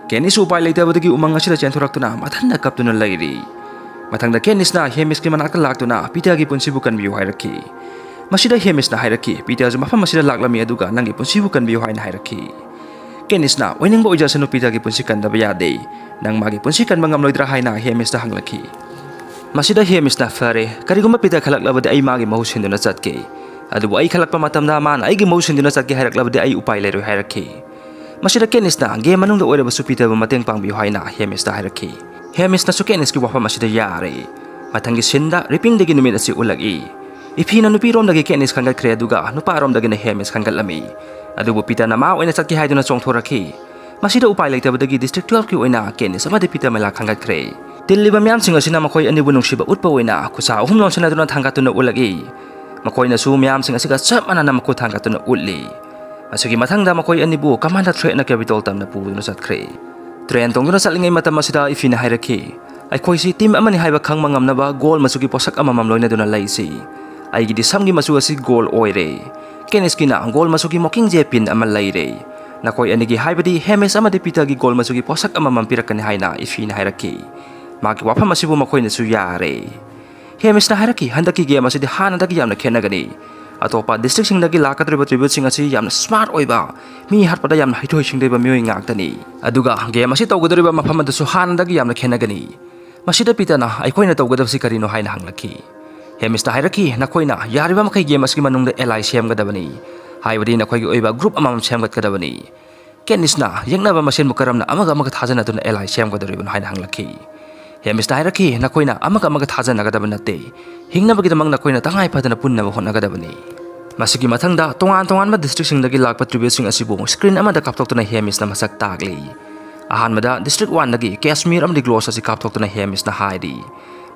ꯀꯦꯅꯤꯁꯁꯨ ꯎꯄꯥꯏ ꯂꯩꯇꯕꯗꯒꯤ ꯎꯃꯪ ꯑꯁꯤꯗ ꯆꯦꯟꯊꯣꯔꯛꯇꯨꯅ ꯃꯊꯟꯇ ꯀꯞꯇꯨꯅ ꯂꯩꯔꯤ꯫ ꯃꯊꯪꯗ ꯀꯦꯅꯤꯁꯅ ꯍꯦꯃꯤꯁꯀꯤ ꯃꯅꯥꯛꯇ ꯂꯥꯛꯇꯨꯅ ꯄꯤꯇꯔꯒꯤ ꯄꯨꯟꯁꯤꯕꯨ ꯀꯟꯕꯤꯌꯨ ꯍꯥꯏꯔꯛꯈꯤ꯫ ꯃꯁꯤꯗ ꯍꯦꯃꯤꯁꯅ ꯍꯥꯏꯔꯛꯈꯤ, "ꯄꯤꯇꯔꯁꯨ ꯃꯐꯝ ꯑꯁꯤꯗ ꯂꯥꯛꯂꯝꯃꯤ, ꯑꯗꯨꯒ ꯅꯪꯒꯤ ꯄꯨꯟꯁꯤꯕꯨ ꯀꯟꯕꯤꯌꯨ" ꯍꯥꯏꯅ ꯍꯥꯏꯔꯛꯈꯤ꯫ ꯀꯦꯅꯤꯁꯅ, "ꯑꯣꯏꯅꯤꯡꯕ ꯑꯣꯏꯖꯁꯅꯨ, ꯄꯤꯇꯔꯒꯤ ꯄꯨꯟꯁꯤ ꯀꯟꯗꯕ ꯌꯥꯗꯦ꯫ ꯅꯪ ꯃꯥꯒꯤ ꯄꯨꯟꯁꯤ ꯀꯟꯕ ꯉꯝꯂꯣꯏꯗ꯭ꯔꯥ?" ꯍꯥꯏꯅ ꯍꯦꯃꯤꯁꯇ ꯍꯪꯂꯛꯈꯤ꯫ ꯃꯁꯤꯗ ꯍꯦꯃꯤꯁꯅ, "ꯐꯔꯦ, ꯀꯔꯤꯒꯨꯝꯕ ꯄꯤꯇꯔ ꯈꯜꯂꯛꯂꯕꯗꯤ ꯑꯩ ꯃꯥꯒꯤ ꯃꯍꯨꯠ ꯁꯤꯟꯗꯨꯅ ꯆꯠꯀꯦ꯫ ꯑꯗꯨꯕꯨ ꯑꯩ ꯈꯜꯂꯛꯄ ꯃꯇꯝꯗ ꯃꯥꯅ ꯑꯩꯒꯤ ꯃꯍꯨꯠ ꯁꯤꯟꯗꯨꯅ ꯆꯠꯀꯦ ꯍꯥꯏꯔꯛꯂꯕꯗꯤ ꯑꯩ ꯎꯄꯥꯏ ꯂꯩꯔꯣꯏ" ꯍꯥꯏꯔꯛꯈꯤ꯫ ꯃꯁꯤꯗ ꯀꯦꯅꯤꯁꯅ, "ꯒꯦꯝ ꯃꯅꯨꯡꯗ ꯑꯣꯏꯔꯕꯁꯨ ꯄꯤꯇꯔꯕꯨ ꯃꯇꯦꯡ ꯄꯥꯡꯕꯤꯌꯨ" ꯍꯥꯏꯅ ꯍꯦꯃꯤꯁꯇ ꯍꯥꯏꯔꯛꯈꯤ꯫ ꯍꯦꯃꯤꯁꯅꯁꯨ ꯀꯦꯅꯤꯁꯀꯤ ꯋꯥꯐꯝ ꯑꯁꯤꯗ ꯌꯥꯔꯦ꯫ ꯃꯊꯪꯒꯤ ꯁꯤꯟꯗ ꯔꯤꯄꯤꯡꯗꯒꯤ ꯅꯨꯃꯤꯠ ꯑꯁꯤ ꯎꯠꯂꯛꯏ꯫ ꯏꯐꯤꯅ ꯅꯨꯄꯤꯔꯣꯝꯗꯒꯤ ꯀꯦꯅꯤꯁ ꯈꯟꯒꯠꯈ꯭ꯔꯦ, ꯑꯗꯨꯒ ꯅꯨꯄꯥꯔꯣꯝꯗꯒꯤꯅ ꯍꯦꯃꯤꯁ ꯈꯟꯒꯠꯂꯝꯃꯤ꯫ ꯑꯗꯨꯕꯨ ꯄꯤꯇꯔꯅ ꯃꯥ ꯑꯣꯏꯅ ꯆꯠꯀꯦ ꯍꯥꯏꯗꯨꯅ ꯆꯣꯡꯊꯣꯔꯛꯈꯤ꯫ ꯃꯁꯤꯗ ꯎꯄꯥꯏ ꯂꯩꯇꯕꯗꯒꯤ ꯗꯤꯁꯇ꯭ꯔꯤꯛ ꯇꯨꯋꯦꯜꯐꯀꯤ ꯑꯣꯏꯅ ꯀꯦꯅꯤꯁ ꯑꯃꯗꯤ ꯄꯤꯇꯔ ꯃꯦꯂꯥ ꯈꯟꯒꯠꯈ꯭ꯔꯦ꯫ ꯇꯤꯜꯂꯤꯕ ꯃꯤꯌꯥꯝꯁꯤꯡ ꯑꯁꯤꯅ ꯃꯈꯣꯏ ꯑꯅꯤꯕꯨ ꯅꯨꯡꯁꯤꯕ ꯎꯠꯄ ꯑꯣꯏꯅ ꯈꯨꯠꯁꯥ ꯑꯍꯨꯝ ꯂꯣꯟꯁꯤꯟꯅꯗꯨꯅ ꯊꯥꯡꯒꯠꯇꯨꯅ ꯎꯠꯂꯛꯏ꯫ ꯃꯈꯣꯏꯅꯁꯨ ꯃꯤꯌꯥꯝꯁꯤꯡ ꯑꯁꯤꯒ ꯆꯞ ꯃꯥꯟꯅꯅ ꯃꯈꯨꯠ ꯊꯥꯡꯒꯠꯇꯨꯅ ꯎꯠꯂꯤ꯫ ꯃꯁꯤꯒꯤ ꯃꯊꯪꯗ ꯃꯈꯣꯏ ꯑꯅꯤꯕꯨ ꯀꯃꯥꯟꯗ ꯊ꯭ꯔꯦꯠꯅ ꯀꯦꯄꯤꯇꯣꯜ ꯇꯝꯅ ꯄꯨꯗꯨꯅ ꯆꯠꯈ꯭ꯔꯦ꯫ ꯇ꯭ꯔꯦꯟ ꯇꯣꯡꯗꯨꯅ ꯆꯠꯂꯤꯉꯩ ꯃꯇꯝ ꯑꯁꯤꯗ ꯏꯐꯤꯅ ꯍꯥꯏꯔꯛꯈꯤ, "ꯑꯩꯈꯣꯏꯁꯤ ꯇꯤꯝ ꯑꯃꯅꯤ ꯍꯥꯏꯕ ꯈꯪꯕ ꯉꯝꯅꯕ ꯒꯣꯜ ꯃꯆꯨꯒꯤ ꯄꯣꯠꯁꯛ ꯑꯃꯃꯝ ꯂꯣꯏꯅꯗꯨꯅ ꯂꯩꯁꯤ꯫ ꯑꯩꯒꯤꯗꯤ ꯁꯝꯒꯤ ꯃꯆꯨ ꯑꯁꯤ ꯒꯣꯜ ꯑꯣꯏꯔꯦ꯫ ꯀꯦꯅꯤꯁꯀꯤꯅ ꯒꯣꯜ ꯃꯆꯨꯒꯤ ꯃꯣꯀꯤꯡ ꯖꯦ ꯄꯤꯟ ꯑꯃ ꯂꯩꯔꯦ꯫ ꯅꯈꯣꯏ ꯑꯅꯤꯒꯤ ꯍꯥꯏꯕꯗꯤ ꯍꯦꯃꯤꯁ ꯑꯃꯗꯤ ꯄꯤꯇꯔꯒꯤ ꯒꯣꯜ ꯃꯆꯨꯒꯤ ꯄꯣꯠꯁꯛ ꯑꯃꯃꯝ ꯄꯤꯔꯛꯀꯅꯤ" ꯍꯥꯏꯅ ꯏꯐꯤꯅ ꯍꯥꯏꯔꯛꯈꯤ꯫ ꯃꯥꯒꯤ ꯋꯥꯐꯝ ꯑꯁꯤꯕꯨ ꯃꯈꯣꯏꯅꯁꯨ ꯌꯥꯔꯦ꯫ ꯍꯦꯃꯤꯁꯅ ꯍꯥꯏꯔꯛꯈꯤ, "ꯍꯟꯗꯛꯀꯤ ꯒꯦꯝ ꯑꯁꯤꯗꯤ ꯍꯥꯟꯅꯗꯒꯤ ꯌꯥꯝꯅ ꯈꯦꯠꯅꯒꯅꯤ꯫ ꯑꯇꯣꯞꯄ ꯗꯤꯁꯇ꯭ꯔꯤꯛꯁꯤꯡꯗꯒꯤ ꯂꯥꯛꯀꯗꯧꯔꯤꯕ ꯇ꯭ꯔꯤꯕ꯭ꯌꯨꯠꯁꯤꯡ ꯑꯁꯤ ꯌꯥꯝꯅ ꯁ꯭ꯃꯥꯔꯠ ꯑꯣꯏꯕ, ꯃꯤ ꯍꯥꯠꯄꯗ ꯌꯥꯝꯅ ꯍꯩꯊꯣꯏ ꯁꯤꯡꯊꯣꯏꯕ ꯃꯤꯑꯣꯏ ꯉꯥꯛꯇꯅꯤ꯫ ꯑꯗꯨꯒ ꯒꯦꯝ ꯑꯁꯤ ꯇꯧꯒꯗꯧꯔꯤꯕ ꯃꯐꯝ ꯑꯗꯨꯁꯨ ꯍꯥꯟꯅꯗꯒꯤ ꯌꯥꯝꯅ ꯈꯦꯠꯅꯒꯅꯤ꯫" ꯃꯁꯤꯗ ꯄꯤꯇꯔꯅ, "ꯑꯩꯈꯣꯏꯅ ꯇꯧꯒꯗꯕꯁꯤ ꯀꯔꯤꯅꯣ?" ꯍꯥꯏꯅ ꯍꯪꯂꯛꯈꯤ꯫ ꯍꯦꯃꯤꯁꯅ ꯍꯥꯏꯔꯛꯈꯤ, "ꯅꯈꯣꯏꯅ ꯌꯥꯔꯤꯕ ꯃꯈꯩ ꯒꯦꯝ ꯑꯁꯤꯒꯤ ꯃꯅꯨꯡꯗ ꯑꯦꯂꯥꯏ ꯁꯦꯝꯒꯗꯕꯅꯤ, ꯍꯥꯏꯕꯗꯤ ꯅꯈꯣꯏꯒꯤ ꯑꯣꯏꯕ ꯒ꯭ꯔꯨꯞ ꯑꯃꯃꯝ ꯁꯦꯝꯒꯠꯀꯗꯕꯅꯤ꯫" ꯀꯦꯅꯤꯁꯅ ꯌꯦꯛꯅꯕ ꯃꯁꯦꯟꯕꯨ ꯀꯔꯝꯅ ꯑꯃꯒ ꯑꯃꯒ ꯊꯥꯖꯅꯗꯨꯅ ꯑꯦꯂꯥꯏ ꯁꯦꯝꯒꯗꯧꯔꯤꯕꯅꯣ ꯍꯥꯏꯅ ꯍꯪꯂꯛꯈꯤ꯫ ꯍꯦꯃꯤꯁꯅ ꯍꯥꯏꯔꯛꯈꯤ, "ꯅꯈꯣꯏꯅ ꯑꯃꯒ ꯑꯃꯒ ꯊꯥꯖꯅꯒꯗꯕ ꯅꯠꯇꯦ꯫ ꯍꯤꯡꯅꯕꯒꯤꯗꯃꯛ ꯅꯈꯣꯏꯅ ꯇꯉꯥꯏ ꯐꯗꯅ ꯄꯨꯟꯅꯕ ꯍꯣꯠꯅꯒꯗꯕꯅꯤ꯫" ꯃꯁꯤꯒꯤ ꯃꯊꯪꯗ ꯇꯣꯉꯥꯟ ꯇꯣꯉꯥꯟꯕ ꯗꯤꯁꯇ꯭ꯔꯤꯛꯁꯤꯡꯗꯒꯤ ꯂꯥꯛꯄ ꯇ꯭ꯔꯤꯕ꯭ꯌꯨꯠꯁꯤꯡ ꯑꯁꯤꯕꯨ ꯁ꯭ꯀ꯭ꯔꯤꯟ ꯑꯃꯗ ꯀꯥꯞꯊꯣꯛꯇꯨꯅ ꯍꯦꯃꯤꯁꯅ ꯃꯁꯛ ꯇꯥꯛꯂꯤ꯫ ꯑꯍꯥꯟꯕꯗ ꯗꯤꯁꯇ꯭ꯔꯤꯛ ꯋꯥꯟꯗꯒꯤ ꯀꯦꯁꯃꯤꯔ ꯑꯃꯗꯤ ꯒ꯭ꯂꯣꯁ ꯑꯁꯤ ꯀꯥꯞꯊꯣꯛꯇꯨꯅ ꯍꯦꯃꯤꯁꯅ ꯍꯥꯏꯔꯤ,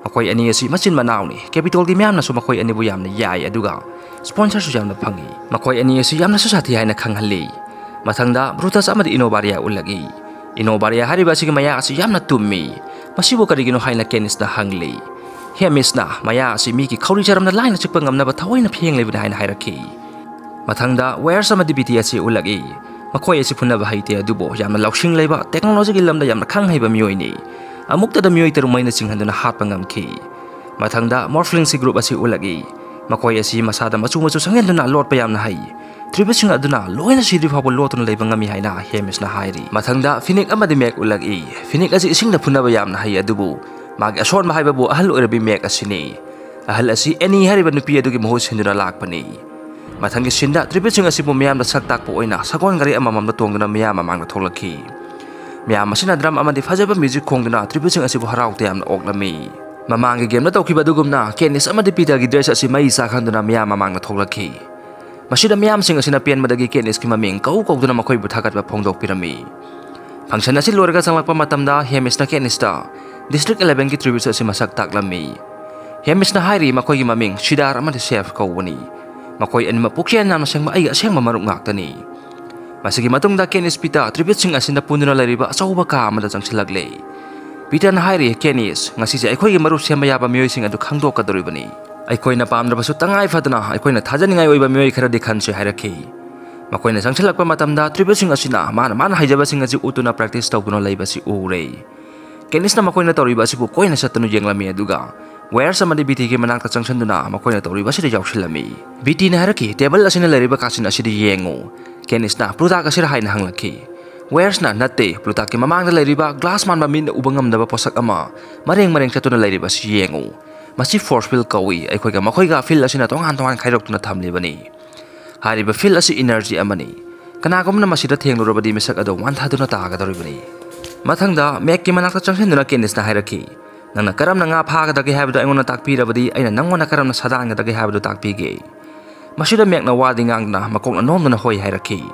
"ꯃꯈꯣꯏ ꯑꯅꯤ ꯑꯁꯤ ꯃꯆꯤꯟ ꯃꯅꯥꯎꯅꯤ꯫ ꯀꯦꯄꯤꯇꯣꯜꯒꯤ ꯃꯤꯌꯥꯝꯅꯁꯨ ꯃꯈꯣꯏ ꯑꯅꯤꯕꯨ ꯌꯥꯝꯅ ꯌꯥꯏ, ꯑꯗꯨꯒ ꯁ꯭ꯄꯣꯟꯁꯔꯁꯨ ꯌꯥꯝꯅ ꯐꯪꯏ꯫ ꯃꯈꯣꯏ ꯑꯅꯤ ꯑꯁꯤ ꯌꯥꯝꯅꯁꯨ ꯁꯥꯊꯤ" ꯍꯥꯏꯅ ꯈꯪꯍꯜꯂꯤ꯫ ꯃꯊꯪꯗ ꯕ꯭ꯔꯨꯇꯁ ꯑꯃꯗꯤ ꯏꯅꯣꯕꯥꯔꯤꯌꯥ ꯎꯠꯂꯛꯏ꯫ ꯏꯅꯣꯕꯥꯔꯤꯌꯥ ꯍꯥꯏꯔꯤꯕ ꯑꯁꯤꯒꯤ ꯃꯌꯥ ꯑꯁꯤ ꯌꯥꯝꯅ ꯇꯨꯝꯃꯤ꯫ "ꯃꯁꯤꯕꯨ ꯀꯔꯤꯒꯤꯅꯣ?" ꯍꯥꯏꯅ ꯀꯦꯅꯤꯁꯅ ꯍꯪꯂꯤ꯫ ꯍꯦꯃꯤꯁꯅ, "ꯃꯌꯥ ꯑꯁꯤ ꯃꯤꯒꯤ ꯈꯧꯔꯤ ꯆꯔꯝꯗ ꯂꯥꯏꯅ ꯆꯤꯛꯄ ꯉꯝꯅꯕ ꯊꯑꯣꯏꯅ ꯐꯦꯡꯂꯤꯕꯅꯤ" ꯍꯥꯏꯅ ꯍꯥꯏꯔꯛꯈꯤ꯫ ꯃꯊꯪꯗ ꯋꯦꯌꯔꯁ ꯑꯃꯗꯤ ꯕꯤꯇꯤ ꯑꯁꯤ ꯎꯠꯂꯛꯏ꯫ ꯃꯈꯣꯏ ꯑꯁꯤ ꯐꯨꯅꯕ ꯍꯩꯇꯦ, ꯑꯗꯨꯕꯨ ꯌꯥꯝꯅ ꯂꯧꯁꯤꯡ ꯂꯩꯕ, ꯇꯦꯛꯅꯣꯂꯣꯖꯤꯒꯤ ꯂꯝꯗ ꯌꯥꯝꯅ ꯈꯪ ꯍꯩꯕ ꯃꯤꯑꯣꯏꯅꯤ꯫ ꯑꯃꯨꯛꯇꯗ ꯃꯤꯑꯣꯏ ꯇꯔꯨꯛ ꯃꯩꯅ ꯆꯤꯡꯍꯟꯗꯨꯅ ꯍꯥꯠꯄ ꯉꯝꯈꯤ꯫ ꯃꯊꯪꯗ ꯃꯣꯔꯐ꯭ꯂꯤꯡꯁꯤ ꯒ꯭ꯔꯨꯞ ꯑꯁꯤ ꯎꯠꯂꯛꯏ꯫ ꯃꯈꯣꯏ ꯑꯁꯤ ꯃꯁꯥꯗ ꯃꯆꯨ ꯃꯆꯨ ꯁꯪꯖꯤꯟꯗꯨꯅ ꯂꯣꯠꯄ ꯌꯥꯝꯅ ꯍꯩ꯫ ꯇ꯭ꯔꯤꯕ꯭ꯌꯨꯠꯁꯤꯡ ꯑꯗꯨꯅ ꯂꯣꯏꯅ ꯁꯤꯗ꯭ꯔꯤ ꯐꯥꯎꯕ ꯂꯣꯠꯇꯨꯅ ꯂꯩꯕ ꯉꯝꯃꯤ ꯍꯥꯏꯅ ꯍꯦꯃꯤꯁꯅ ꯍꯥꯏꯔꯤ꯫ ꯃꯊꯪꯗ ꯐꯤꯅꯤꯛ ꯑꯃꯗꯤ ꯃꯦꯛ ꯎꯠꯂꯛꯏ꯫ ꯐꯤꯅꯤꯛ ꯑꯁꯤ ꯏꯁꯤꯡꯗ ꯐꯨꯅꯕ ꯌꯥꯝꯅ ꯍꯩ, ꯑꯗꯨꯕꯨ ꯃꯥꯒꯤ ꯑꯁꯣꯟꯕ ꯍꯥꯏꯕꯕꯨ ꯑꯍꯜ ꯑꯣꯏꯔꯕꯤ ꯃꯦꯛ ꯑꯁꯤꯅꯤ꯫ ꯑꯍꯜ ꯑꯁꯤ ꯑꯦꯅꯤ ꯍꯥꯏꯔꯤꯕ ꯅꯨꯄꯤ ꯑꯗꯨꯒꯤ ꯃꯍꯨꯠ ꯁꯤꯟꯗꯨꯅ ꯂꯥꯛꯄꯅꯤ꯫ ꯃꯊꯪꯒꯤ ꯁꯤꯟꯗ ꯇ꯭ꯔꯤꯕ꯭ꯌꯨꯠꯁꯤꯡ ꯑꯁꯤꯕꯨ ꯃꯤꯌꯥꯝꯗ ꯁꯛ ꯇꯥꯛꯄ ꯑꯣꯏꯅ ꯁꯒꯣꯜ ꯒꯥꯔꯤ ꯑꯃꯃꯝꯗ ꯇꯣꯡꯗꯨꯅ ꯃꯤꯌꯥꯝ ꯃꯃꯥꯡꯗ ꯊꯣꯛꯂꯛꯈꯤ꯫ ꯃꯤꯌꯥꯝ ꯑꯁꯤꯅ ꯗ꯭ꯔꯝ ꯑꯃꯗꯤ ꯐꯖꯕ ꯃ꯭ꯌꯨꯖꯤꯛ ꯈꯣꯡꯗꯨꯅ ꯇ꯭ꯔꯤꯕ꯭ꯌꯨꯠꯁꯤꯡ ꯑꯁꯤꯕꯨ ꯍꯔꯥꯎ ꯇꯌꯥꯝꯅ ꯑꯣꯛꯂꯝꯃꯤ꯫ ꯃꯃꯥꯡꯒꯤ ꯒꯦꯝꯗ ꯇꯧꯈꯤꯕ ꯑꯗꯨꯒꯨꯝꯅ ꯀꯦꯅꯤꯁ ꯑꯃꯗꯤ ꯄꯤꯇꯔꯒꯤ ꯗ꯭ꯔꯦꯁ ꯑꯁꯤ ꯃꯩ ꯆꯥꯛꯍꯟꯗꯨꯅ ꯃꯤꯌꯥꯝ ꯃꯃꯥꯡꯗ ꯊꯣꯛꯂꯛꯈꯤ꯫ ꯃꯁꯤꯗ ꯃꯤꯌꯥꯝꯁꯤꯡ ꯑꯁꯤꯅ ꯄꯦꯟꯕꯗꯒꯤ ꯀꯦꯅꯤꯁꯀꯤ ꯃꯃꯤꯡ ꯀꯧ ꯀꯧꯗꯨꯅ ꯃꯈꯣꯏꯕꯨ ꯊꯥꯒꯠꯄ ꯐꯣꯡꯗꯣꯛꯄꯤꯔꯝꯃꯤ꯫ Function ꯑꯁꯤ ꯂꯣꯏꯔꯒ ꯆꯪꯂꯛꯄ ꯃꯇꯝꯗ ꯍꯦꯃꯤꯁꯅ ꯀꯦꯅꯤꯁꯇ District elevenꯒꯤ tribute ꯑꯁꯤ ꯃꯁꯛ ꯇꯥꯛꯂꯝꯃꯤ꯫ ꯍꯦꯃꯤꯁꯅ ꯍꯥꯏꯔꯤ ꯃꯈꯣꯏꯒꯤ ꯃꯃꯤꯡ ꯁꯤꯗꯥꯔ ꯑꯃꯗꯤ ꯁꯦꯐ ꯀꯧꯕꯅꯤ꯫ ꯃꯈꯣꯏ ꯑꯅꯤꯃꯛ ꯄꯨꯛꯆꯦꯜ ꯌꯥꯝꯅ ꯁꯦꯡꯕ ꯑꯩꯒꯤ ꯑꯁꯦꯡꯕ ꯃꯔꯨꯞ ꯉꯥꯛꯇꯅꯤ꯫ ꯃꯁꯤꯒꯤ ꯃꯇꯨꯡꯗ ꯀꯦꯅꯤꯁ ꯄꯤꯇꯥ tributeꯁꯤꯡ ꯑꯁꯤꯅ ꯄꯨꯟꯗꯨꯅ ꯂꯩꯔꯤꯕ ꯑꯆꯧꯕ ꯀꯥ ꯑꯃꯗ ꯆꯪꯁꯤꯜꯂꯛꯂꯦ꯫ ꯄꯤꯇꯥꯅ ꯍꯥꯏꯔꯤ, "ꯀꯦꯅꯤꯁ, ꯉꯁꯤꯁꯦ ꯑꯩꯈꯣꯏꯒꯤ ꯃꯔꯨꯞ ꯁꯦꯝꯕ ꯌꯥꯕ ꯃꯤꯑꯣꯏꯁꯤꯡ ꯑꯗꯨ ꯈꯪꯗꯣꯛꯀꯗꯧꯔꯤꯕꯅꯤ꯫ ꯑꯩꯈꯣꯏꯅ ꯄꯥꯝꯗ꯭ꯔꯕꯁꯨ ꯇꯉꯥꯏ ꯐꯗꯅ ꯑꯩꯈꯣꯏꯅ ꯊꯥꯖꯅꯤꯡꯉꯥꯏ ꯑꯣꯏꯕ ꯃꯤꯑꯣꯏ ꯈꯔꯗꯤ ꯈꯟꯁꯤ" ꯍꯥꯏꯔꯛꯈꯤ꯫ ꯃꯈꯣꯏꯅ ꯆꯪꯁꯤꯜꯂꯛꯄ ꯃꯇꯝꯗ tributeꯁꯤꯡ ꯑꯁꯤꯅ ꯃꯥꯅ ꯃꯥꯅ ꯍꯩꯖꯕꯁꯤꯡ ꯑꯁꯤ ꯎꯠꯇꯨꯅ practice ꯇꯧꯗꯨꯅ ꯂꯩꯕꯁꯤ ꯎꯔꯦ꯫ ꯀꯦꯅꯤꯁꯅ ꯃꯈꯣꯏꯅ ꯇꯧꯔꯤꯕ ꯑꯁꯤꯕꯨ ꯀꯣꯏꯅ ꯆꯠꯇꯨꯅ ꯌꯦꯡꯂꯝꯃꯤ, ꯑꯗꯨꯒ ꯋꯦꯌꯔꯁ ꯑꯃꯗꯤ ꯕꯤꯇꯤꯒꯤ ꯃꯅꯥꯛꯇ ꯆꯪꯁꯤꯟꯗꯨꯅ ꯃꯈꯣꯏꯅ ꯇꯧꯔꯤꯕ ꯑꯁꯤꯗ ꯌꯥꯎꯁꯤꯜꯂꯝꯃꯤ꯫ ꯕꯤꯇꯤꯅ ꯍꯥꯏꯔꯛꯈꯤ, "ꯇꯦꯕꯜ ꯑꯁꯤꯅ ꯂꯩꯔꯤꯕ ꯀꯥꯆꯤꯟ ꯑꯁꯤꯗ ꯌꯦꯡꯉꯨ"꯫ ꯀꯦꯅꯤꯁꯅ, "ꯄ꯭ꯂꯨꯇꯥꯛ ꯑꯁꯤꯔ?" ꯍꯥꯏꯅ ꯍꯪꯂꯛꯈꯤ꯫ ꯋꯦꯌꯔꯁꯅ, "ꯅꯠꯇꯦ, ꯄ꯭ꯂꯨꯇꯥꯛꯀꯤ ꯃꯃꯥꯡꯗ ꯂꯩꯔꯤꯕ ꯒ꯭ꯂꯥꯁ ꯃꯥꯟꯕ ꯃꯤꯠꯅ ꯎꯕ ꯉꯝꯗꯕ ꯄꯣꯠꯁꯛ ꯑꯃ ꯃꯔꯦꯡ ꯃꯔꯦꯡ ꯆꯠꯇꯨꯅ ꯂꯩꯔꯤꯕ ꯑꯁꯤ ꯌꯦꯡꯉꯨ꯫ ꯃꯁꯤ force field ꯀꯧꯏ꯫ ꯑꯩꯈꯣꯏꯒ ꯃꯈꯣꯏꯒ field ꯑꯁꯤꯅ ꯇꯣꯉꯥꯟ ꯇꯣꯉꯥꯟ ꯈꯥꯏꯗꯣꯛꯇꯨꯅ ꯊꯝꯂꯤꯕꯅꯤ꯫ ꯍꯥꯏꯔꯤꯕ field ꯑꯁꯤ energy ꯑꯃꯅꯤ꯫ ꯀꯅꯥꯒꯨꯝꯕꯅ ꯃꯁꯤꯗ ꯊꯦꯡꯂꯨꯔꯕꯗꯤ ꯃꯤꯁꯛ ꯑꯗꯨ ꯋꯥꯟꯊꯗꯨꯅ ꯇꯥꯒꯗꯧꯔꯤꯕꯅꯤ"꯫ ꯃꯊꯪꯗ ꯃꯦꯛꯀꯤ ꯃꯅꯥꯛꯇ ꯆꯪꯁꯤꯟꯗꯨꯅ ꯀꯦꯅꯤꯁꯅ ꯍꯥꯏꯔꯛꯈꯤ, "ꯅꯪꯅ ꯀꯔꯝꯅ ꯉꯥ ꯐꯥꯒꯗꯒꯦ ꯍꯥꯏꯕꯗꯨ ꯑꯩꯉꯣꯟꯗ ꯇꯥꯛꯄꯤꯔꯕꯗꯤ ꯑꯩꯅ ꯅꯪꯉꯣꯟꯗ ꯀꯔꯝꯅ ꯁꯥꯗꯥꯟꯒꯗꯒꯦ ꯍꯥꯏꯕꯗꯨ ꯇꯥꯛꯄꯤꯒꯦ"꯫ ꯃꯁꯤꯗ ꯃꯦꯛꯅ ꯋꯥꯗꯤ ꯉꯥꯡꯗꯅ ꯃꯀꯣꯛꯅ ꯅꯣꯝꯗꯨꯅ ꯍꯣꯏ ꯍꯥꯏꯔꯛꯈꯤ꯫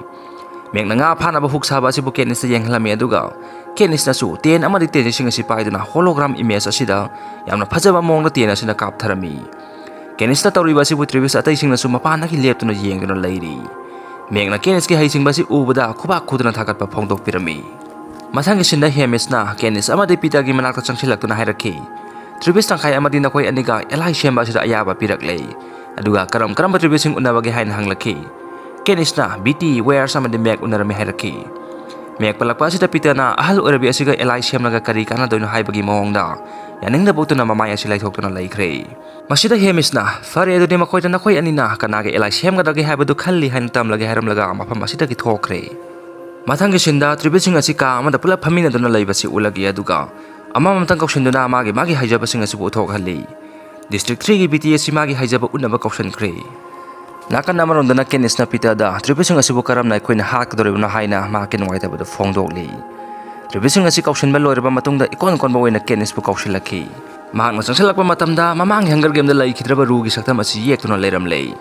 ꯃꯦꯛꯅ ꯉꯥ ꯐꯥꯅꯕ hook ꯁꯥꯕ ꯑꯁꯤꯕꯨ ꯀꯦꯅꯤꯁꯇ ꯌꯦꯡꯍꯜꯂꯝꯃꯤ, ꯑꯗꯨꯒ ꯀꯦꯅꯤꯁꯅꯁꯨ ꯇꯦꯟ ꯑꯃꯗꯤ ꯇꯦꯟꯖꯤꯁꯤꯡ ꯑꯁꯤ ꯄꯥꯏꯗꯨꯅ hologram image ꯑꯁꯤꯗ ꯌꯥꯝꯅ ꯐꯖꯕ ꯃꯑꯣꯡꯗ ꯇꯦꯟ ꯑꯁꯤꯅ ꯀꯥꯞꯊꯔꯝꯃꯤ꯫ ꯀꯦꯅꯤꯁꯅ ꯇꯧꯔꯤꯕ ꯑꯁꯤꯕꯨ ꯇ꯭ꯔꯦꯚꯤꯁ ꯑꯇꯩꯁꯤꯡꯅꯁꯨ ꯃꯄꯥꯟꯗꯒꯤ ꯂꯦꯞꯇꯨꯅ ꯌꯦꯡꯗꯨꯅ ꯂꯩꯔꯤ꯫ ꯃꯦꯛꯅ ꯀꯦꯅꯤꯁꯀꯤ ꯍꯩꯁꯤꯡꯕ ꯑꯁꯤ ꯎꯕꯗ ꯈꯨꯕꯥꯛ ꯈꯨꯗꯨꯅ ꯊꯥꯒꯠꯄ ꯐꯣꯡꯗꯣꯛꯄꯤꯔꯝꯃꯤ꯫ ꯃꯊꯪꯒꯤ ꯁꯤꯟꯗ ꯍꯦꯃꯤꯁꯅ ꯀꯦꯅꯤꯁ ꯑꯃꯗꯤ ꯄꯤꯇꯔꯒꯤ ꯃꯅꯥꯛꯇ ꯆꯪꯁꯤꯜꯂꯛꯇꯨꯅ ꯍꯥꯏꯔꯛꯈꯤ, "ꯇ꯭ꯔꯦꯚꯤꯁ ꯇꯪꯈꯥꯏ ꯑꯃꯗꯤ ꯅꯈꯣꯏ ꯑꯅꯤꯒ ꯑꯦꯂꯥꯏ ꯁꯦꯝꯕ ꯑꯁꯤꯗ ꯑꯌꯥꯕ ꯄꯤꯔꯛꯂꯦ꯫ ꯑꯗꯨꯒ ꯀꯔꯝ ꯀꯔꯝꯕ ꯇ꯭ꯔꯦꯚꯤꯁꯁꯤꯡ ꯎꯅꯕꯒꯦ?" ꯍꯥꯏꯅ ꯍꯪꯂꯛꯈꯤ꯫ ꯀꯦꯅꯤꯁꯅ ꯕꯤꯇꯤ, ꯋꯦꯌꯔꯁ ꯑꯃꯗꯤ ꯃꯦꯛ ꯎꯅꯔꯝꯃꯤ ꯍꯥꯏꯔꯛꯈꯤ꯫ ꯃꯦꯛ ꯄꯜꯂꯛꯄ ꯑꯁꯤꯗ ꯄꯤꯇꯔꯅ ꯑꯍꯜ ꯑꯣꯏꯔꯕꯤ ꯑꯁꯤꯒ ꯑꯦꯂꯥꯏ ꯁꯦꯝꯂꯒ ꯀꯔꯤ ꯀꯥꯟꯅꯗꯣꯏꯅꯣ ꯍꯥꯏꯕꯒꯤ ꯃꯑꯣꯡꯗ ꯌꯥꯅꯤꯡꯗꯕ ꯎꯠꯇꯨꯅ ꯃꯃꯥꯏ ꯑꯁꯤ ꯂꯩꯊꯣꯛꯇꯨꯅ ꯂꯩꯈ꯭ꯔꯦ꯫ ꯃꯁꯤꯗ ꯍꯦꯃꯤꯁꯅ, "ꯐꯔꯦ, ꯑꯗꯨꯗꯤ ꯃꯈꯣꯏꯗ ꯅꯈꯣꯏ ꯑꯅꯤꯅ ꯀꯅꯥꯒꯤ ꯑꯦꯂꯥꯏ ꯁꯦꯝꯒꯗꯒꯦ ꯍꯥꯏꯕꯗꯨ ꯈꯜꯂꯤ ꯍꯥꯏꯅ ꯇꯝꯂꯒꯦ" ꯍꯥꯏꯔꯝꯂꯒ ꯃꯐꯝ ꯑꯁꯤꯗꯒꯤ ꯊꯣꯛꯈ꯭ꯔꯦ꯫ ꯃꯊꯪꯒꯤ ꯁꯤꯟꯗ ꯇ꯭ꯔꯦꯚꯤꯁꯁꯤꯡ ꯑꯁꯤ ꯀꯥ ꯑꯃꯗ ꯄꯨꯂꯞ ꯐꯝꯃꯤꯟꯅꯗꯨꯅ ꯂꯩꯕꯁꯤ ꯎꯠꯂꯛꯏ, ꯑꯗꯨꯒ ꯑꯃꯃꯝꯇꯪ ꯀꯧꯁꯤꯟꯗꯨꯅ ꯃꯥꯒꯤ ꯃꯥꯒꯤ ꯍꯩꯖꯕꯁꯤꯡ ꯑꯁꯤꯕꯨ ꯎꯠꯊꯣꯛꯍꯜꯂꯤ꯫ District threeꯒꯤ ꯕꯤꯇꯤ ꯑꯁꯤ ꯃꯥꯒꯤ ꯍꯩꯖꯕ ꯎꯠꯅꯕ ꯀꯧꯁꯤꯟꯈ꯭ꯔꯦ꯫ ꯅꯥꯀꯟ ꯑꯃꯔꯣꯝꯗꯅ ꯀꯦꯅꯤꯁꯅ ꯄꯤꯇꯔꯗ ꯇ꯭ꯔꯦꯚꯤꯁꯁꯤꯡ ꯑꯁꯤꯕꯨ ꯀꯔꯝꯅ ꯑꯩꯈꯣꯏꯅ ꯍꯥꯠꯀꯗꯧꯔꯤꯕꯅꯣ ꯍꯥꯏꯅ ꯃꯍꯥꯛꯀꯤ ꯅꯨꯡꯉꯥꯏꯇꯕꯗꯨ ꯐꯣꯡꯗꯣꯛꯂꯤ꯫ ꯇ꯭ꯔꯦꯚꯤꯁꯁꯤꯡ ꯑꯁꯤ ꯀꯧꯁꯤꯟꯕ ꯂꯣꯏꯔꯕ ꯃꯇꯨꯡꯗ ꯏꯀꯣꯟ ꯀꯣꯟꯕ ꯑꯣꯏꯅ ꯀꯦꯅꯤꯁꯄꯨ ꯀꯧꯁꯤꯜꯂꯛꯈꯤ꯫ ꯃꯍꯥꯛꯅ ꯆꯪꯁꯤꯜꯂꯛꯄ ꯃꯇꯝꯗ ꯃꯃꯥꯡꯒꯤ ꯍꯪꯒꯔ ꯒꯦꯝꯗ ꯂꯩꯈꯤꯗ꯭ꯔꯕ ꯔꯨꯒꯤ ꯁꯛꯇꯝ ꯑꯁꯤ ꯌꯦꯛꯇꯨꯅ ꯂꯩꯔꯝꯂꯦ꯫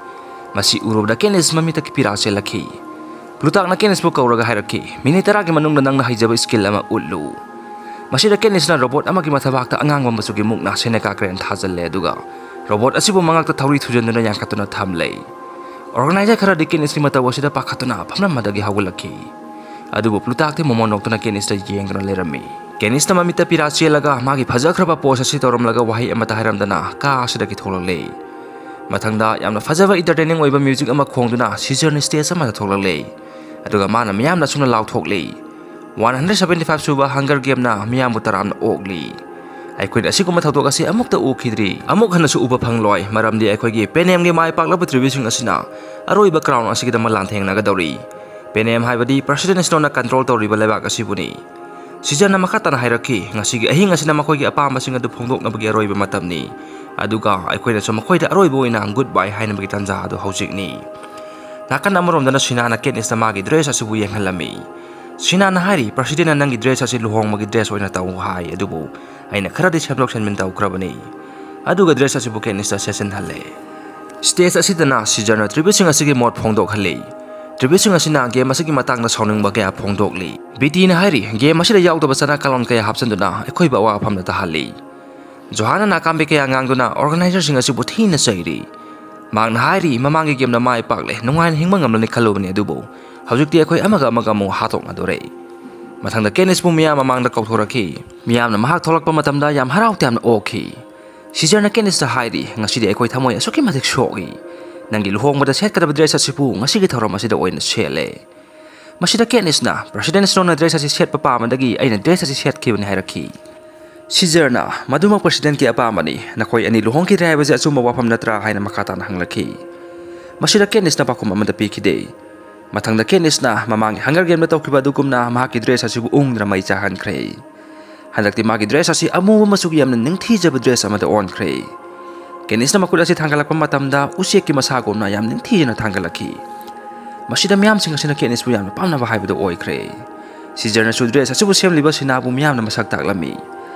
ꯃꯁꯤ ꯎꯔꯨꯕꯗ ꯀꯦꯅꯤꯁ ꯃꯃꯤꯠꯇ ꯄꯤꯔꯥ ꯆꯦꯜꯂꯛꯈꯤ꯫ ꯄ꯭ꯂꯨꯇꯥꯛꯅ ꯀꯦꯅꯤꯁꯄꯨ ꯀꯧꯔꯒ ꯍꯥꯏꯔꯛꯈꯤ, "ꯃꯤꯅꯤꯠ ꯇꯔꯥꯒꯤ ꯃꯅꯨꯡꯗ ꯅꯪꯅ ꯍꯩꯖꯕ ꯁ꯭ꯀꯤꯜ ꯑꯃ ꯎꯠꯂꯨ"꯫ ꯃꯁꯤꯗ ꯀꯦꯅꯤꯁꯅ ꯔꯣꯕꯣꯠ ꯑꯃꯒꯤ ꯃꯊꯕꯥꯛꯇ ꯑꯉꯥꯡꯕ ꯃꯆꯨꯒꯤ ꯃꯨꯛꯅꯥ ꯁꯦꯅꯦꯀꯥ ꯀ꯭ꯔꯦꯟ ꯊꯥꯖꯤꯜꯂꯦ, ꯑꯗꯨꯒ ꯔꯣꯕꯣꯠ ꯑꯁꯤꯕꯨ ꯃꯉꯛꯇ ꯊꯧꯔꯤ ꯊꯨꯖꯟꯗꯨꯅ ꯌꯥꯟꯈꯠꯇꯨꯅ ꯊꯝꯂꯦ꯫ ꯑꯣꯔꯒꯅꯥꯏꯖꯔ ꯈꯔꯗꯤ ꯀꯦꯅꯤꯁꯀꯤ ꯃꯇꯧ ꯑꯁꯤꯗ ꯄꯥꯈꯠꯇꯨꯅ ꯐꯝꯂꯝꯕꯗꯒꯤ ꯍꯧꯒꯠꯂꯛꯈꯤ꯫ ꯑꯗꯨꯕꯨ ꯄ꯭ꯂꯨꯇꯥꯛꯇꯤ ꯃꯣꯃꯣꯟ ꯅꯣꯛꯇꯨꯅ ꯀꯦꯅꯤꯁꯇ ꯌꯦꯡꯗꯨꯅ ꯂꯩꯔꯝꯃꯤ꯫ ꯀꯦꯅꯤꯁꯅ ꯃꯃꯤꯠꯇ ꯄꯤꯔꯥ ꯆꯦꯜꯂꯒ ꯃꯥꯒꯤ ꯐꯖꯈ꯭ꯔꯕ ꯄꯣꯁ ꯑꯁꯤ ꯇꯧꯔꯝꯂꯒ ꯋꯥꯍꯩ ꯑꯃꯠꯇ ꯍꯥꯏꯔꯝꯗꯅ ꯀꯥ ꯑꯁꯤꯗꯒꯤ ꯊꯣꯛꯂꯛꯂꯦ꯫ ꯃꯊꯪꯗ ꯌꯥꯝꯅ ꯐꯖꯕ ꯏꯟꯇꯔꯇꯦꯅꯤꯡ ꯑꯣꯏꯕ ꯃ꯭ꯌꯨꯖꯤꯛ ꯑꯃ ꯈꯣꯡꯗꯨꯅ ꯁꯤꯖꯔꯅ ꯁ꯭ꯇꯦꯖ ꯑꯃꯗ ꯊꯣꯛꯂꯛꯂꯦ꯫ ꯑꯗꯨꯒ ꯃꯥꯅ ꯃꯤꯌꯥꯝꯅ ꯑꯁꯨꯝꯅ ꯂꯥꯎꯊꯣꯛꯂꯤ, "ꯋꯥꯟ ꯍꯟꯗ꯭ꯔꯦꯠ ꯁꯕꯦꯟꯇꯤ ꯐꯥꯏꯚ ꯁꯨꯕ ꯍꯪꯒꯔ ꯒꯦꯝꯅ ꯃꯤꯌꯥꯝꯕꯨ ꯇꯔꯥꯝꯅ ꯑꯣꯛꯂꯤ"꯫ ꯑꯩꯈꯣꯏꯅ ꯑꯁꯤꯒꯨꯝꯕ ꯊꯧꯗꯣꯛ ꯑꯁꯤ ꯑꯃꯨꯛꯇ ꯎꯈꯤꯗ꯭ꯔꯤ, ꯑꯃꯨꯛ ꯍꯟꯅꯁꯨ ꯎꯕ ꯐꯪꯂꯣꯏ, ꯃꯔꯝꯗꯤ ꯑꯩꯈꯣꯏꯒꯤ ꯄꯦꯅꯦꯝꯒꯤ ꯃꯥꯏ ꯄꯥꯛꯂꯕ ꯇ꯭ꯔꯤꯕꯤꯁꯤꯡ ꯑꯁꯤꯅ ꯑꯔꯣꯏꯕ ꯀ꯭ꯔꯥꯎꯟ ꯑꯁꯤꯒꯤꯗꯃꯛ ꯂꯥꯟꯊꯦꯡꯅꯒꯗꯧꯔꯤ꯫ ꯄꯦꯅꯦꯝ ꯍꯥꯏꯕꯗꯤ ꯄ꯭ꯔꯁꯤꯗꯦꯟ ꯁ꯭ꯅꯣꯅ ꯀꯟꯇ꯭ꯔꯣꯜ ꯇꯧꯔꯤꯕ ꯂꯩꯕꯥꯛ ꯑꯁꯤꯕꯨꯅꯤ꯫ ꯁꯤꯖꯔꯅ ꯃꯈꯥ ꯇꯥꯅ ꯍꯥꯏꯔꯛꯈꯤ, "ꯉꯁꯤꯒꯤ ꯑꯍꯤꯡ ꯑꯁꯤꯅ ꯃꯈꯣꯏꯒꯤ ꯑꯄꯥꯝꯕꯁꯤꯡ ꯑꯗꯨ ꯐꯣꯡꯗꯣꯛꯅꯕꯒꯤ ꯑꯔꯣꯏꯕ ꯃꯇꯝꯅꯤ, ꯑꯗꯨꯒ ꯑꯩꯈꯣꯏꯅꯁꯨ ꯃꯈꯣꯏꯗ ꯑꯔꯣꯏꯕ ꯑꯣꯏꯅ ꯒꯨꯗ ꯕꯥꯏ ꯍꯥꯏꯅꯕꯒꯤ ꯇꯥꯟꯖꯥ ꯑꯗꯨ ꯍꯧꯖꯤꯛꯅꯤ"꯫ ꯅꯥꯀꯟ ꯑꯃꯔꯣꯝꯗꯅ ꯁꯤꯅꯥꯅ ꯀꯦꯠꯅꯤꯁꯇ ꯃꯥꯒꯤ ꯗ꯭ꯔꯦꯁ ꯑꯁꯤꯕꯨ ꯌꯦꯡꯍꯜꯂꯝꯃꯤ꯫ ꯁꯤꯅꯥꯅ ꯍꯥꯏꯔꯤ, "ꯄ꯭ꯔꯁꯤꯗꯦꯟꯅ ꯅꯪꯒꯤ ꯗ꯭ꯔꯦꯁ ꯑꯁꯤ ꯂꯨꯍꯣꯡꯕꯒꯤ ꯗ꯭ꯔꯦꯁ ꯑꯣꯏꯅ ꯇꯧ ꯍꯥꯏ, ꯑꯗꯨꯕꯨ ꯑꯩꯅ ꯈꯔꯗꯤ ꯁꯦꯝꯗꯣꯛ ꯁꯦꯝꯖꯤꯟ ꯇꯧꯈ꯭ꯔꯕꯅꯤ"꯫ ꯑꯗꯨꯒ ꯗ꯭ꯔꯦꯁ ꯑꯁꯤꯕꯨ ꯀꯦꯠꯅꯤꯁꯇ ꯁꯦꯠꯆꯤꯟꯍꯜꯂꯦ꯫ ꯁ꯭ꯇꯦꯖ ꯑꯁꯤꯗꯅ ꯁꯤꯖꯔꯅ ꯇ꯭ꯔꯤꯕꯤꯁꯤꯡ ꯑꯁꯤꯒꯤ ꯃꯣꯠ ꯐꯣꯡꯗꯣꯛꯍꯜꯂꯤ꯫ ꯇ꯭ꯔꯤꯕꯤꯁꯤꯡ ꯑꯁꯤꯅ ꯒꯦꯝ ꯑꯁꯤꯒꯤ ꯃꯇꯥꯡꯗ ꯁꯥꯎꯅꯤꯡꯕ ꯀꯌꯥ ꯐꯣꯡꯗꯣꯛꯂꯤ꯫ ꯕꯤꯇꯤꯅ ꯍꯥꯏꯔꯤ, "ꯒꯦꯝ ꯑꯁꯤꯗ ꯌꯥꯎꯗꯕ ꯆꯠꯅ ꯀꯥꯡꯂꯣꯟ ꯀꯌꯥ ꯍꯥꯞꯆꯤꯟꯗꯨꯅ ꯑꯩꯈꯣꯏꯕꯨ ꯑꯋꯥꯐꯝꯗ ꯇꯥꯍꯜꯂꯤ"꯫ ꯖꯣꯍꯥꯟꯅ ꯅꯥꯀꯥꯝꯕꯤ ꯀꯌꯥ ꯉꯥꯡꯗꯨꯅ ꯑꯣꯔꯒꯅꯥꯏꯖꯔꯁꯤꯡ ꯑꯁꯤꯕꯨ ꯊꯤꯅ ꯆꯩꯔꯤ꯫ ꯃꯍꯥꯛꯅ ꯍꯥꯏꯔꯤ, "ꯃꯃꯥꯡꯒꯤ ꯒꯦꯝꯗ ꯃꯥꯏ ꯄꯥꯛꯂꯦ, ꯅꯨꯡꯉꯥꯏꯅ ꯍꯤꯡꯕ ꯉꯝꯂꯅꯤ ꯈꯜꯂꯨꯕꯅꯤ, ꯑꯗꯨꯕꯨ ꯍꯧꯖꯤꯛꯇꯤ ꯑꯩꯈꯣꯏ ꯑꯃꯒ ꯑꯃꯒ ꯑꯃꯨꯛ ꯍꯥꯠꯇꯣꯛꯅꯗꯣꯔꯦ"꯫ ꯃꯊꯪꯗ ꯀꯦꯅꯤꯁꯄꯨ ꯃꯤꯌꯥꯝ ꯃꯃꯥꯡꯗ ꯀꯧꯊꯣꯔꯛꯈꯤ꯫ ꯃꯤꯌꯥꯝꯅ ꯃꯍꯥꯛ ꯊꯣꯛꯂꯛꯄ ꯃꯇꯝꯗ ꯌꯥꯝ ꯍꯔꯥꯎ ꯇꯌꯥꯝꯅ ꯑꯣꯛꯈꯤ꯫ ꯁꯤꯖꯔꯅ ꯀꯦꯅꯤꯁꯇ ꯍꯥꯏꯔꯤ, "ꯉꯁꯤꯗꯤ ꯑꯩꯈꯣꯏ ꯊꯃꯣꯏ ꯑꯁꯨꯛꯀꯤ ꯃꯇꯤꯛ ꯁꯣꯛꯏ꯫ ꯅꯪꯒꯤ ꯂꯨꯍꯣꯡꯕꯗ ꯁꯦꯠꯀꯗꯕ ꯗ꯭ꯔꯦꯁ ꯑꯁꯤꯕꯨ ꯉꯁꯤꯒꯤ ꯊꯧꯔꯝ ꯑꯁꯤꯗ ꯑꯣꯏꯅ ꯁꯦꯠꯂꯦ"꯫ ꯃꯁꯤꯗ ꯀꯦꯠꯅꯤꯁꯅ, "ꯄ꯭ꯔꯁꯤꯗꯦꯟ ꯁ꯭ꯅꯣꯅ ꯗ꯭ꯔꯦꯁ ꯑꯁꯤ ꯁꯦꯠꯄ ꯄꯥꯝꯕꯗꯒꯤ ꯑꯩꯅ ꯗ꯭ꯔꯦꯁ ꯑꯁꯤ ꯁꯦꯠꯈꯤꯕꯅꯤ" ꯍꯥꯏꯔꯛꯈꯤ꯫ ꯁꯤꯖꯔꯅ, "ꯃꯗꯨꯃꯛ ꯄ꯭ꯔꯁꯤꯗꯦꯟꯒꯤ ꯑꯄꯥꯝꯕꯅꯤ, ꯅꯈꯣꯏ ꯑꯅꯤ ꯂꯨꯍꯣꯡꯈꯤꯗ꯭ꯔꯦ ꯍꯥꯏꯕꯁꯤ ꯑꯆꯨꯝꯕ ꯋꯥꯐꯝ ꯅꯠꯇ꯭ꯔꯥ?" ꯍꯥꯏꯅ ꯃꯈꯥ ꯇꯥꯅ ꯍꯪꯂꯛꯈꯤ꯫ ꯃꯁꯤꯗ ꯀꯦꯠꯅꯤꯁꯅ ꯄꯥꯎꯈꯨꯝ ꯑꯃꯠꯇ ꯄꯤꯈꯤꯗꯦ꯫ ꯃꯊꯪꯗ ꯀꯦꯠꯅꯤꯁꯅ ꯃꯃꯥꯡꯒꯤ ꯍꯪꯒꯔ ꯒꯦꯝꯗ ꯇꯧꯈꯤꯕ ꯑꯗꯨꯒꯨꯝꯅ ꯃꯍꯥꯛꯀꯤ ꯗ꯭ꯔꯦꯁ ꯑꯁꯤꯕꯨ ꯎꯪꯗꯨꯅ ꯃꯩ ꯆꯥꯍꯟꯈ꯭ꯔꯦ꯫ ꯍꯟꯗꯛꯇꯤ ꯃꯥꯒꯤ ꯗ꯭ꯔꯦꯁ ꯑꯁꯤ ꯑꯃꯨꯕ ꯃꯆꯨꯒꯤ ꯌꯥꯝꯅ ꯅꯤꯡꯊꯤꯖꯕ ꯗ꯭ꯔꯦꯁ ꯑꯃꯗ ꯑꯣꯟꯈ꯭ꯔꯦ꯫ ꯀꯦꯅꯤꯁꯅ ꯃꯈꯨꯠ ꯑꯁꯤ ꯊꯥꯡꯒꯠꯂꯛꯄ ꯃꯇꯝꯗ ꯎꯆꯦꯛꯀꯤ ꯃꯁꯥꯒꯨꯝꯅ ꯌꯥꯝ ꯅꯤꯡꯊꯤꯖꯅ ꯊꯥꯡꯒꯠꯂꯛꯈꯤ꯫ ꯃꯁꯤꯗ ꯃꯤꯌꯥꯝꯁꯤꯡ ꯑꯁꯤꯅ ꯀꯦꯅꯤꯁꯄꯨ ꯌꯥꯝꯅ ꯄꯥꯝꯅꯕ ꯍꯥꯏꯕꯗꯨ ꯑꯣꯏꯈ꯭ꯔꯦ꯫ ꯁꯤꯖꯔꯅꯁꯨ ꯗ꯭ꯔꯦꯁ ꯑꯁꯤꯕꯨ ꯁꯦꯝꯂꯤꯕ ꯁꯤꯅꯥꯕꯨ ꯃꯤꯌꯥꯝꯅ ꯃꯁꯛ ꯇꯥꯛꯂꯝꯃꯤ꯫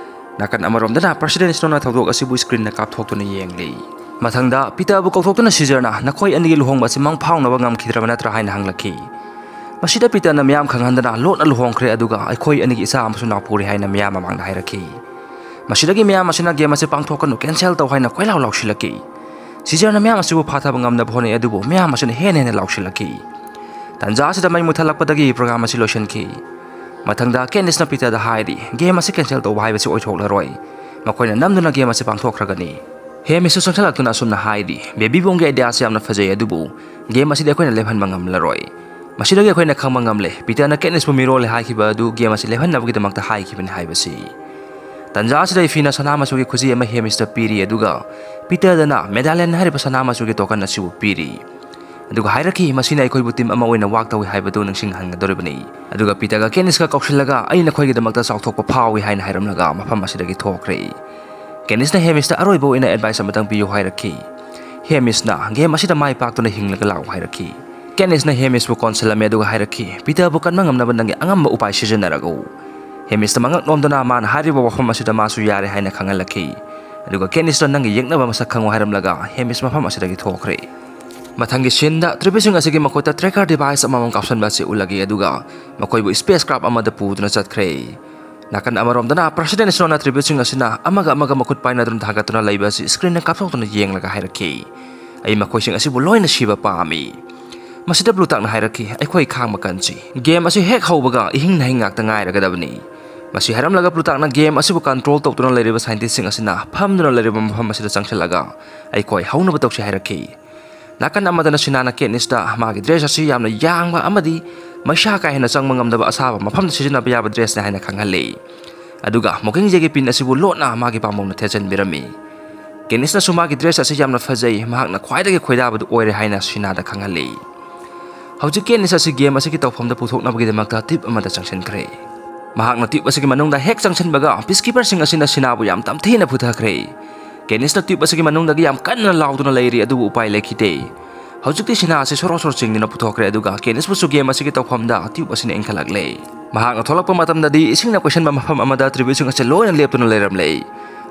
ꯅꯥꯀꯟ ꯑꯃꯔꯣꯝꯗꯅ ꯄ꯭ꯔꯁꯤꯗꯦꯟ ꯁ꯭ꯅꯣꯅ ꯊꯧꯗꯣꯛ ꯑꯁꯤꯕꯨ ꯁ꯭ꯀ꯭ꯔꯤꯟꯗ ꯀꯥꯞꯊꯣꯛꯇꯨꯅ ꯌꯦꯡꯂꯤ꯫ ꯃꯊꯪꯗ ꯄꯤꯇꯔꯕꯨ ꯀꯧꯊꯣꯛꯇꯨꯅ ꯁꯤꯖꯔꯅ, "ꯅꯈꯣꯏ ꯑꯅꯤꯒꯤ ꯂꯨꯍꯣꯡꯕ ꯑꯁꯤ ꯃꯪ ꯐꯥꯎꯅꯕ ꯉꯝꯈꯤꯗ꯭ꯔꯕ ꯅꯠꯇ꯭ꯔꯥ?" ꯍꯥꯏꯅ ꯍꯪꯂꯛꯈꯤ꯫ ꯃꯁꯤꯗ ꯄꯤꯇꯔꯅ ꯃꯤꯌꯥꯝ ꯈꯪꯍꯟꯗꯅ ꯂꯣꯠꯅ ꯂꯨꯍꯣꯡꯈ꯭ꯔꯦ, ꯑꯗꯨꯒ ꯑꯩꯈꯣꯏ ꯑꯅꯤꯒꯤ ꯏꯆꯥ ꯑꯃꯁꯨ ꯅꯥꯎꯄꯨꯔꯦ ꯍꯥꯏꯅ ꯃꯤꯌꯥꯝ ꯃꯃꯥꯡꯗ ꯍꯥꯏꯔꯛꯈꯤ꯫ ꯃꯁꯤꯗꯒꯤ ꯃꯤꯌꯥꯝ ꯑꯁꯤꯅ ꯒꯦꯝ ꯑꯁꯤ ꯄꯥꯡꯊꯣꯛꯀꯅꯨ, ꯀꯦꯟꯁꯦꯜ ꯇꯧ ꯍꯥꯏꯅ ꯀꯣꯏꯂꯥꯎ ꯂꯥꯎꯁꯤꯜꯂꯛꯈꯤ꯫ ꯁꯤꯖꯔꯅ ꯃꯤꯌꯥꯝ ꯑꯁꯤꯕꯨ ꯐꯥꯊꯕ ꯉꯝꯅꯕ ꯍꯣꯠꯅꯩ, ꯑꯗꯨꯕꯨ ꯃꯤꯌꯥꯝ ꯑꯁꯤꯅ ꯍꯦꯟꯅ ꯍꯦꯟꯅ ꯂꯥꯎꯁꯤꯜꯂꯛꯈꯤ꯫ ꯇꯟꯖꯥ ꯑꯁꯤꯗ ꯃꯩ ꯃꯨꯊꯠꯂꯛꯄꯗꯒꯤ ꯄ꯭ꯔꯣꯒ꯭ꯔꯥꯝ ꯑꯁꯤ ꯂꯣꯏꯁꯤꯟꯈꯤ꯫ ꯃꯊꯪꯗ ꯀꯦꯅꯤꯁꯅ ꯄꯤꯇꯔꯗ ꯍꯥꯏꯔꯤ, "ꯒꯦꯝ ꯑꯁꯤ ꯀꯦꯟꯁꯦꯜ ꯇꯧꯕ ꯍꯥꯏꯕꯁꯤ ꯑꯣꯏꯊꯣꯛꯂꯔꯣꯏ꯫ ꯃꯈꯣꯏꯅ ꯅꯝꯗꯨꯅ ꯒꯦꯝ ꯑꯁꯤ ꯄꯥꯡꯊꯣꯛꯈ꯭ꯔꯒꯅꯤ"꯫ ꯍꯦꯃꯤꯁꯁꯨ ꯆꯪꯁꯤꯜꯂꯛꯇꯨꯅ ꯑꯁꯨꯝꯅ ꯍꯥꯏꯔꯤ, "ꯕꯦꯕꯤ ꯕꯣꯝꯒꯤ ꯑꯥꯏꯗꯤꯌꯥ ꯑꯁꯤ ꯌꯥꯝꯅ ꯐꯖꯩ, ꯑꯗꯨꯕꯨ ꯒꯦꯝ ꯑꯁꯤꯗꯤ ꯑꯩꯈꯣꯏꯅ ꯂꯦꯞꯍꯟꯕ ꯉꯝꯂꯔꯣꯏ꯫ ꯃꯁꯤꯗꯒꯤ ꯑꯩꯈꯣꯏꯅ ꯈꯪꯕ ꯉꯝꯂꯦ, ꯄꯤꯇꯔꯅ ꯀꯦꯠꯅꯤꯁꯄꯨ ꯃꯤꯔꯣꯜꯂꯦ ꯍꯥꯏꯈꯤꯕ ꯑꯗꯨ ꯒꯦꯝ ꯑꯁꯤ ꯂꯦꯞꯍꯟꯅꯕꯒꯤꯗꯃꯛꯇ ꯍꯥꯏꯈꯤꯕꯅꯤ ꯍꯥꯏꯕꯁꯤ"꯫ ꯇꯟꯖꯥ ꯑꯁꯤꯗ ꯏꯐꯤꯅ ꯁꯅꯥ ꯃꯆꯨꯒꯤ ꯈꯨꯖꯤ ꯑꯃ ꯍꯦꯃꯤꯁꯇ ꯄꯤꯔꯤ, ꯑꯗꯨꯒ ꯄꯤꯇꯔꯗꯅ ꯃꯦꯗꯥꯂꯦꯟ ꯍꯥꯏꯔꯤꯕ ꯁꯅꯥ ꯃꯆꯨꯒꯤ ꯇꯣꯀꯟ ꯑꯁꯤꯕꯨ ꯄꯤꯔꯤ꯫ ꯑꯗꯨꯒ ꯍꯥꯏꯔꯛꯈꯤ, "ꯃꯁꯤꯅ ꯑꯩꯈꯣꯏꯕꯨ ꯇꯤꯝ ꯑꯃ ꯑꯣꯏꯅ ꯋꯥꯛ ꯇꯧꯏ ꯍꯥꯏꯕꯗꯨ ꯅꯤꯡꯁꯤꯡꯍꯟꯒꯗꯧꯔꯤꯕꯅꯤ"꯫ ꯑꯗꯨꯒ ꯄꯤꯇꯔꯒ ꯀꯦꯅꯤꯁꯀ ꯀꯧꯁꯤꯜꯂꯒ, "ꯑꯩ ꯅꯈꯣꯏꯒꯤꯗꯃꯛꯇ ꯆꯥꯎꯊꯣꯛꯄ ꯐꯥꯎꯏ" ꯍꯥꯏꯅ ꯍꯥꯏꯔꯝꯂꯒ ꯃꯐꯝ ꯑꯁꯤꯗꯒꯤ ꯊꯣꯛꯈ꯭ꯔꯦ꯫ ꯀꯦꯅꯤꯁꯅ ꯍꯦꯃꯤꯁꯇ ꯑꯔꯣꯏꯕ ꯑꯣꯏꯅ ꯑꯦꯗꯚꯥꯏꯁ ꯑꯃꯇꯪ ꯄꯤꯌꯨ ꯍꯥꯏꯔꯛꯈꯤ꯫ ꯍꯦꯃꯤꯁꯅ ꯒꯦꯝ ꯑꯁꯤꯗ ꯃꯥꯏ ꯄꯥꯛꯇꯨꯅ ꯍꯤꯡꯂꯒ ꯂꯥꯛꯎ ꯍꯥꯏꯔꯛꯈꯤ꯫ ꯀꯦꯅꯤꯁꯅ ꯍꯦꯃꯤꯁꯄꯨ ꯀꯣꯟꯁꯤꯜꯂꯝꯃꯤ ꯑꯗꯨꯒ ꯍꯥꯏꯔꯛꯈꯤ, "ꯄꯤꯇꯔꯕꯨ ꯀꯟꯕ ꯉꯝꯅꯕ ꯅꯪꯒꯤ ꯑꯉꯝꯕ ꯎꯄꯥꯏ ꯁꯤꯖꯤꯟꯅꯔꯒꯨ"꯫ ꯍꯦꯃꯤꯁꯇ ꯃꯉꯛ ꯅꯣꯝꯗꯨꯅ ꯃꯥꯅ ꯍꯥꯏꯔꯤꯕ ꯋꯥꯐꯝ ꯑꯁꯤꯗ ꯃꯥꯁꯨ ꯌꯥꯔꯦ ꯍꯥꯏꯅ ꯈꯪꯍꯜꯂꯛꯈꯤ꯫ ꯑꯗꯨꯒ ꯀꯦꯅꯤꯁꯇ "ꯅꯪꯒꯤ ꯌꯦꯛꯅꯕ ꯃꯁꯛ ꯈꯪꯉꯨ" ꯍꯥꯏꯔꯝꯂꯒ ꯍꯦꯃꯤꯁ ꯃꯐꯝ ꯑꯁꯤꯗꯒꯤ ꯊꯣꯛꯈ꯭ꯔꯦ꯫ ꯃꯊꯪꯒꯤ ꯁꯤꯟꯗ ꯇ꯭ꯔꯤꯕꯤꯠꯁꯤꯡ ꯑꯁꯤꯒꯤ ꯃꯈꯨꯠꯇ ꯇ꯭ꯔꯦꯀꯔ ꯗꯤꯚꯥꯏꯁ ꯑꯃꯃꯝ ꯀꯥꯞꯁꯤꯟꯕ ꯑꯁꯤ ꯎꯠꯂꯒꯦ, ꯑꯗꯨꯒ ꯃꯈꯣꯏꯕꯨ ꯁ꯭ꯄꯦꯁ ꯀ꯭ꯔꯥꯐ ꯑꯃꯗ ꯄꯨꯗꯨꯅ ꯆꯠꯈ꯭ꯔꯦ꯫ ꯅꯥꯀꯟ ꯑꯃꯔꯣꯝꯗꯅ ꯄ꯭ꯔꯁꯤꯗꯦꯟ ꯁ꯭ꯅꯣꯅ ꯇ꯭ꯔꯤꯕꯤꯠꯁꯤꯡ ꯑꯁꯤꯅ ꯑꯃꯒ ꯑꯃꯒ ꯃꯈꯨꯠ ꯄꯥꯏꯅꯗꯨꯅ ꯊꯥꯡꯒꯠꯇꯨꯅ ꯂꯩꯕ ꯑꯁꯤ ꯁ꯭ꯀ꯭ꯔꯤꯟꯅ ꯀꯥꯞꯊꯣꯛꯇꯨꯅ ꯌꯦꯡꯂꯒ ꯍꯥꯏꯔꯛꯈꯤ, "ꯑꯩ ꯃꯈꯣꯏꯁꯤꯡ ꯑꯁꯤꯕꯨ ꯂꯣꯏꯅ ꯁꯤꯕ ꯄꯥꯝꯃꯤ"꯫ ꯃꯁꯤꯗ ꯕ꯭ꯂꯨ ꯇꯥꯛꯅ ꯍꯥꯏꯔꯛꯈꯤ, "ꯑꯩꯈꯣꯏ ꯈꯥꯡꯕ ꯀꯟꯁꯤ꯫ ꯒꯦꯝ ꯑꯁꯤ ꯍꯦꯛ ꯍꯧꯕꯒ ꯏꯍꯤꯡ ꯅꯥꯍꯤꯡ ꯉꯥꯛꯇ ꯉꯥꯏꯔꯒꯗꯕꯅꯤ"꯫ ꯃꯁꯤ ꯍꯥꯏꯔꯝꯂꯒ ꯕ꯭ꯂꯨ ꯇꯥꯛꯅ ꯒꯦꯝ ꯑꯁꯤꯕꯨ ꯀꯟꯇ꯭ꯔꯣꯜ ꯇꯧꯗꯨꯅ ꯂꯩꯔꯤꯕ ꯁꯥꯏꯟꯇꯤꯁꯁꯤꯡ ꯑꯁꯤꯅ ꯐꯝꯗꯨꯅ ꯂꯩꯔꯤꯕ ꯃꯐꯝ ꯑꯁꯤꯗ ꯆꯪꯁꯤꯜꯂꯒ, "ꯑꯩꯈꯣꯏ ꯍꯧꯅꯕ ꯇꯧꯁꯤ" ꯍꯥꯏꯔꯛꯈꯤ꯫ ꯅꯥꯀꯟ ꯑꯃꯗꯅ ꯁꯤꯅꯥꯅ ꯀꯦꯠꯅꯤꯁꯇ ꯃꯥꯒꯤ ꯗ꯭ꯔꯦꯁ ꯑꯁꯤ ꯌꯥꯝꯅ ꯌꯥꯡꯕ ꯑꯃꯗꯤ ꯃꯩꯁꯥ ꯀꯥ ꯍꯦꯟꯅ ꯆꯪꯕ ꯉꯝꯗꯕ ꯑꯁꯥꯕ ꯃꯐꯝꯗ ꯁꯤꯖꯤꯟꯅꯕ ꯌꯥꯕ ꯗ꯭ꯔꯦꯁꯅꯤ ꯍꯥꯏꯅ ꯈꯪꯍꯜꯂꯤ꯫ ꯑꯗꯨꯒ ꯃꯣꯀꯤꯡꯖꯦꯒꯤ ꯄꯤꯟ ꯑꯁꯤꯕꯨ ꯂꯣꯠꯅ ꯃꯥꯒꯤ ꯄꯥꯝꯕꯣꯝꯅ ꯊꯦꯠꯆꯟꯕꯤꯔꯝꯃꯤ꯫ ꯀꯦꯅꯤꯁꯅꯁꯨ ꯃꯥꯒꯤ ꯗ꯭ꯔꯦꯁ ꯑꯁꯤ ꯌꯥꯝꯅ ꯐꯖꯩ, ꯃꯍꯥꯛꯅ ꯈ꯭ꯋꯥꯏꯗꯒꯤ ꯈꯣꯏꯗꯥꯕꯗꯨ ꯑꯣꯏꯔꯦ ꯍꯥꯏꯅ ꯁꯤꯅꯥꯗ ꯈꯪꯍꯜꯂꯤ꯫ ꯍꯧꯖꯤꯛ ꯀꯦꯅꯤꯁ ꯑꯁꯤ ꯒꯦꯝ ꯑꯁꯤꯒꯤ ꯇꯧꯐꯝꯗ ꯄꯨꯊꯣꯛꯅꯕꯒꯤꯗꯃꯛꯇ ꯇ꯭ꯌꯨꯕ ꯑꯃꯗ ꯆꯪꯁꯤꯟꯈ꯭ꯔꯦ꯫ ꯃꯍꯥꯛꯅ ꯇ꯭ꯌꯨꯕ ꯑꯁꯤꯒꯤ ꯃꯅꯨꯡꯗ ꯍꯦꯛ ꯆꯪꯁꯤꯟꯕꯒ ꯄꯤꯁꯀꯤꯄꯔꯁꯤꯡ ꯑꯁꯤꯅ ꯁꯤꯅꯥꯕꯨ ꯌꯥꯝ ꯇꯝꯊꯤꯅ ꯐꯨꯊꯈ꯭ꯔꯦ꯫ ꯀꯦꯅꯤꯁꯅ ꯇ꯭ꯌꯨꯕ ꯑꯁꯤꯒꯤ ꯃꯅꯨꯡꯗꯒꯤ ꯌꯥꯝ ꯀꯟꯅ ꯂꯥꯎꯗꯨꯅ ꯂꯩꯔꯤ, ꯑꯗꯨꯕꯨ ꯎꯄꯥꯏ ꯂꯩꯈꯤꯗꯦ꯫ ꯍꯧꯖꯤꯛꯇꯤ ꯁꯤꯅꯥ ꯑꯁꯤ ꯁꯣꯔꯣ ꯁꯣꯔꯣ ꯆꯤꯡꯗꯨꯅ ꯄꯨꯊꯣꯛꯈ꯭ꯔꯦ, ꯑꯗꯨꯒ ꯀꯦꯅꯤꯁꯄꯨꯁꯨ ꯒꯦꯝ ꯑꯁꯤꯒꯤ ꯇꯧꯐꯝꯗ ꯇ꯭ꯌꯨꯕ ꯑꯁꯤꯅ ꯏꯟꯈꯠꯂꯛꯂꯦ꯫ ꯃꯍꯥꯛꯅ ꯊꯣꯛꯂꯛꯄ ꯃꯇꯝꯗꯗꯤ ꯏꯁꯤꯡꯅ ꯀꯣꯏꯁꯤꯟꯕ ꯃꯐꯝ ꯑꯃꯗ ꯇ꯭ꯔꯤꯕ꯭ꯌꯨꯠꯁꯤꯡ ꯑꯁꯤ ꯂꯣꯏꯅ ꯂꯦꯞꯇꯨꯅ ꯂꯩꯔꯝꯂꯦ꯫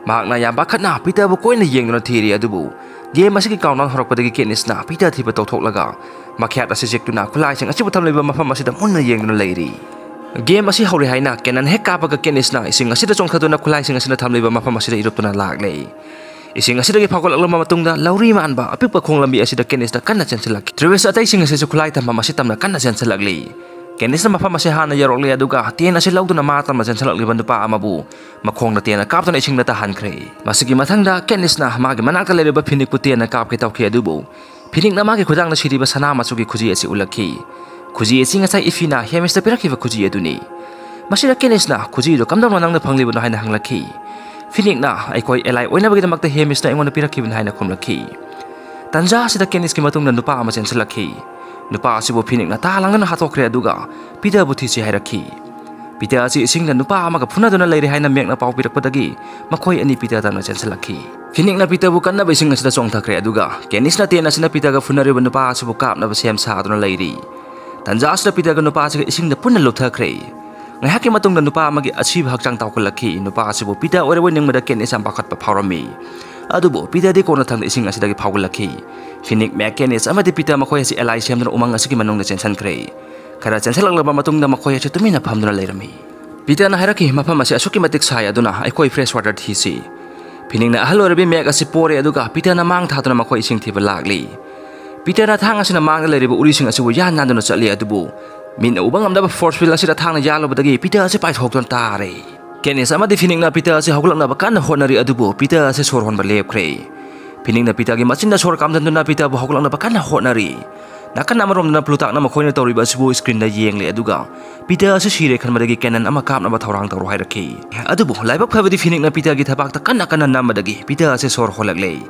ꯃꯍꯥꯛꯅ ꯌꯥꯝ ꯄꯥꯈꯠꯅ ꯄꯤꯇꯔꯕꯨ ꯀꯣꯏꯅ ꯌꯦꯡꯗꯨꯅ ꯊꯤꯔꯤ꯫ ꯑꯗꯨꯕꯨ ꯒꯦꯝ ꯑꯁꯤꯒꯤ ꯀꯥꯎꯟꯗꯥꯎꯟ ꯍꯧꯔꯛꯄꯗꯒꯤ ꯀꯦꯠꯅꯤꯁꯅ ꯄꯤꯇꯔ ꯊꯤꯕ ꯇꯧꯊꯣꯛꯂꯒ ꯃꯈ꯭ꯌꯥꯠ ꯑꯁꯤ ꯆꯤꯛꯇꯨꯅ ꯈꯨꯠꯂꯥꯏꯁꯤꯡ ꯑꯁꯤꯕꯨ ꯊꯝꯂꯤꯕ ꯃꯐꯝ ꯑꯁꯤꯗ ꯃꯨꯟꯅ ꯌꯦꯡꯗꯨꯅ ꯂꯩꯔꯤ꯫ ꯒꯦꯝ ꯑꯁꯤ ꯍꯧꯔꯦ ꯍꯥꯏꯅ ꯀꯦꯅꯟ ꯍꯦꯛ ꯀꯥꯞꯄꯒ ꯀꯦꯠꯅꯤꯁꯅ ꯏꯁꯤꯡ ꯑꯁꯤꯗ ꯆꯣꯡꯊꯗꯨꯅ ꯈꯨꯠꯂꯥꯏꯁꯤꯡ ꯑꯁꯤꯅ ꯊꯝꯂꯤꯕ ꯃꯐꯝ ꯑꯁꯤꯗ ꯏꯔꯨꯞꯇꯨꯅ ꯂꯥꯛꯂꯦ꯫ ꯏꯁꯤꯡ ꯑꯁꯤꯗꯒꯤ ꯐꯥꯎꯒꯠꯂꯛꯂꯕ ꯃꯇꯨꯡꯗ ꯂꯧꯔꯤ ꯃꯥꯟꯕ ꯑꯄꯤꯛꯄ ꯈꯣꯡ ꯂꯝꯕꯤ ꯑꯁꯤꯗ ꯀꯦꯠꯅꯤꯁꯅ ꯀꯟꯅ ꯆꯦꯟꯁꯤꯜꯂꯛꯈꯤ꯫ ꯇ꯭ꯔꯦꯚꯤꯁ ꯑꯇꯩꯁꯤꯡ ꯑꯁꯤꯁꯨ ꯈꯨꯠꯂꯥꯏ ꯊꯝꯐꯝ ꯑꯁꯤ ꯇꯝꯅ ꯀꯟꯅ ꯆꯦꯟꯁꯤꯜꯂꯛꯂꯤ꯫ ꯀꯦꯠꯅꯤꯁꯅ ꯃꯐꯝ ꯑꯁꯤ ꯍꯥꯟꯅ ꯌꯧꯔꯛꯂꯦ, ꯑꯗꯨꯒ ꯇꯦꯟ ꯑꯁꯤ ꯂꯧꯗꯨꯅ ꯃꯥ ꯇꯝꯅ ꯆꯦꯟꯁꯤꯜꯂꯛꯂꯤꯕ ꯅꯨꯄꯥ ꯑꯃꯕꯨ ꯃꯈꯣꯡꯅ ꯇꯦꯟꯅ ꯀꯥꯞꯇꯨꯅ ꯏꯁꯤꯡꯗ ꯇꯥꯍꯟꯈ꯭ꯔꯦ꯫ ꯃꯁꯤꯒꯤ ꯃꯊꯪꯗ ꯀꯦꯠꯅꯤꯁꯅ ꯃꯥꯒꯤ ꯃꯅꯥꯛꯇ ꯂꯩꯔꯤꯕ ꯐꯤꯅꯤꯛꯄꯨ ꯇꯦꯟꯅ ꯀꯥꯞꯀꯦ ꯇꯧꯈꯤ, ꯑꯗꯨꯕꯨ ꯐꯤꯅꯤꯛꯅ ꯃꯥꯒꯤ ꯈꯨꯗꯥꯡꯗ ꯁꯤꯔꯤꯕ ꯁꯅꯥ ꯃꯆꯨꯒꯤ ꯈꯨꯖꯤ ꯑꯁꯤ ꯎꯠꯂꯛꯈꯤ꯫ ꯈꯨꯖꯤ ꯑꯁꯤ ꯉꯁꯥꯏ ꯏꯐꯤꯅ ꯍꯦꯃꯤꯁꯇ ꯄꯤꯔꯛꯈꯤꯕ ꯈꯨꯖꯤ ꯑꯗꯨꯅꯤ꯫ ꯃꯁꯤꯗ ꯀꯦꯠꯅꯤꯁꯅ ꯈꯨꯖꯤꯗꯨ ꯀꯝꯗꯧꯅ ꯅꯪꯅ ꯐꯪꯂꯤꯕꯅꯣ ꯍꯥꯏꯅ ꯍꯪꯂꯛꯈꯤ꯫ ꯐꯤꯅꯤꯛꯅ ꯑꯩꯈꯣꯏ ꯑꯦꯂꯥꯏ ꯑꯣꯏꯅꯕꯒꯤꯗꯃꯛꯇ ꯍꯦꯃꯤꯁꯅ ꯑꯩꯉꯣꯟꯗ ꯄꯤꯔꯛꯈꯤꯕꯅꯤ ꯍꯥꯏꯅ ꯈꯨꯝꯂꯛꯈꯤ꯫ ꯇꯟꯖꯥ ꯑꯁꯤꯗ ꯀꯦꯠꯅꯤꯁꯀꯤ ꯃꯇꯨꯡꯗ ꯅꯨꯄꯥ ꯑꯃ ꯆꯦꯟꯁꯤꯜꯂꯛꯈꯤ꯫ ꯅꯨꯄꯥ ꯑꯁꯤꯕꯨ ꯐꯤꯅꯤꯛꯅ ꯇꯥ ꯂꯪꯗꯨꯅ ꯍꯥꯠꯇꯣꯛꯈ꯭ꯔꯦ, ꯑꯗꯨꯒ ꯄꯤꯇꯔꯕꯨ ꯊꯤꯁꯤ ꯍꯥꯏꯔꯛꯈꯤ꯫ ꯄꯤꯇꯔ ꯑꯁꯤ ꯏꯁꯤꯡꯗ ꯅꯨꯄꯥ ꯑꯃꯒ ꯐꯨꯅꯗꯨꯅ ꯂꯩꯔꯦ ꯍꯥꯏꯅ ꯃꯦꯛꯅ ꯄꯥꯎ ꯄꯤꯔꯛꯄꯗꯒꯤ ꯃꯈꯣꯏ ꯑꯅꯤ ꯄꯤꯇꯔ ꯇꯝꯅ ꯆꯦꯟꯁꯤꯜꯂꯛꯈꯤ꯫ ꯐꯤꯅꯤꯛꯅ ꯄꯤꯇꯔꯕꯨ ꯀꯟꯅꯕ ꯏꯁꯤꯡ ꯑꯁꯤꯗ ꯆꯣꯡꯊꯈ꯭ꯔꯦ, ꯑꯗꯨꯒ ꯀꯦꯠꯅꯤꯁꯅ ꯇꯦꯟ ꯑꯁꯤꯅ ꯄꯤꯇꯔꯒ ꯐꯨꯅꯔꯤꯕ ꯅꯨꯄꯥ ꯑꯁꯤꯕꯨ ꯀꯥꯞꯅꯕ ꯁꯦꯝ ꯁꯥꯗꯨꯅ ꯂꯩꯔꯤ꯫ ꯇꯟꯖꯥ ꯑꯁꯤꯗ ꯄꯤꯇꯔꯒ ꯅꯨꯄꯥ ꯑꯁꯤꯒ ꯏꯁꯤꯡꯗ ꯄꯨꯟꯅ ꯂꯨꯞꯊꯈ꯭ꯔꯦ꯫ ꯉꯥꯏꯍꯥꯛꯀꯤ ꯃꯇꯨꯡꯗ ꯅꯨꯄꯥ ꯑꯃꯒꯤ ꯑꯁꯤꯕ ꯍꯛꯆꯥꯡ ꯇꯥꯎꯈꯠꯂꯛꯈꯤ꯫ ꯅꯨꯄꯥ ꯑꯁꯤꯕꯨ ꯄꯤꯇꯔ ꯑꯣꯏꯔꯕꯣꯏ ꯅꯤꯡꯕꯗ ꯀꯦꯠꯅꯤꯁ ꯌꯥꯝ ꯄꯥꯈꯠꯄ ꯐꯥꯎꯔꯝꯃꯤ꯫ ꯑꯗꯨꯕꯨ ꯄꯤꯇꯔꯗꯤ ꯀꯣꯟꯅꯊꯪꯗ ꯏꯁꯤꯡ ꯑꯁꯤꯗꯒꯤ ꯐꯥꯎꯒꯠꯂꯛꯈꯤ꯫ ꯐꯤꯅꯤꯛ, ꯃꯦꯛ, ꯀꯦꯠꯅꯤꯁ ꯑꯃꯗꯤ ꯄꯤꯇꯔ ꯃꯈꯣꯏ ꯑꯁꯤ ꯑꯦꯂꯥꯏ ꯁꯦꯝꯗꯨꯅ ꯎꯃꯪ ꯑꯁꯤꯒꯤ ꯃꯅꯨꯡꯗ ꯆꯦꯟꯁꯤꯟꯈ꯭ꯔꯦ꯫ ꯈꯔ ꯆꯦꯟꯁꯤꯜꯂꯛꯂꯕ ꯃꯇꯨꯡꯗ ꯃꯈꯣꯏ ꯑꯁꯤ ꯇꯨꯃꯤꯟꯅ ꯐꯝꯗꯨꯅ ꯂꯩꯔꯝꯃꯤ꯫ ꯄꯤꯇꯔꯅ ꯍꯥꯏꯔꯛꯈꯤ, "ꯃꯐꯝ ꯑꯁꯤ ꯑꯁꯨꯛꯀꯤ ꯃꯇꯤꯛ ꯁꯥꯏ, ꯑꯗꯨꯅ ꯑꯩꯈꯣꯏ ꯐ꯭ꯔꯦꯁ ꯋꯥꯇꯔ ꯊꯤꯁꯤ꯫" ꯐꯤꯅꯤꯛꯅ ꯑꯍꯜ ꯑꯣꯏꯔꯕꯤ ꯃꯦꯛ ꯑꯁꯤ ꯄꯣꯔꯦ, ꯑꯗꯨꯒ ꯄꯤꯇꯔꯅ ꯃꯥꯡ ꯊꯥꯗꯨꯅ ꯃꯈꯣꯏ ꯏꯁꯤꯡ ꯊꯤꯕ ꯂꯥꯛꯂꯤ꯫ ꯄꯤꯇꯔꯅ ꯊꯥꯡ ꯑꯁꯤꯅ ꯃꯥꯡꯗ ꯂꯩꯔꯤꯕ ꯎꯔꯤꯁꯤꯡ ꯑꯁꯤꯕꯨ ꯌꯥꯟ ꯌꯥꯟꯗꯨꯅ ꯆꯠꯂꯤ, ꯑꯗꯨꯕꯨ ꯃꯤꯠꯅ ꯎꯕ ꯉꯝꯗꯕ ꯐꯣꯔꯁ ꯐꯤꯜ ꯑꯁꯤꯗ ꯊꯥꯡꯅ ꯌꯥꯜꯂꯨꯕꯗꯒꯤ ꯄꯤꯇꯔ ꯑꯁꯤ ꯄꯥꯏꯊꯣꯛꯇꯨꯅ ꯇꯥꯔꯦ꯫ ꯀꯦꯠꯅꯤꯁ ꯑꯃꯗꯤ ꯐꯤꯅꯤꯛꯅ ꯄꯤꯇꯔ ꯑꯁꯤ ꯍꯧꯒꯠꯂꯛꯅꯕ ꯀꯟꯅ ꯍꯣꯠꯅꯔꯤ, ꯑꯗꯨꯕꯨ ꯄꯤꯇꯔ ꯑꯁꯤ ꯁꯣꯔ ꯍꯣꯟꯕ ꯂꯦꯞꯈ꯭ꯔꯦ꯫ ꯐꯤꯅꯤꯛꯅ ꯄꯤꯇꯔꯒꯤ ꯃꯆꯤꯟꯗ ꯁꯣꯔ ꯀꯥꯝꯖꯟꯗꯨꯅ ꯄꯤꯇꯔꯕꯨ ꯍꯧꯒꯠꯂꯛꯅꯕ ꯀꯟꯅ ꯍꯣꯠꯅꯔꯤ꯫ ꯅꯥꯀꯟ ꯑꯃꯔꯣꯝꯗꯅ ꯄ꯭ꯂꯨꯇꯥꯛꯅ ꯃꯈꯣꯏꯅ ꯇꯧꯔꯤꯕ ꯑꯁꯤꯕꯨ ꯁ꯭ꯀ꯭ꯔꯤꯟꯗ ꯌꯦꯡꯂꯤ, ꯑꯗꯨꯒ ꯄꯤꯇꯔ ꯑꯁꯤ ꯁꯤꯔꯦ ꯈꯟꯕꯗꯒꯤ ꯀꯦꯅꯟ ꯑꯃ ꯀꯥꯞꯅꯕ ꯊꯧꯔꯥꯡ ꯇꯧꯔꯣ ꯍꯥꯏꯔꯛꯈꯤ꯫ ꯑꯗꯨꯕꯨ ꯂꯥꯏꯕꯛ ꯐꯕꯗꯤ ꯐꯤꯅꯤꯛꯅ ꯄꯤꯇꯔꯒꯤ ꯊꯕꯥꯛꯇ ꯀꯟꯅ ꯀꯟꯅ ꯅꯝꯕꯗꯒꯤ ꯄꯤꯇꯔ ꯑꯁꯤ ꯁꯣꯔ ꯍꯣꯜꯂꯛꯂꯦ꯫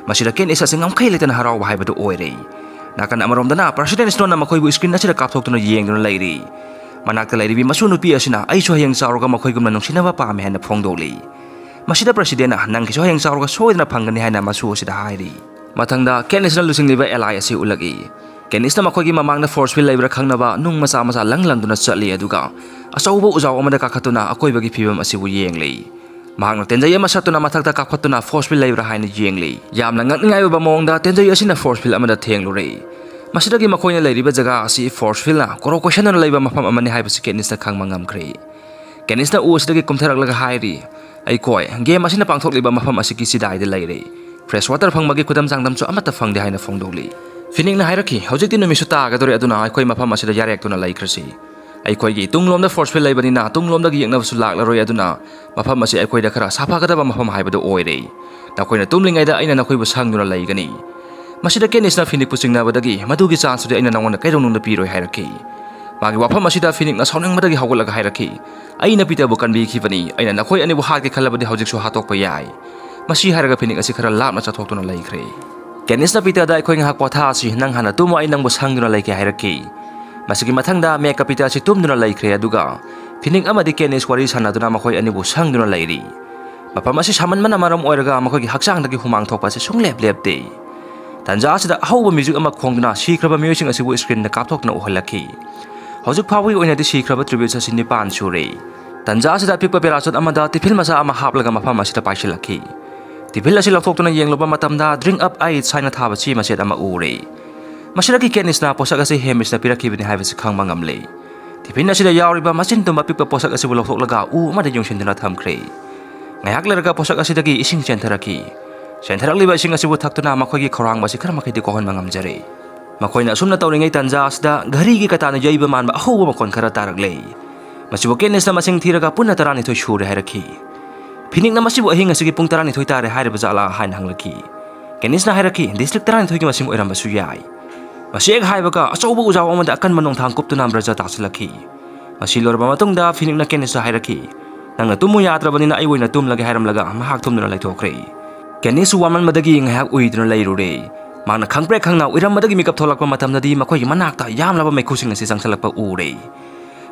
ꯃꯁꯤꯗ ꯀꯦꯠꯅꯤꯁ ꯑꯁꯤ ꯉꯝꯈꯩ ꯂꯩꯇꯅ ꯍꯔꯥꯎꯕ ꯍꯥꯏꯕꯗꯨ ꯑꯣꯏꯔꯦ꯫ ꯅꯥꯀꯟ ꯑꯃꯔꯣꯝꯗꯅ ꯄ꯭ꯔꯦꯁꯤꯗꯦꯟ ꯁ꯭ꯅꯣꯅ ꯃꯈꯣꯏꯕꯨ ꯁ꯭ꯀ꯭ꯔꯤꯟ ꯑꯁꯤꯗ ꯀꯥꯞꯊꯣꯛꯇꯨꯅ ꯌꯦꯡꯗꯨꯅ ꯂꯩꯔꯤ꯫ ꯃꯅꯥꯛꯇ ꯂꯩꯔꯤꯕꯤ ꯃꯁꯨ ꯅꯨꯄꯤ ꯑꯁꯤꯅ, "ꯑꯩꯁꯨ ꯍꯌꯦꯡ ꯆꯥꯎꯔꯒ ꯃꯈꯣꯏꯒꯨꯝꯅ ꯅꯨꯡꯁꯤꯅꯕ ꯄꯥꯝꯃꯤ" ꯍꯥꯏꯅ ꯐꯣꯡꯗꯣꯛꯂꯤ꯫ ꯃꯁꯤꯗ ꯄ꯭ꯔꯦꯁꯤꯗꯦꯟꯅ, "ꯅꯪꯒꯤꯁꯨ ꯍꯌꯦꯡ ꯆꯥꯎꯔꯒ ꯁꯣꯏꯗꯅ ꯐꯪꯒꯅꯤ" ꯍꯥꯏꯅ ꯃꯁꯨ ꯑꯁꯤꯗ ꯍꯥꯏꯔꯤ꯫ ꯃꯊꯪꯗ ꯀꯦꯠꯅꯤꯁꯅ ꯂꯨꯆꯤꯡꯂꯤꯕ ꯑꯦꯂꯥꯏ ꯑꯁꯤ ꯎꯠꯂꯛꯏ꯫ ꯀꯦꯠꯅꯤꯁꯅ ꯃꯈꯣꯏꯒꯤ ꯃꯃꯥꯡꯗ ꯐꯣꯔꯁ ꯐꯤꯜ ꯂꯩꯕ꯭ꯔꯥ ꯈꯪꯅꯕ ꯅꯨꯡ ꯃꯆꯥ ꯃꯆꯥ ꯂꯪ ꯂꯪꯗꯨꯅ ꯆꯠꯂꯤ, ꯑꯗꯨꯒ ꯑꯆꯧꯕ ꯎꯖꯥꯎ ꯑꯃꯗ ꯀꯥꯈꯠꯇꯨꯅ ꯑꯀꯣꯏꯕꯒꯤ ꯐꯤꯕꯝ ꯑꯁꯤꯕꯨ ꯌꯦꯡꯂꯤ꯫ ꯃꯍꯥꯛꯅ ꯇꯦꯟꯖꯩ ꯑꯃ ꯁꯠꯇꯨꯅ ꯃꯊꯛꯇ ꯀꯥꯞꯈꯠꯇꯨꯅ force field ꯂꯩꯕ꯭ꯔꯥ ꯍꯥꯏꯅ ꯌꯦꯡꯂꯤ꯫ ꯌꯥꯝꯅ ꯉꯛꯅꯤꯡꯉꯥꯏ ꯑꯣꯏꯕ ꯃꯑꯣꯡꯗ ꯇꯦꯟꯖꯩ ꯑꯁꯤꯅ force field ꯑꯃꯗ ꯊꯦꯡꯂꯨꯔꯦ꯫ ꯃꯁꯤꯗꯒꯤ ꯃꯈꯣꯏꯅ ꯂꯩꯔꯤꯕ ꯖꯒꯥ ꯑꯁꯤ force fieldꯅ ꯀꯣꯔꯣꯛ ꯀꯣꯏꯁꯟꯗꯨꯅ ꯂꯩꯕ ꯃꯐꯝ ꯑꯃꯅꯤ ꯍꯥꯏꯕꯁꯤ ꯀꯦꯅꯤꯁꯅ ꯈꯪꯕ ꯉꯝꯈ꯭ꯔꯦ꯫ ꯀꯦꯅꯤꯁꯅ ꯎ ꯑꯁꯤꯗꯒꯤ ꯀꯨꯝꯊꯔꯛꯂꯒ ꯍꯥꯏꯔꯤ, "ꯑꯩꯈꯣꯏ game ꯑꯁꯤꯅ ꯄꯥꯡꯊꯣꯛꯂꯤꯕ ꯃꯐꯝ ꯑꯁꯤꯒꯤ ꯆꯤꯗꯥꯏꯗ ꯂꯩꯔꯦ꯫ Fresh water ꯐꯪꯕꯒꯤ ꯈꯨꯗꯝ ꯆꯥꯡꯗꯝꯁꯨ ꯑꯃꯠꯇ ꯐꯪꯗꯦ" ꯍꯥꯏꯅ ꯐꯣꯡꯗꯣꯛꯂꯤ꯫ ꯐꯤꯅꯤꯛꯅ ꯍꯥꯏꯔꯛꯈꯤ, "ꯍꯧꯖꯤꯛꯇꯤ ꯅꯨꯃꯤꯠꯁꯨ ꯇꯥꯒꯗꯧꯔꯦ, ꯑꯗꯨꯅ ꯑꯩꯈꯣꯏ ꯃꯐꯝ ꯑꯁꯤꯗ ꯌꯥꯔꯦꯛꯇꯨꯅ ꯂꯩꯈ꯭ꯔꯁꯤ꯫ ꯑꯩꯈꯣꯏꯒꯤ ꯇꯨꯡꯂꯣꯝꯗ force field ꯂꯩꯕꯅꯤꯅ ꯇꯨꯡꯂꯣꯝꯗꯒꯤ ꯌꯦꯡꯅꯕꯁꯨ ꯂꯥꯛꯂꯔꯣꯏ, ꯑꯗꯨꯅ ꯃꯐꯝ ꯑꯁꯤ ꯑꯩꯈꯣꯏꯗ ꯈꯔ ꯁꯥꯐꯒꯗꯕ ꯃꯐꯝ ꯍꯥꯏꯕꯗꯨ ꯑꯣꯏꯔꯦ꯫ ꯅꯈꯣꯏꯅ ꯇꯨꯝꯂꯤꯉꯩꯗ ꯑꯩꯅ ꯅꯈꯣꯏꯕꯨ ꯁꯪꯗꯨꯅ ꯂꯩꯒꯅꯤ꯫" ꯃꯁꯤꯗ ꯀꯦꯅꯤꯁꯅ ꯐꯤꯅꯤꯛꯄꯨ ꯆꯤꯡꯅꯕꯗꯒꯤ, "ꯃꯗꯨꯒꯤ chanceꯇꯨꯗꯤ ꯑꯩꯅ ꯅꯉꯣꯟꯗ ꯀꯩꯗꯧꯅꯨꯡꯗ ꯄꯤꯔꯣꯏ" ꯍꯥꯏꯔꯛꯈꯤ꯫ ꯃꯥꯒꯤ ꯋꯥꯐꯝ ꯑꯁꯤꯗ ꯐꯤꯅꯤꯛꯅ ꯁꯥꯎꯅꯤꯡꯕꯗꯒꯤ ꯍꯧꯒꯠꯂꯒ ꯍꯥꯏꯔꯛꯈꯤ, "ꯑꯩꯅ ꯄꯤꯇꯔꯕꯨ ꯀꯟꯕꯤꯈꯤꯕꯅꯤ, ꯑꯩꯅ ꯅꯈꯣꯏ ꯑꯅꯤꯕꯨ ꯍꯥꯠꯀꯦ ꯈꯜꯂꯕꯗꯤ ꯍꯧꯖꯤꯛꯁꯨ ꯍꯥꯠꯇꯣꯛꯄ ꯌꯥꯏ꯫" ꯃꯁꯤ ꯍꯥꯏꯔꯒ ꯐꯤꯅꯤꯛ ꯑꯁꯤ ꯈꯔ ꯂꯥꯞꯅ ꯆꯠꯊꯣꯛꯇꯨꯅ ꯂꯩꯈ꯭ꯔꯦ꯫ ꯀꯦꯅꯤꯁꯅ ꯄꯤꯇꯔꯗ, "ꯑꯩꯈꯣꯏ ꯉꯥꯏꯍꯥꯛ ꯄꯣꯊꯥꯁꯤ, ꯅꯪ ꯍꯥꯟꯅ ꯇꯨꯝꯃꯣ, ꯑꯩ ꯅꯪꯕꯨ ꯁꯪꯗꯨꯅ ꯂꯩꯒꯦ" ꯍꯥꯏꯔꯛꯈꯤ꯫ ꯃꯁꯤꯒꯤ ꯃꯊꯪꯗ ꯃꯦꯛꯀ ꯄꯤꯇꯔ ꯑꯁꯤ ꯇꯨꯝꯗꯨꯅ ꯂꯩꯈ꯭ꯔꯦ, ꯑꯗꯨꯒ ꯐꯤꯅꯤꯛ ꯑꯃꯗꯤ ꯀꯦꯅꯤꯁ ꯋꯥꯔꯤ ꯁꯥꯟꯅꯗꯨꯅ ꯃꯈꯣꯏ ꯑꯅꯤꯕꯨ ꯁꯪꯗꯨꯅ ꯂꯩꯔꯤ꯫ ꯃꯐꯝ ꯑꯁꯤ ꯁꯥꯃꯟꯕꯅ ꯃꯔꯝ ꯑꯣꯏꯔꯒ ꯃꯈꯣꯏꯒꯤ ꯍꯛꯆꯥꯡꯗꯒꯤ ꯍꯨꯃꯥꯡ ꯊꯣꯛꯄ ꯑꯁꯤ ꯁꯨꯡꯂꯦꯞ ꯂꯦꯞꯇꯦ꯫ ꯇꯟꯖꯥ ꯑꯁꯤꯗ ꯑꯍꯧꯕ music ꯑꯃ ꯈꯣꯡꯗꯨꯅ ꯁꯤꯈ꯭ꯔꯕ ꯃꯤꯑꯣꯏꯁꯤꯡ ꯑꯁꯤꯕꯨ screenꯗ ꯀꯥꯞꯊꯣꯛꯇꯨꯅ ꯎꯍꯜꯂꯛꯈꯤ꯫ ꯍꯧꯖꯤꯛ ꯐꯥꯎꯕꯒꯤ ꯑꯣꯏꯅꯗꯤ ꯁꯤꯈ꯭ꯔꯕ tributes ꯑꯁꯤ ꯅꯤꯄꯥꯟ ꯁꯨꯔꯦ꯫ ꯇꯟꯖꯥ ꯑꯁꯤꯗ ꯑꯄꯤꯛꯄ parachute ꯑꯃꯗ ꯇꯤꯐꯤꯟ ꯃꯆꯥ ꯑꯃ ꯍꯥꯞꯂꯒ ꯃꯐꯝ ꯑꯁꯤꯗ ꯄꯥꯏꯁꯤꯜꯂꯛꯈꯤ꯫ ꯇꯤꯐꯤꯟ ꯑꯁꯤ ꯂꯧꯊꯣꯛꯇꯨꯅ ꯌꯦꯡꯂꯨꯕ ꯃꯇꯝꯗ "Drink up ice" ꯍꯥꯏꯅ ꯊꯥꯕ ꯆꯦ ꯃꯆꯦꯠ ꯑꯃ ꯎꯔꯦ꯫ ꯃꯁꯤꯗꯒꯤ ꯀꯦꯅꯤꯁꯅ ꯄꯣꯠꯁꯛ ꯑꯁꯤ ꯍꯦꯃꯤꯁꯅ ꯄꯤꯔꯛꯈꯤꯕꯅꯤ ꯍꯥꯏꯕꯁꯤ ꯈꯪꯕ ꯉꯝꯂꯦ꯫ ꯇꯤꯐꯤꯟ ꯑꯁꯤꯗ ꯌꯥꯎꯔꯤꯕ ꯃꯆꯤꯟ ꯇꯨꯝꯕ ꯑꯄꯤꯛꯄ ꯄꯣꯠꯁꯛ ꯑꯁꯤꯕꯨ ꯂꯧꯊꯣꯛꯂꯒ ꯎ ꯑꯃꯗ ꯌꯨꯡꯁꯤꯟꯗꯨꯅ ꯊꯝꯈ꯭ꯔꯦ꯫ ꯉꯥꯏꯍꯥꯛ ꯂꯩꯔꯒ ꯄꯣꯠꯁꯛ ꯑꯁꯤꯗꯒꯤ ꯏꯁꯤꯡ ꯆꯦꯟꯊꯔꯛꯈꯤ꯫ ꯆꯦꯟꯊꯔꯛꯂꯤꯕ ꯏꯁꯤꯡ ꯑꯁꯤꯕꯨ ꯊꯛꯇꯨꯅ ꯃꯈꯣꯏꯒꯤ ꯈꯧꯔꯥꯡꯕ ꯑꯁꯤ ꯈꯔ ꯃꯈꯩꯗꯤ ꯀꯣꯛꯍꯟꯕ ꯉꯝꯖꯔꯦ꯫ ꯃꯈꯣꯏꯅ ꯑꯁꯨꯝꯅ ꯇꯧꯔꯤꯉꯩ ꯇꯟꯖꯥ ꯑꯁꯤꯗ ꯘꯔꯤꯒꯤ ꯀꯇꯥꯅ ꯌꯩꯕ ꯃꯥꯟꯕ ꯑꯍꯧꯕ ꯃꯈꯣꯟ ꯈꯔ ꯇꯥꯔꯛꯂꯦ꯫ ꯃꯁꯤꯕꯨ ꯀꯦꯅꯤꯁꯅ ꯃꯁꯤꯡ ꯊꯤꯔꯒ ꯄꯨꯟꯅ ꯇꯔꯥꯅꯤꯊꯣꯏ ꯁꯨꯔꯦ ꯍꯥꯏꯔꯛꯈꯤ꯫ ꯐꯤꯅꯤꯛꯅ ꯃꯁꯤꯕꯨ ꯑꯍꯤꯡ ꯑꯁꯤꯒꯤ ꯄꯨꯡ ꯇꯔꯥꯅꯤꯊꯣꯏ ꯇꯥꯔꯦ ꯍꯥꯏꯔꯤꯕ ꯖꯥꯠꯂꯥ ꯍꯥꯏꯅ ꯍꯪꯂꯛꯈꯤ꯫ ꯀꯦꯅꯤꯁꯅ ꯍꯥꯏꯔꯛꯈꯤ, "District ꯇꯔꯥꯅꯤꯊꯣꯏꯒꯤ ꯃꯁꯤꯡ ꯑꯣꯏꯔꯝꯕꯁꯨ ꯌꯥꯏ꯫" ꯃꯁꯤ ꯍꯦꯛ ꯍꯥꯏꯕꯒ ꯑꯆꯧꯕ ꯎꯖꯥꯎ ꯑꯃꯗ ꯑꯀꯟꯕ ꯅꯣꯡꯊꯥꯡ ꯀꯨꯞꯇꯨꯅ ꯕ꯭ꯔꯖ ꯇꯥꯁꯤꯜꯂꯛꯈꯤ꯫ ꯃꯁꯤ ꯂꯣꯏꯔꯕ ꯃꯇꯨꯡꯗ ꯐꯤꯅꯤꯛꯅ ꯀꯦꯅꯤꯁꯇ ꯍꯥꯏꯔꯛꯈꯤ, "ꯅꯪꯅ ꯇꯨꯝꯃꯨ ꯌꯥꯗ꯭ꯔꯕꯅꯤꯅ ꯑꯩ ꯑꯣꯏꯅ ꯇꯨꯝꯂꯒꯦ" ꯍꯥꯏꯔꯝꯂꯒ ꯃꯍꯥꯛ ꯇꯨꯝꯗꯨꯅ ꯂꯩꯊꯣꯛꯈ꯭ꯔꯦ꯫ ꯀꯦꯅꯤꯁꯁꯨ ꯋꯥꯃꯟꯕꯗꯒꯤ ꯉꯥꯏꯍꯥꯛ ꯎꯏꯗꯨꯅ ꯂꯩꯔꯨꯔꯦ꯫ ꯃꯍꯥꯛꯅ ꯈꯪꯄ꯭ꯔꯦꯛ ꯈꯪꯅ ꯎꯏꯔꯝꯕꯗꯒꯤ ꯃꯤꯀꯞ ꯊꯣꯛꯂꯛꯄ ꯃꯇꯝꯗꯗꯤ ꯃꯈꯣꯏꯒꯤ ꯃꯅꯥꯛꯇ ꯌꯥꯝꯂꯕ ꯃꯩꯈꯨꯁꯤꯡ ꯑꯁꯤ ꯆꯪꯁꯤꯜꯂꯛꯄ ꯎꯔꯦ꯫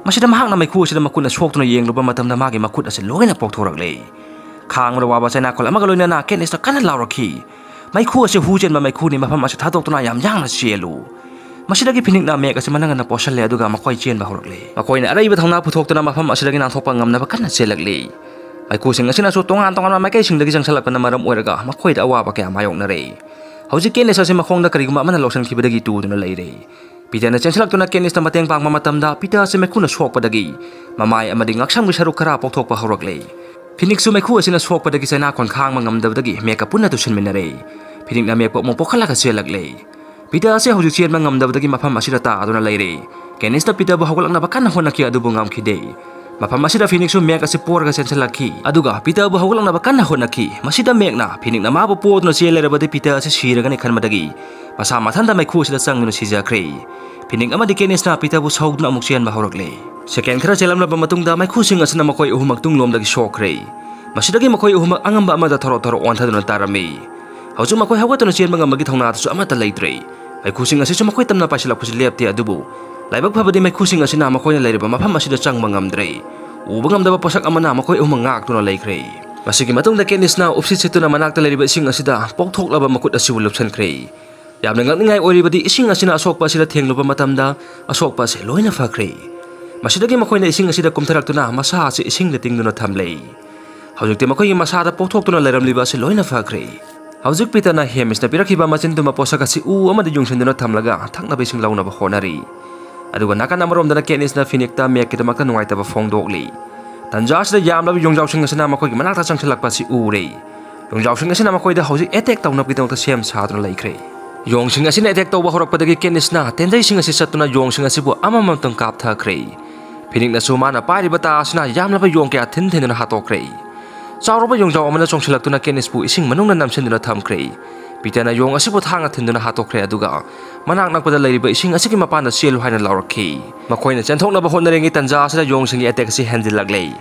ꯃꯁꯤꯗ ꯃꯍꯥꯛꯅ ꯃꯩꯈꯨ ꯑꯁꯤꯗ ꯃꯈꯨꯠꯅ ꯁꯣꯛꯇꯨꯅ ꯌꯦꯡꯂꯨꯕ ꯃꯇꯝꯗ ꯃꯥꯒꯤ ꯃꯈꯨꯠ ꯑꯁꯤ ꯂꯣꯏꯅ ꯄꯣꯛꯊꯣꯔꯛꯂꯦ꯫ ꯈꯥꯡꯕꯗ ꯋꯥꯕ ꯆꯩꯅꯥꯈꯣꯜ ꯑꯃꯒ ꯂꯣꯏꯅꯅ ꯀꯦꯅꯤꯁꯇ ꯀꯟꯅ ꯂꯥꯎꯔꯛꯈꯤ, "ꯃꯩꯈꯨ ꯑꯁꯤ ꯍꯨ ꯆꯦꯟꯕ ꯃꯩꯈꯨꯅꯤ, ꯃꯐꯝ ꯑꯁꯤ ꯊꯥꯗꯣꯛꯇꯨꯅ ꯌꯥꯝ ꯌꯥꯡꯅ ꯆꯦꯜꯂꯨ꯫" ꯃꯁꯤꯗꯒꯤ ꯐꯤꯅꯤꯛꯅ ꯃꯦꯛ ꯑꯁꯤ ꯃꯅꯪꯒꯟꯅ ꯄꯣꯠꯁꯜꯂꯦ, ꯑꯗꯨꯒ ꯃꯈꯣꯏ ꯆꯦꯟꯕ ꯍꯧꯔꯛꯂꯦ꯫ ꯃꯈꯣꯏꯅ ꯑꯔꯩꯕ ꯊꯧꯅꯥ ꯄꯨꯊꯣꯛꯇꯨꯅ ꯃꯐꯝ ꯑꯁꯤꯗꯒꯤ ꯅꯥꯟꯊꯣꯛꯄ ꯉꯝꯅꯕ ꯀꯟꯅ ꯆꯦꯜꯂꯛꯂꯤ꯫ ꯃꯩꯈꯨꯁꯤꯡ ꯑꯁꯤꯅꯁꯨ ꯇꯣꯉꯥꯟ ꯇꯣꯉꯥꯟꯕ ꯃꯥꯏꯀꯩꯁꯤꯡꯗꯒꯤ ꯆꯪꯁꯤꯜꯂꯛꯄꯅ ꯃꯔꯝ ꯑꯣꯏꯔꯒ ꯃꯈꯣꯏꯗ ꯑꯋꯥꯕ ꯀꯌꯥ ꯃꯥꯌꯣꯛꯅꯔꯦ꯫ ꯍꯧꯖꯤꯛ ꯀꯦꯅꯤꯁ ꯑꯁꯤ ꯃꯈꯣꯡꯗ ꯀꯔꯤꯒꯨꯝꯕ ꯑꯃꯅ ꯂꯧꯁꯤꯟꯈꯤꯕꯗꯒꯤ ꯇꯨꯗꯨꯅ ꯂꯩꯔꯦ꯫ ꯄꯤꯇꯔꯅ ꯆꯦꯟꯁꯤꯜꯂꯛꯇꯨꯅ ꯀꯦꯅꯤꯁꯇ ꯃꯇꯦꯡ ꯄꯥꯡꯕ ꯃꯇꯝꯗ, ꯄꯤꯇꯔ ꯑꯁꯤ ꯃꯩꯈꯨꯅ ꯁꯣꯛꯄꯗꯒꯤ ꯃꯃꯥꯏ ꯑꯃꯗꯤ ꯉꯛꯁꯝꯒꯤ ꯁꯔꯨꯛ ꯈꯔ ꯄꯣꯛꯊꯣꯛꯄ ꯍꯧꯔꯛꯂꯦ꯫ ꯐꯤꯅꯤꯛꯁꯁꯨ ꯃꯩꯈꯨ ꯑꯁꯤꯅ ꯁꯣꯛꯄꯗꯒꯤ ꯆꯩꯅꯥꯈꯣꯟ ꯈꯥꯡꯕ ꯉꯝꯗꯕꯗꯒꯤ ꯃꯦꯛꯀ ꯄꯨꯟꯅ ꯇꯨꯁꯤꯟꯃꯤꯟꯅꯔꯦ꯫ ꯐꯤꯅꯤꯛꯅ ꯃꯦꯛꯄꯨ ꯑꯃꯨꯛ ꯄꯣꯛꯈꯠꯂꯒ ꯆꯦꯜꯂꯛꯂꯦ꯫ ꯄꯤꯇꯔ ꯑꯁꯤ ꯍꯧꯖꯤꯛ ꯆꯦꯟꯕ ꯉꯝꯗꯕꯗꯒꯤ ꯃꯐꯝ ꯑꯁꯤꯗ ꯇꯥꯗꯨꯅ ꯂꯩꯔꯦ꯫ ꯀꯦꯅꯤꯁꯅ ꯄꯤꯇꯔꯕꯨ ꯍꯧꯒꯠꯂꯛꯅꯕ ꯀꯟꯅ ꯍꯣꯠꯅꯈꯤ, ꯑꯗꯨꯕꯨ ꯉꯝꯈꯤꯗꯦ꯫ ꯃꯐꯝ ꯑꯁꯤꯗ ꯐꯤꯅꯤꯛꯁꯁꯨ ꯃꯦꯛ ꯑꯁꯤ ꯄꯣꯔꯒ ꯆꯦꯟꯁꯤꯜꯂꯛꯈꯤ, ꯑꯗꯨꯒ ꯄꯤꯇꯔꯕꯨ ꯍꯧꯒꯠꯂꯛꯅꯕ ꯀꯟꯅ ꯍꯣꯠꯅꯈꯤ꯫ ꯃꯁꯤꯗ ꯃꯦꯛꯅ ꯐꯤꯅꯤꯛꯅ ꯃꯥꯕꯨ ꯄꯣꯗꯨꯅ ꯆꯦꯜ ꯂꯩꯔꯕꯗꯤ ꯄꯤꯇꯔ ꯑꯁꯤ ꯁꯤꯔꯒꯅꯤ ꯈꯟꯕꯗꯒꯤ ꯃꯁꯥ ꯃꯊꯟꯇ ꯃꯩꯈꯨ ꯑꯁꯤꯗ ꯆꯪꯗꯨꯅ ꯁꯤꯖꯈ꯭ꯔꯦ꯫ ꯐꯤꯅꯤꯛ ꯑꯃꯗꯤ ꯀꯦꯅꯤꯁꯅ ꯄꯤꯇꯔꯕꯨ ꯁꯧꯗꯨꯅ ꯑꯃꯨꯛ ꯆꯦꯟꯕ ꯍꯧꯔꯛꯂꯦ꯫ ꯁꯦꯀꯦꯟ ꯈꯔ ꯆꯦꯜꯂꯝꯂꯕ ꯃꯇꯨꯡꯗ ꯃꯩꯈꯨꯁꯤꯡ ꯑꯁꯤꯅ ꯃꯈꯣꯏ ꯑꯍꯨꯝꯃꯛ ꯇꯨꯡꯂꯣꯝꯗꯒꯤ ꯁꯣꯛꯈ꯭ꯔꯦ꯫ ꯃꯁꯤꯗꯒꯤ ꯃꯈꯣꯏ ꯑꯍꯨꯝꯃꯛ ꯑꯉꯝꯕ ꯑꯃꯗ ꯊꯣꯔꯣ ꯊꯣꯔꯣ ꯑꯣꯟꯊꯗꯨꯅ ꯇꯥꯔꯝꯃꯤ꯫ ꯍꯧꯖꯤꯛ ꯃꯈꯣꯏ ꯍꯧꯒꯠꯇꯨꯅ ꯆꯦꯟꯕ ꯉꯝꯕꯒꯤ ꯊꯧꯅꯥꯗꯨꯁꯨ ꯑꯃꯠꯇ ꯂꯩꯇ꯭ꯔꯦ꯫ ꯃꯩꯈꯨꯁꯤꯡ ꯑꯁꯤꯁꯨ ꯃꯈꯣꯏ ꯇꯝꯅ ꯄꯥꯏꯁꯤꯜꯂꯛꯄꯁꯤ ꯂꯦꯞꯇꯦ, ꯑꯗꯨꯕꯨ ꯂꯥꯏꯕꯛ ꯐꯕꯗꯤ ꯃꯩꯈꯨꯁꯤꯡ ꯑꯁꯤꯅ ꯃꯈꯣꯏꯅ ꯂꯩꯔꯤꯕ ꯃꯐꯝ ꯑꯁꯤꯗ ꯆꯪꯕ ꯉꯝꯗ꯭ꯔꯦ꯫ ꯎꯕ ꯉꯝꯗꯕ ꯄꯣꯠꯁꯛ ꯑꯃꯅ ꯃꯈꯣꯏ ꯑꯍꯨꯝꯃꯛ ꯉꯥꯛꯇꯨꯅ ꯂꯩꯈ꯭ꯔꯦ꯫ ꯃꯁꯤꯒꯤ ꯃꯇꯨꯡꯗ ꯀꯦꯅꯤꯁꯅ ꯎꯞꯁꯤꯠ ꯁꯤꯠꯇꯨꯅ ꯃꯅꯥꯛꯇ ꯂꯩꯔꯤꯕ ꯏꯁꯤꯡ ꯑꯁꯤꯗ ꯄꯣꯛꯊꯣꯛꯂꯕ ꯃꯈꯨꯠ ꯑꯁꯤꯕꯨ ꯂꯨꯞꯁꯤꯟꯈ꯭ꯔꯦ꯫ ꯌꯥꯝꯅ ꯉꯛꯅꯤꯡꯉꯥꯏ ꯑꯣꯏꯔꯤꯕꯗꯤ, ꯏꯁꯤꯡ ꯑꯁꯤꯅ ꯑꯁꯣꯛꯄ ꯑꯁꯤꯗ ꯊꯦꯡꯂꯨꯕ ꯃꯇꯝꯗ ꯑꯁꯣꯛꯄ ꯑꯁꯤ ꯂꯣꯏꯅ ꯐꯈ꯭ꯔꯦ꯫ ꯃꯁꯤꯗꯒꯤ ꯃꯈꯣꯏꯅ ꯏꯁꯤꯡ ꯑꯁꯤꯗ ꯀꯨꯝꯊꯔꯛꯇꯨꯅ ꯃꯁꯥ ꯑꯁꯤ ꯏꯁꯤꯡꯗ ꯇꯤꯡꯗꯨꯅ ꯊꯝꯂꯦ꯫ ꯍꯧꯖꯤꯛꯇꯤ ꯃꯈꯣꯏꯒꯤ ꯃꯁꯥꯗ ꯄꯣꯛꯊꯣꯛꯇꯨꯅ ꯂꯩꯔꯝꯂꯤꯕ ꯑꯁꯤ ꯂꯣꯏꯅ ꯐꯈ꯭ꯔꯦ꯫ ꯍꯧꯖꯤꯛ ꯄꯤꯇꯔꯅ ꯍꯦꯃꯤꯁꯅ ꯄꯤꯔꯛꯈꯤꯕ ꯃꯆꯤꯟ ꯇꯨꯝꯕ ꯄꯣꯠꯁꯛ ꯑꯁꯤ ꯎ ꯑꯃꯗ ꯌꯨꯡꯁꯤꯟꯗꯨꯅ ꯊꯝꯂꯒ ꯊꯛꯅꯕ ꯏꯁꯤꯡ ꯂꯧꯅꯕ ꯍꯣꯠꯅꯔꯤ꯫ ꯑꯗꯨꯒ ꯅꯥꯀꯟ ꯑꯃꯔꯣꯝꯗꯅ ꯀꯦꯅꯤꯁꯅ ꯐꯤꯅꯤꯛꯇ ꯃꯦꯛꯀꯤꯗꯃꯛꯇ ꯅꯨꯡꯉꯥꯏꯇꯕ ꯐꯣꯡꯗꯣꯛꯂꯤ꯫ ꯇꯟꯖꯥ ꯑꯁꯤꯗ ꯌꯥꯝꯂꯕ ꯌꯣꯡꯖꯥꯎꯁꯤꯡ ꯑꯁꯤꯅ ꯃꯈꯣꯏꯒꯤ ꯃꯅꯥꯛꯇ ꯆꯪꯁꯤꯜꯂꯛꯄ ꯑꯁꯤ ꯎꯔꯦ꯫ ꯌꯣꯡꯖꯥꯎꯁꯤꯡ ꯑꯁꯤꯅ ꯃꯈꯣꯏꯗ ꯍꯧꯖꯤꯛ ꯑꯦꯇꯦꯛ ꯇꯧꯅꯕꯒꯤꯗꯃꯛꯇ ꯁꯦꯝ ꯁꯥꯗꯨꯅ ꯂꯩꯈ꯭ꯔꯦ꯫ ꯌꯣꯡꯁꯤꯡ ꯑꯁꯤꯅ ꯑꯦꯇꯦꯛ ꯇꯧꯕ ꯍꯧꯔꯛꯄꯗꯒꯤ ꯀꯦꯅꯤꯁꯅ ꯇꯦꯟꯖꯩꯁꯤꯡ ꯑꯁꯤ ꯆꯠꯇꯨꯅ ꯌꯣꯡꯁꯤꯡ ꯑꯁꯤꯕꯨ ꯑꯃꯃꯝꯇꯪ ꯀꯥꯞꯊꯈ꯭ꯔꯦ꯫ ꯐꯤꯅꯤꯛꯅꯁꯨ ꯃꯥꯅ ꯄꯥꯏꯔꯤꯕ ꯇꯥ ꯑꯁꯤꯅ ꯌꯥꯝꯂꯕ ꯌꯣꯡ ꯀꯌꯥ ꯊꯤꯟ ꯊꯤꯟꯗꯨꯅ ꯍꯥꯠꯇꯣꯛꯈ꯭ꯔꯦ꯫ ꯆꯥꯎꯔꯕ ꯌꯣꯡꯖꯥꯎ ꯑꯃꯅ ꯆꯣꯡꯁꯤꯜꯂꯛꯇꯨꯅ ꯀꯦꯅꯤꯁꯄꯨ ꯏꯁꯤꯡ ꯃꯅꯨꯡꯗ ꯅꯝꯁꯤꯟꯗꯨꯅ ꯊꯝꯈ꯭ꯔꯦ꯫ ꯄꯤꯇꯔꯅ ꯌꯣꯡ ꯑꯁꯤꯕꯨ ꯊꯥꯡꯅ ꯊꯤꯟꯗꯨꯅ ꯍꯥꯠꯇꯣꯛꯈ꯭ꯔꯦ, ꯑꯗꯨꯒ ꯃꯅꯥꯛ ꯅꯛꯄꯗ ꯂꯩꯔꯤꯕ ꯏꯁꯤꯡ ꯑꯁꯤꯒꯤ ꯃꯄꯥꯟꯗ ꯆꯦꯜꯂꯨ ꯍꯥꯏꯅ ꯂꯥꯎꯔꯛꯈꯤ꯫ ꯃꯈꯣꯏꯅ ꯆꯦꯟꯊꯣꯛꯅꯕ ꯍꯣꯠꯅꯔꯤꯉꯩ ꯇꯟꯖꯥ ꯑꯁꯤꯗ ꯌꯣꯡꯁꯤꯡꯒꯤ ꯑꯦꯇꯦꯛ ꯑꯁꯤ ꯍꯦꯟꯖꯤꯜꯂꯛꯂꯦ꯫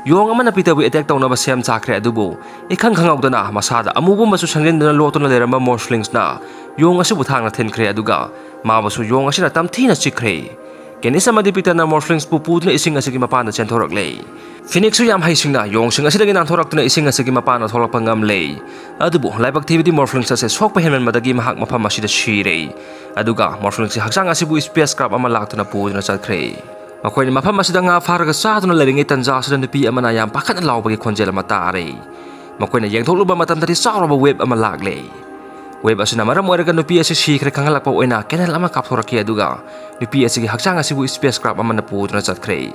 ꯌꯣꯡ ꯑꯃꯅ ꯄꯤꯇꯔꯕꯨ ꯑꯦꯇꯦꯛ ꯇꯧꯅꯕ ꯁꯦꯝ ꯁꯥꯈ꯭ꯔꯦ, ꯑꯗꯨꯕꯨ ꯏꯈꯪ ꯈꯪꯍꯧꯗꯅ ꯃꯁꯥꯗ ꯑꯃꯨꯕ ꯃꯆꯨ ꯁꯪꯖꯤꯟꯗꯨꯅ ꯂꯣꯠꯇꯨꯅ ꯂꯩꯔꯝꯕ ꯃꯣꯔꯁꯂꯤꯡꯁꯅ ꯌꯣꯡ ꯑꯁꯤꯕꯨ ꯊꯥꯡꯅ ꯊꯤꯟꯈ꯭ꯔꯦ, ꯑꯗꯨꯒ ꯃꯥꯕꯨꯁꯨ ꯌꯣꯡ ꯑꯁꯤꯅ ꯇꯝꯊꯤꯅ ꯆꯤꯛꯈ꯭ꯔꯦ꯫ ꯀꯦꯅꯤꯁ ꯑꯃꯗꯤ ꯄꯤꯇꯔꯅ ꯃꯣꯔꯐ꯭ꯂꯤꯡꯁꯄꯨ ꯄꯨꯗꯨꯅ ꯏꯁꯤꯡ ꯑꯁꯤꯒꯤ ꯃꯄꯥꯟꯗ ꯆꯦꯟꯊꯣꯔꯛꯂꯦ꯫ ꯐꯤꯅꯤꯛꯁꯁꯨ ꯌꯥꯝ ꯍꯩꯁꯤꯡꯅ ꯌꯣꯡꯁꯤꯡ ꯑꯁꯤꯗꯒꯤ ꯅꯥꯟꯊꯣꯔꯛꯇꯨꯅ ꯏꯁꯤꯡ ꯑꯁꯤꯒꯤ ꯃꯄꯥꯟꯗ ꯊꯣꯛꯂꯛꯄ ꯉꯝꯂꯦ꯫ ꯑꯗꯨꯕꯨ ꯂꯥꯏꯕꯛ ꯊꯤꯕꯗꯤ ꯃꯣꯔꯐ꯭ꯂꯤꯡꯁ ꯑꯁꯤ ꯁꯣꯛꯄ ꯍꯦꯟꯃꯟꯕꯗꯒꯤ ꯃꯍꯥꯛ ꯃꯐꯝ ꯑꯁꯤꯗ ꯁꯤꯔꯦ꯫ ꯑꯗꯨꯒ ꯃꯣꯔꯐ꯭ꯂꯤꯡꯁꯀꯤ ꯍꯛꯆꯥꯡ ꯑꯁꯤꯕꯨ ꯁ꯭ꯄꯦꯁ ꯀ꯭ꯔꯥꯐ ꯑꯃ ꯂꯥꯛꯇꯨꯅ ꯄꯨꯗꯨꯅ ꯆꯠꯈ꯭ꯔꯦ꯫ ꯃꯈꯣꯏꯅ ꯃꯐꯝ ꯑꯁꯤꯗ ꯉꯥ ꯐꯥꯔꯒ ꯆꯥꯗꯨꯅ ꯂꯩꯔꯤꯉꯩ ꯇꯟꯖꯥ ꯑꯁꯤꯗ ꯅꯨꯄꯤ ꯑꯃꯅ ꯌꯥꯝ ꯄꯥꯈꯠꯅ ꯂꯥꯎꯕꯒꯤ ꯈꯣꯟꯖꯦꯜ ꯑꯃ ꯇꯥꯔꯦ꯫ ꯃꯈꯣꯏꯅ ꯌꯦꯡꯊꯣꯛꯂꯨꯕ ꯃꯇꯝꯗꯗꯤ ꯆꯥꯎꯔꯕ ꯋꯦꯕ ꯑꯃ ꯂꯥꯛꯂꯦ꯫ ꯋꯦꯕ ꯑꯁꯤꯅ ꯃꯔꯝ ꯑꯣꯏꯔꯒ ꯅꯨꯄꯤ ꯑꯁꯤ ꯁꯤꯈ꯭ꯔꯦ ꯈꯪꯍꯜꯂꯛꯄ ꯑꯣꯏꯅ ꯀꯦꯅꯦꯜ ꯑꯃ ꯀꯥꯞꯊꯣꯔꯛꯈꯤ, ꯑꯗꯨꯒ ꯅꯨꯄꯤ ꯑꯁꯤꯒꯤ ꯍꯛꯆꯥꯡ ꯑꯁꯤꯕꯨ ꯁ꯭ꯄꯦꯁ ꯀ꯭ꯔꯥꯐ ꯑꯃꯅ ꯄꯨꯗꯨꯅ ꯆꯠꯈ꯭ꯔꯦ꯫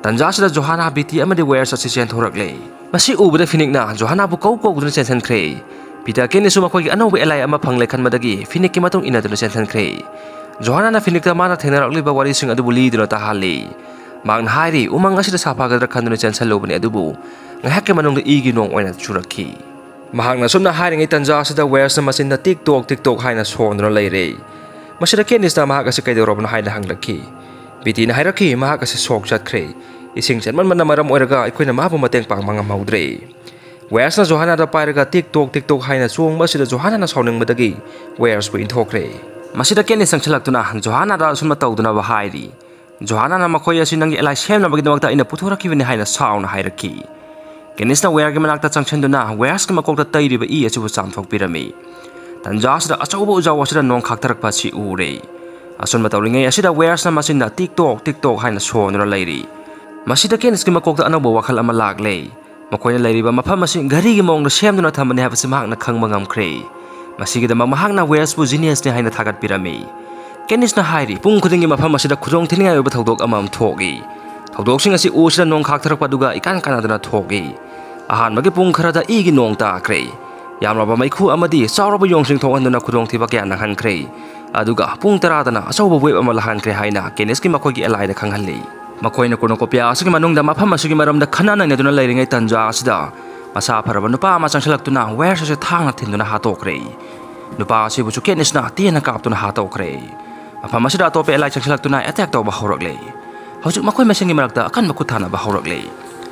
ꯇꯟꯖꯥ ꯑꯁꯤꯗ ꯖꯣꯍꯥꯅꯥ, ꯕꯤꯇꯤ ꯑꯃꯗꯤ ꯋꯦꯌꯔꯁ ꯑꯁꯤ ꯆꯦꯟꯊꯣꯔꯛꯂꯦ꯫ ꯃꯁꯤ ꯎꯕꯗ ꯐꯤꯅꯤꯛꯅ ꯖꯣꯍꯥꯅꯥꯕꯨ ꯀꯧ ꯀꯧꯗꯨꯅ ꯆꯦꯟꯁꯤꯟꯈ꯭ꯔꯦ꯫ ꯄꯤꯇꯔ ꯀꯦꯅꯤꯁꯁꯨ ꯃꯈꯣꯏꯒꯤ ꯑꯅꯧꯕ ꯑꯦꯂꯥꯏ ꯑꯃ ꯐꯪꯂꯦ ꯈꯟꯕꯗꯒꯤ ꯐꯤꯅꯤꯛꯀꯤ ꯃꯇꯨꯡ ꯏꯟꯅꯗꯨꯅ ꯆꯦꯟꯁꯤꯟꯈ꯭ꯔꯦ꯫ ꯖꯣꯍꯥꯅꯥꯅ ꯐꯤꯅꯤꯛꯇ ꯃꯥꯅ ꯊꯦꯡꯅꯔꯛꯂꯤꯕ ꯋꯥꯔꯤꯁꯤꯡ ꯑꯗꯨꯕꯨ ꯂꯤꯗꯨꯅ ꯇꯥꯍꯜꯂꯤ꯫ ꯃꯍꯥꯛꯅ ꯍꯥꯏꯔꯤ, ꯎꯃꯪ ꯑꯁꯤꯗ ꯁꯥꯐꯒꯗ꯭ꯔꯥ ꯈꯟꯗꯨꯅ ꯆꯦꯟꯁꯤꯜꯂꯨꯕꯅꯤ, ꯑꯗꯨꯕꯨ ꯉꯥꯏꯍꯥꯛꯀꯤ ꯃꯅꯨꯡꯗ ꯏꯒꯤ ꯅꯣꯡ ꯑꯣꯏꯅ ꯆꯨꯔꯛꯈꯤ꯫ ꯃꯍꯥꯛꯅ ꯑꯁꯨꯝꯅ ꯍꯥꯏꯔꯤꯉꯩ ꯇꯟꯖꯥ ꯑꯁꯤꯗ ꯋꯦꯌꯔꯁꯅ ꯃꯆꯤꯟꯗ ꯇꯤꯛ ꯇꯣꯛ, ꯇꯤꯛ ꯇꯣꯛ ꯍꯥꯏꯅ ꯁꯣꯟꯗꯨꯅ ꯂꯩꯔꯦ꯫ ꯃꯁꯤꯗ ꯀꯦꯅꯤꯁꯅ ꯃꯍꯥꯛ ꯑꯁꯤ ꯀꯩꯗꯧꯔꯕꯅꯣ ꯍꯥꯏꯅ ꯍꯪꯂꯛꯈꯤ꯫ ꯕꯤꯇꯤꯅ ꯍꯥꯏꯔꯛꯈꯤ, ꯃꯍꯥꯛ ꯑꯁꯤ ꯁꯣꯛ ꯆꯠꯈ꯭ꯔꯦ꯫ ꯏꯁꯤꯡ ꯆꯦꯟꯃꯟꯕꯅ ꯃꯔꯝ ꯑꯣꯏꯔꯒ ꯑꯩꯈꯣꯏꯅ ꯃꯥꯕꯨ ꯃꯇꯦꯡ ꯄꯥꯡꯕ ꯉꯝꯍꯧꯗ꯭ꯔꯦ꯫ ꯋꯦꯌꯔꯁꯅ ꯖꯣꯍꯥꯅꯥꯗ ꯄꯥꯏꯔꯒ ꯇꯤꯛ ꯇꯣꯛ, ꯇꯤꯛ ꯇꯣꯛ ꯍꯥꯏꯅ ꯆꯣꯡꯕ ꯑꯁꯤꯗ ꯖꯣꯍꯥꯅꯥꯅ ꯁꯥꯎꯅꯤꯡꯕꯗꯒꯤ ꯋꯦꯌꯔꯁꯄꯨ ꯏꯟꯊꯣꯛꯈ꯭ꯔꯦ꯫ ꯃꯁꯤꯗ ꯀꯦꯅꯤꯁ ꯆꯪꯁꯤꯜꯂꯛꯇꯨꯅ ꯖꯣꯍꯥꯅꯥꯗ ꯑꯁꯨꯝꯅ ꯇꯧꯗꯅꯕ ꯍꯥꯏꯔꯤ꯫ ꯖꯣꯍꯥꯅꯥꯅ ꯃꯈꯣꯏ ꯑꯁꯤ ꯅꯪꯒꯤ ꯑꯦꯂꯥꯏ ꯁꯦꯝꯅꯕꯒꯤꯗꯃꯛꯇ ꯑꯩꯅ ꯄꯨꯊꯣꯔꯛꯈꯤꯕꯅꯤ ꯍꯥꯏꯅ ꯁꯥꯎꯅ ꯍꯥꯏꯔꯛꯈꯤ꯫ ꯀꯦꯅꯤꯁꯅ ꯋꯦꯌꯔꯒꯤ ꯃꯅꯥꯛꯇ ꯆꯪꯁꯤꯟꯗꯨꯅ ꯋꯦꯌꯔꯁꯀꯤ ꯃꯀꯣꯛꯇ ꯇꯩꯔꯤꯕ ꯏ ꯑꯁꯤꯕꯨ ꯆꯥꯝꯊꯣꯛꯄꯤꯔꯝꯃꯤ꯫ ꯇꯟꯖꯥ ꯑꯁꯤꯗ ꯑꯆꯧꯕ ꯎꯖꯥꯎ ꯑꯁꯤꯗ ꯅꯣꯡ ꯈꯥꯛꯊꯔꯛꯄ ꯑꯁꯤ ꯎꯔꯦ꯫ ꯑꯁꯨꯝꯅ ꯇꯧꯔꯤꯉꯩ ꯑꯁꯤꯗ ꯋꯦꯌꯔꯁꯅ ꯃꯆꯤꯟꯅ ꯇꯤꯛ ꯇꯣꯛ, ꯇꯤꯛ ꯇꯣꯛ ꯍꯥꯏꯅ ꯁꯣꯟꯗꯨꯅ ꯂꯩꯔꯤ꯫ ꯃꯁꯤꯗ ꯀꯦꯅꯤꯁꯀꯤ ꯃꯀꯣꯛꯇ ꯑꯅꯧꯕ ꯋꯥꯈꯜ ꯑꯃ ꯂꯥꯛꯂꯦ꯫ ꯃꯈꯣꯏꯅ ꯂꯩꯔꯤꯕ ꯃꯐꯝ ꯑꯁꯤ ꯘꯔꯤꯒꯤ ꯃꯑꯣꯡꯗ ꯁꯦꯝꯗꯨꯅ ꯊꯝꯕꯅꯤ ꯍꯥꯏꯕꯁꯤ ꯃꯍꯥꯛꯅ ꯈꯪꯕ ꯉꯝꯈ꯭ꯔꯦ꯫ ꯃꯁꯤꯒꯤꯗꯃꯛ ꯃꯍꯥꯛꯅ ꯋꯦꯌꯔꯁꯄꯨ ꯖꯤꯅꯤꯌꯁꯅꯤ ꯍꯥꯏꯅ ꯊꯥꯒꯠꯄꯤꯔꯝꯃꯤ꯫ ꯀꯦꯅꯤꯁꯅ ꯍꯥꯏꯔꯤ, ꯄꯨꯡ ꯈꯨꯗꯤꯡꯒꯤ ꯃꯐꯝ ꯑꯁꯤꯗ ꯈꯨꯗꯣꯡ ꯊꯤꯅꯤꯡꯉꯥꯏ ꯑꯣꯏꯕ ꯊꯧꯗꯣꯛ ꯑꯃꯃꯝ ꯊꯣꯛꯏ꯫ ꯊꯧꯗꯣꯛꯁꯤꯡ ꯑꯁꯤ ꯎꯁꯤꯗ ꯅꯣꯡ ꯈꯥꯛꯊꯔꯛꯄ ꯑꯗꯨꯒ ꯏꯀꯥꯟ ꯀꯥꯟꯅꯗꯅ ꯊꯣꯛꯏ꯫ ꯑꯍꯥꯟꯕꯒꯤ ꯄꯨꯡ ꯈꯔꯗ ꯏꯒꯤ ꯅꯣꯡ ꯇꯥꯈ꯭ꯔꯦ꯫ ꯌꯥꯝꯂꯕ ꯃꯩꯈꯨ ꯑꯃꯗꯤ ꯆꯥꯎꯔꯕ ꯌꯣꯡꯁꯤꯡ ꯊꯣꯛꯍꯟꯗꯨꯅ ꯈꯨꯗꯣꯡꯊꯤꯕ ꯀꯌꯥ ꯅꯪꯍꯟꯈ꯭ꯔꯦ꯫ ꯑꯗꯨꯒ ꯄꯨꯡ ꯇꯔꯥꯗꯅ ꯑꯆꯧꯕ ꯋꯦꯕ ꯑꯃ ꯂꯥꯛꯍꯟꯈ꯭ꯔꯦ ꯍꯥꯏꯅ ꯀꯦꯅꯤꯁꯀꯤ ꯃꯈꯣꯏꯒꯤ ꯑꯦꯂꯥꯏꯗ ꯈꯪꯍꯜꯂꯤ꯫ ꯃꯈꯣꯏꯅ ꯀꯣꯔꯅꯣꯀꯣꯄꯤꯌꯥ ꯑꯁꯤꯒꯤ ꯃꯅꯨꯡꯗ ꯃꯐꯝ ꯑꯁꯤꯒꯤ ꯃꯔꯝꯗ ꯈꯟꯅ ꯅꯩꯅꯗꯨꯅ ꯂꯩꯔꯤꯉꯩ ꯇꯟꯖꯥ ꯑꯁꯤꯗ ꯃꯁꯥ ꯐꯔꯕ ꯅꯨꯄꯥ ꯑꯃ ꯆꯪꯁꯤꯜꯂꯛꯇꯨꯅ ꯋꯦꯌꯔꯁ ꯑꯁꯤ ꯊꯥꯡꯅ ꯊꯤꯟꯗꯨꯅ ꯍꯥꯠꯇꯣꯛꯈ꯭ꯔꯦ꯫ ꯅꯨꯄꯥ ꯑꯁꯤꯕꯨꯁꯨ ꯀꯦꯅꯤꯁꯅ ꯇꯦꯟꯅ ꯀꯥꯞꯇꯨꯅ ꯍꯥꯠꯇꯣꯛꯈ꯭ꯔꯦ꯫ ꯃꯐꯝ ꯑꯁꯤꯗ ꯑꯇꯣꯞꯄ ꯑꯦꯂꯥꯏ ꯆꯪꯁꯤꯜꯂꯛꯇꯨꯅ ꯑꯦꯇꯦꯛ ꯇꯧꯕ ꯍꯧꯔꯛꯂꯦ꯫ ꯍꯧꯖꯤꯛ ꯃꯈꯣꯏ ꯃꯁꯦꯟꯒꯤ ꯃꯔꯛꯇ ꯑꯀꯟꯕ ꯈꯨꯠ ꯊꯥꯅꯕ ꯍꯧꯔꯛꯂꯦ꯫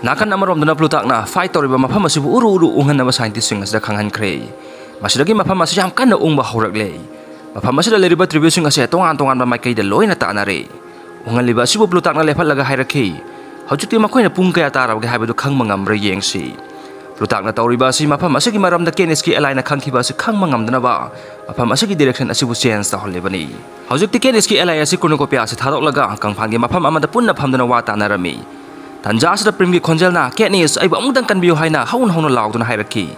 ꯅꯥꯀꯟ ꯑꯃꯔꯣꯝꯗꯅ ꯄ꯭ꯂꯨꯇꯥꯛꯅ ꯐꯥꯏꯠ ꯇꯧꯔꯤꯕ ꯃꯐꯝ ꯑꯁꯤꯕꯨ ꯎꯔꯨ ꯎꯔꯨ ꯎꯪꯍꯟꯅꯕ ꯁꯥꯏꯟꯇꯤꯁꯁꯤꯡ ꯑꯁꯤꯗ ꯈꯪꯍꯟꯈ꯭ꯔꯦ꯫ ꯃꯁꯤꯗꯒꯤ ꯃꯐꯝ ꯑꯁꯤ ꯌꯥꯝ ꯀꯟꯅ ꯎꯪꯕ ꯍꯧꯔꯛꯂꯦ꯫ ꯃꯐꯝ ꯑꯁꯤꯗ ꯂꯩꯔꯤꯕ ꯇ꯭ꯔꯤꯕ꯭ꯌꯨꯠꯁꯤꯡ ꯑꯁꯦ ꯇꯣꯉꯥꯟ ꯇꯣꯉꯥꯟꯕ ꯃꯥꯏꯀꯩꯗ ꯂꯣꯏꯅ ꯇꯥꯟꯅꯔꯦ꯫ ꯎꯪꯍꯜꯂꯤꯕ ꯑꯁꯤꯕꯨ ꯄ꯭ꯂꯨꯇꯥꯛꯅ ꯂꯦꯞꯍꯠꯂꯒ ꯍꯥꯏꯔꯛꯈꯤ, "ꯍꯧꯖꯤꯛꯇꯤ ꯃꯈꯣꯏꯅ ꯄꯨꯡ ꯀꯌꯥ ꯇꯥꯔꯕꯒꯦ ꯍꯥꯏꯕꯗꯨ ꯈꯪꯕ ꯉꯝꯕ꯭ꯔꯥ ꯌꯦꯡꯁꯤ꯫" ꯄꯥꯎꯇꯥꯛꯅ ꯇꯧꯔꯤꯕ ꯑꯁꯤ ꯃꯐꯝ ꯑꯁꯤꯒꯤ ꯃꯔꯝꯗ ꯀꯦꯅꯤꯁꯀꯤ ꯑꯦꯂꯥꯏꯅ ꯈꯪꯈꯤꯕ ꯑꯁꯤ ꯈꯪꯕ ꯉꯝꯗꯅꯕ ꯃꯐꯝ ꯑꯁꯤꯒꯤ ꯗꯤꯔꯦꯛꯁꯟ ꯑꯁꯤꯕꯨ ꯆꯦꯟꯖ ꯇꯧꯍꯜꯂꯤꯕꯅꯤ꯫ ꯍꯧꯖꯤꯛꯇꯤ ꯀꯦꯅꯤꯁꯀꯤ ꯑꯦꯂꯥꯏ ꯑꯁꯤ ꯀꯣꯔꯅꯨꯀꯣꯄꯤꯌꯥ ꯑꯁꯤ ꯊꯥꯗꯣꯛꯂꯒ ꯀꯪꯐꯥꯟꯒꯤ ꯃꯐꯝ ꯑꯃꯗ ꯄꯨꯟꯅ ꯐꯝꯗꯨꯅ ꯋꯥ ꯇꯥꯅꯔꯝꯃꯤ꯫ ꯇꯟꯖꯥ ꯑꯁꯤꯗ ꯄ꯭ꯔꯤꯝꯒꯤ ꯈꯣꯟꯖꯦꯜꯅ, "ꯀꯦꯅꯤꯁ, ꯑꯩꯕꯨ ꯑꯃꯨꯛꯇꯪ ꯀꯟꯕꯤꯌꯨ" ꯍꯥꯏꯅ ꯍꯧꯅ ꯍꯧꯅ ꯂꯥꯎꯗꯨꯅ ꯍꯥꯏꯔꯛꯈꯤ꯫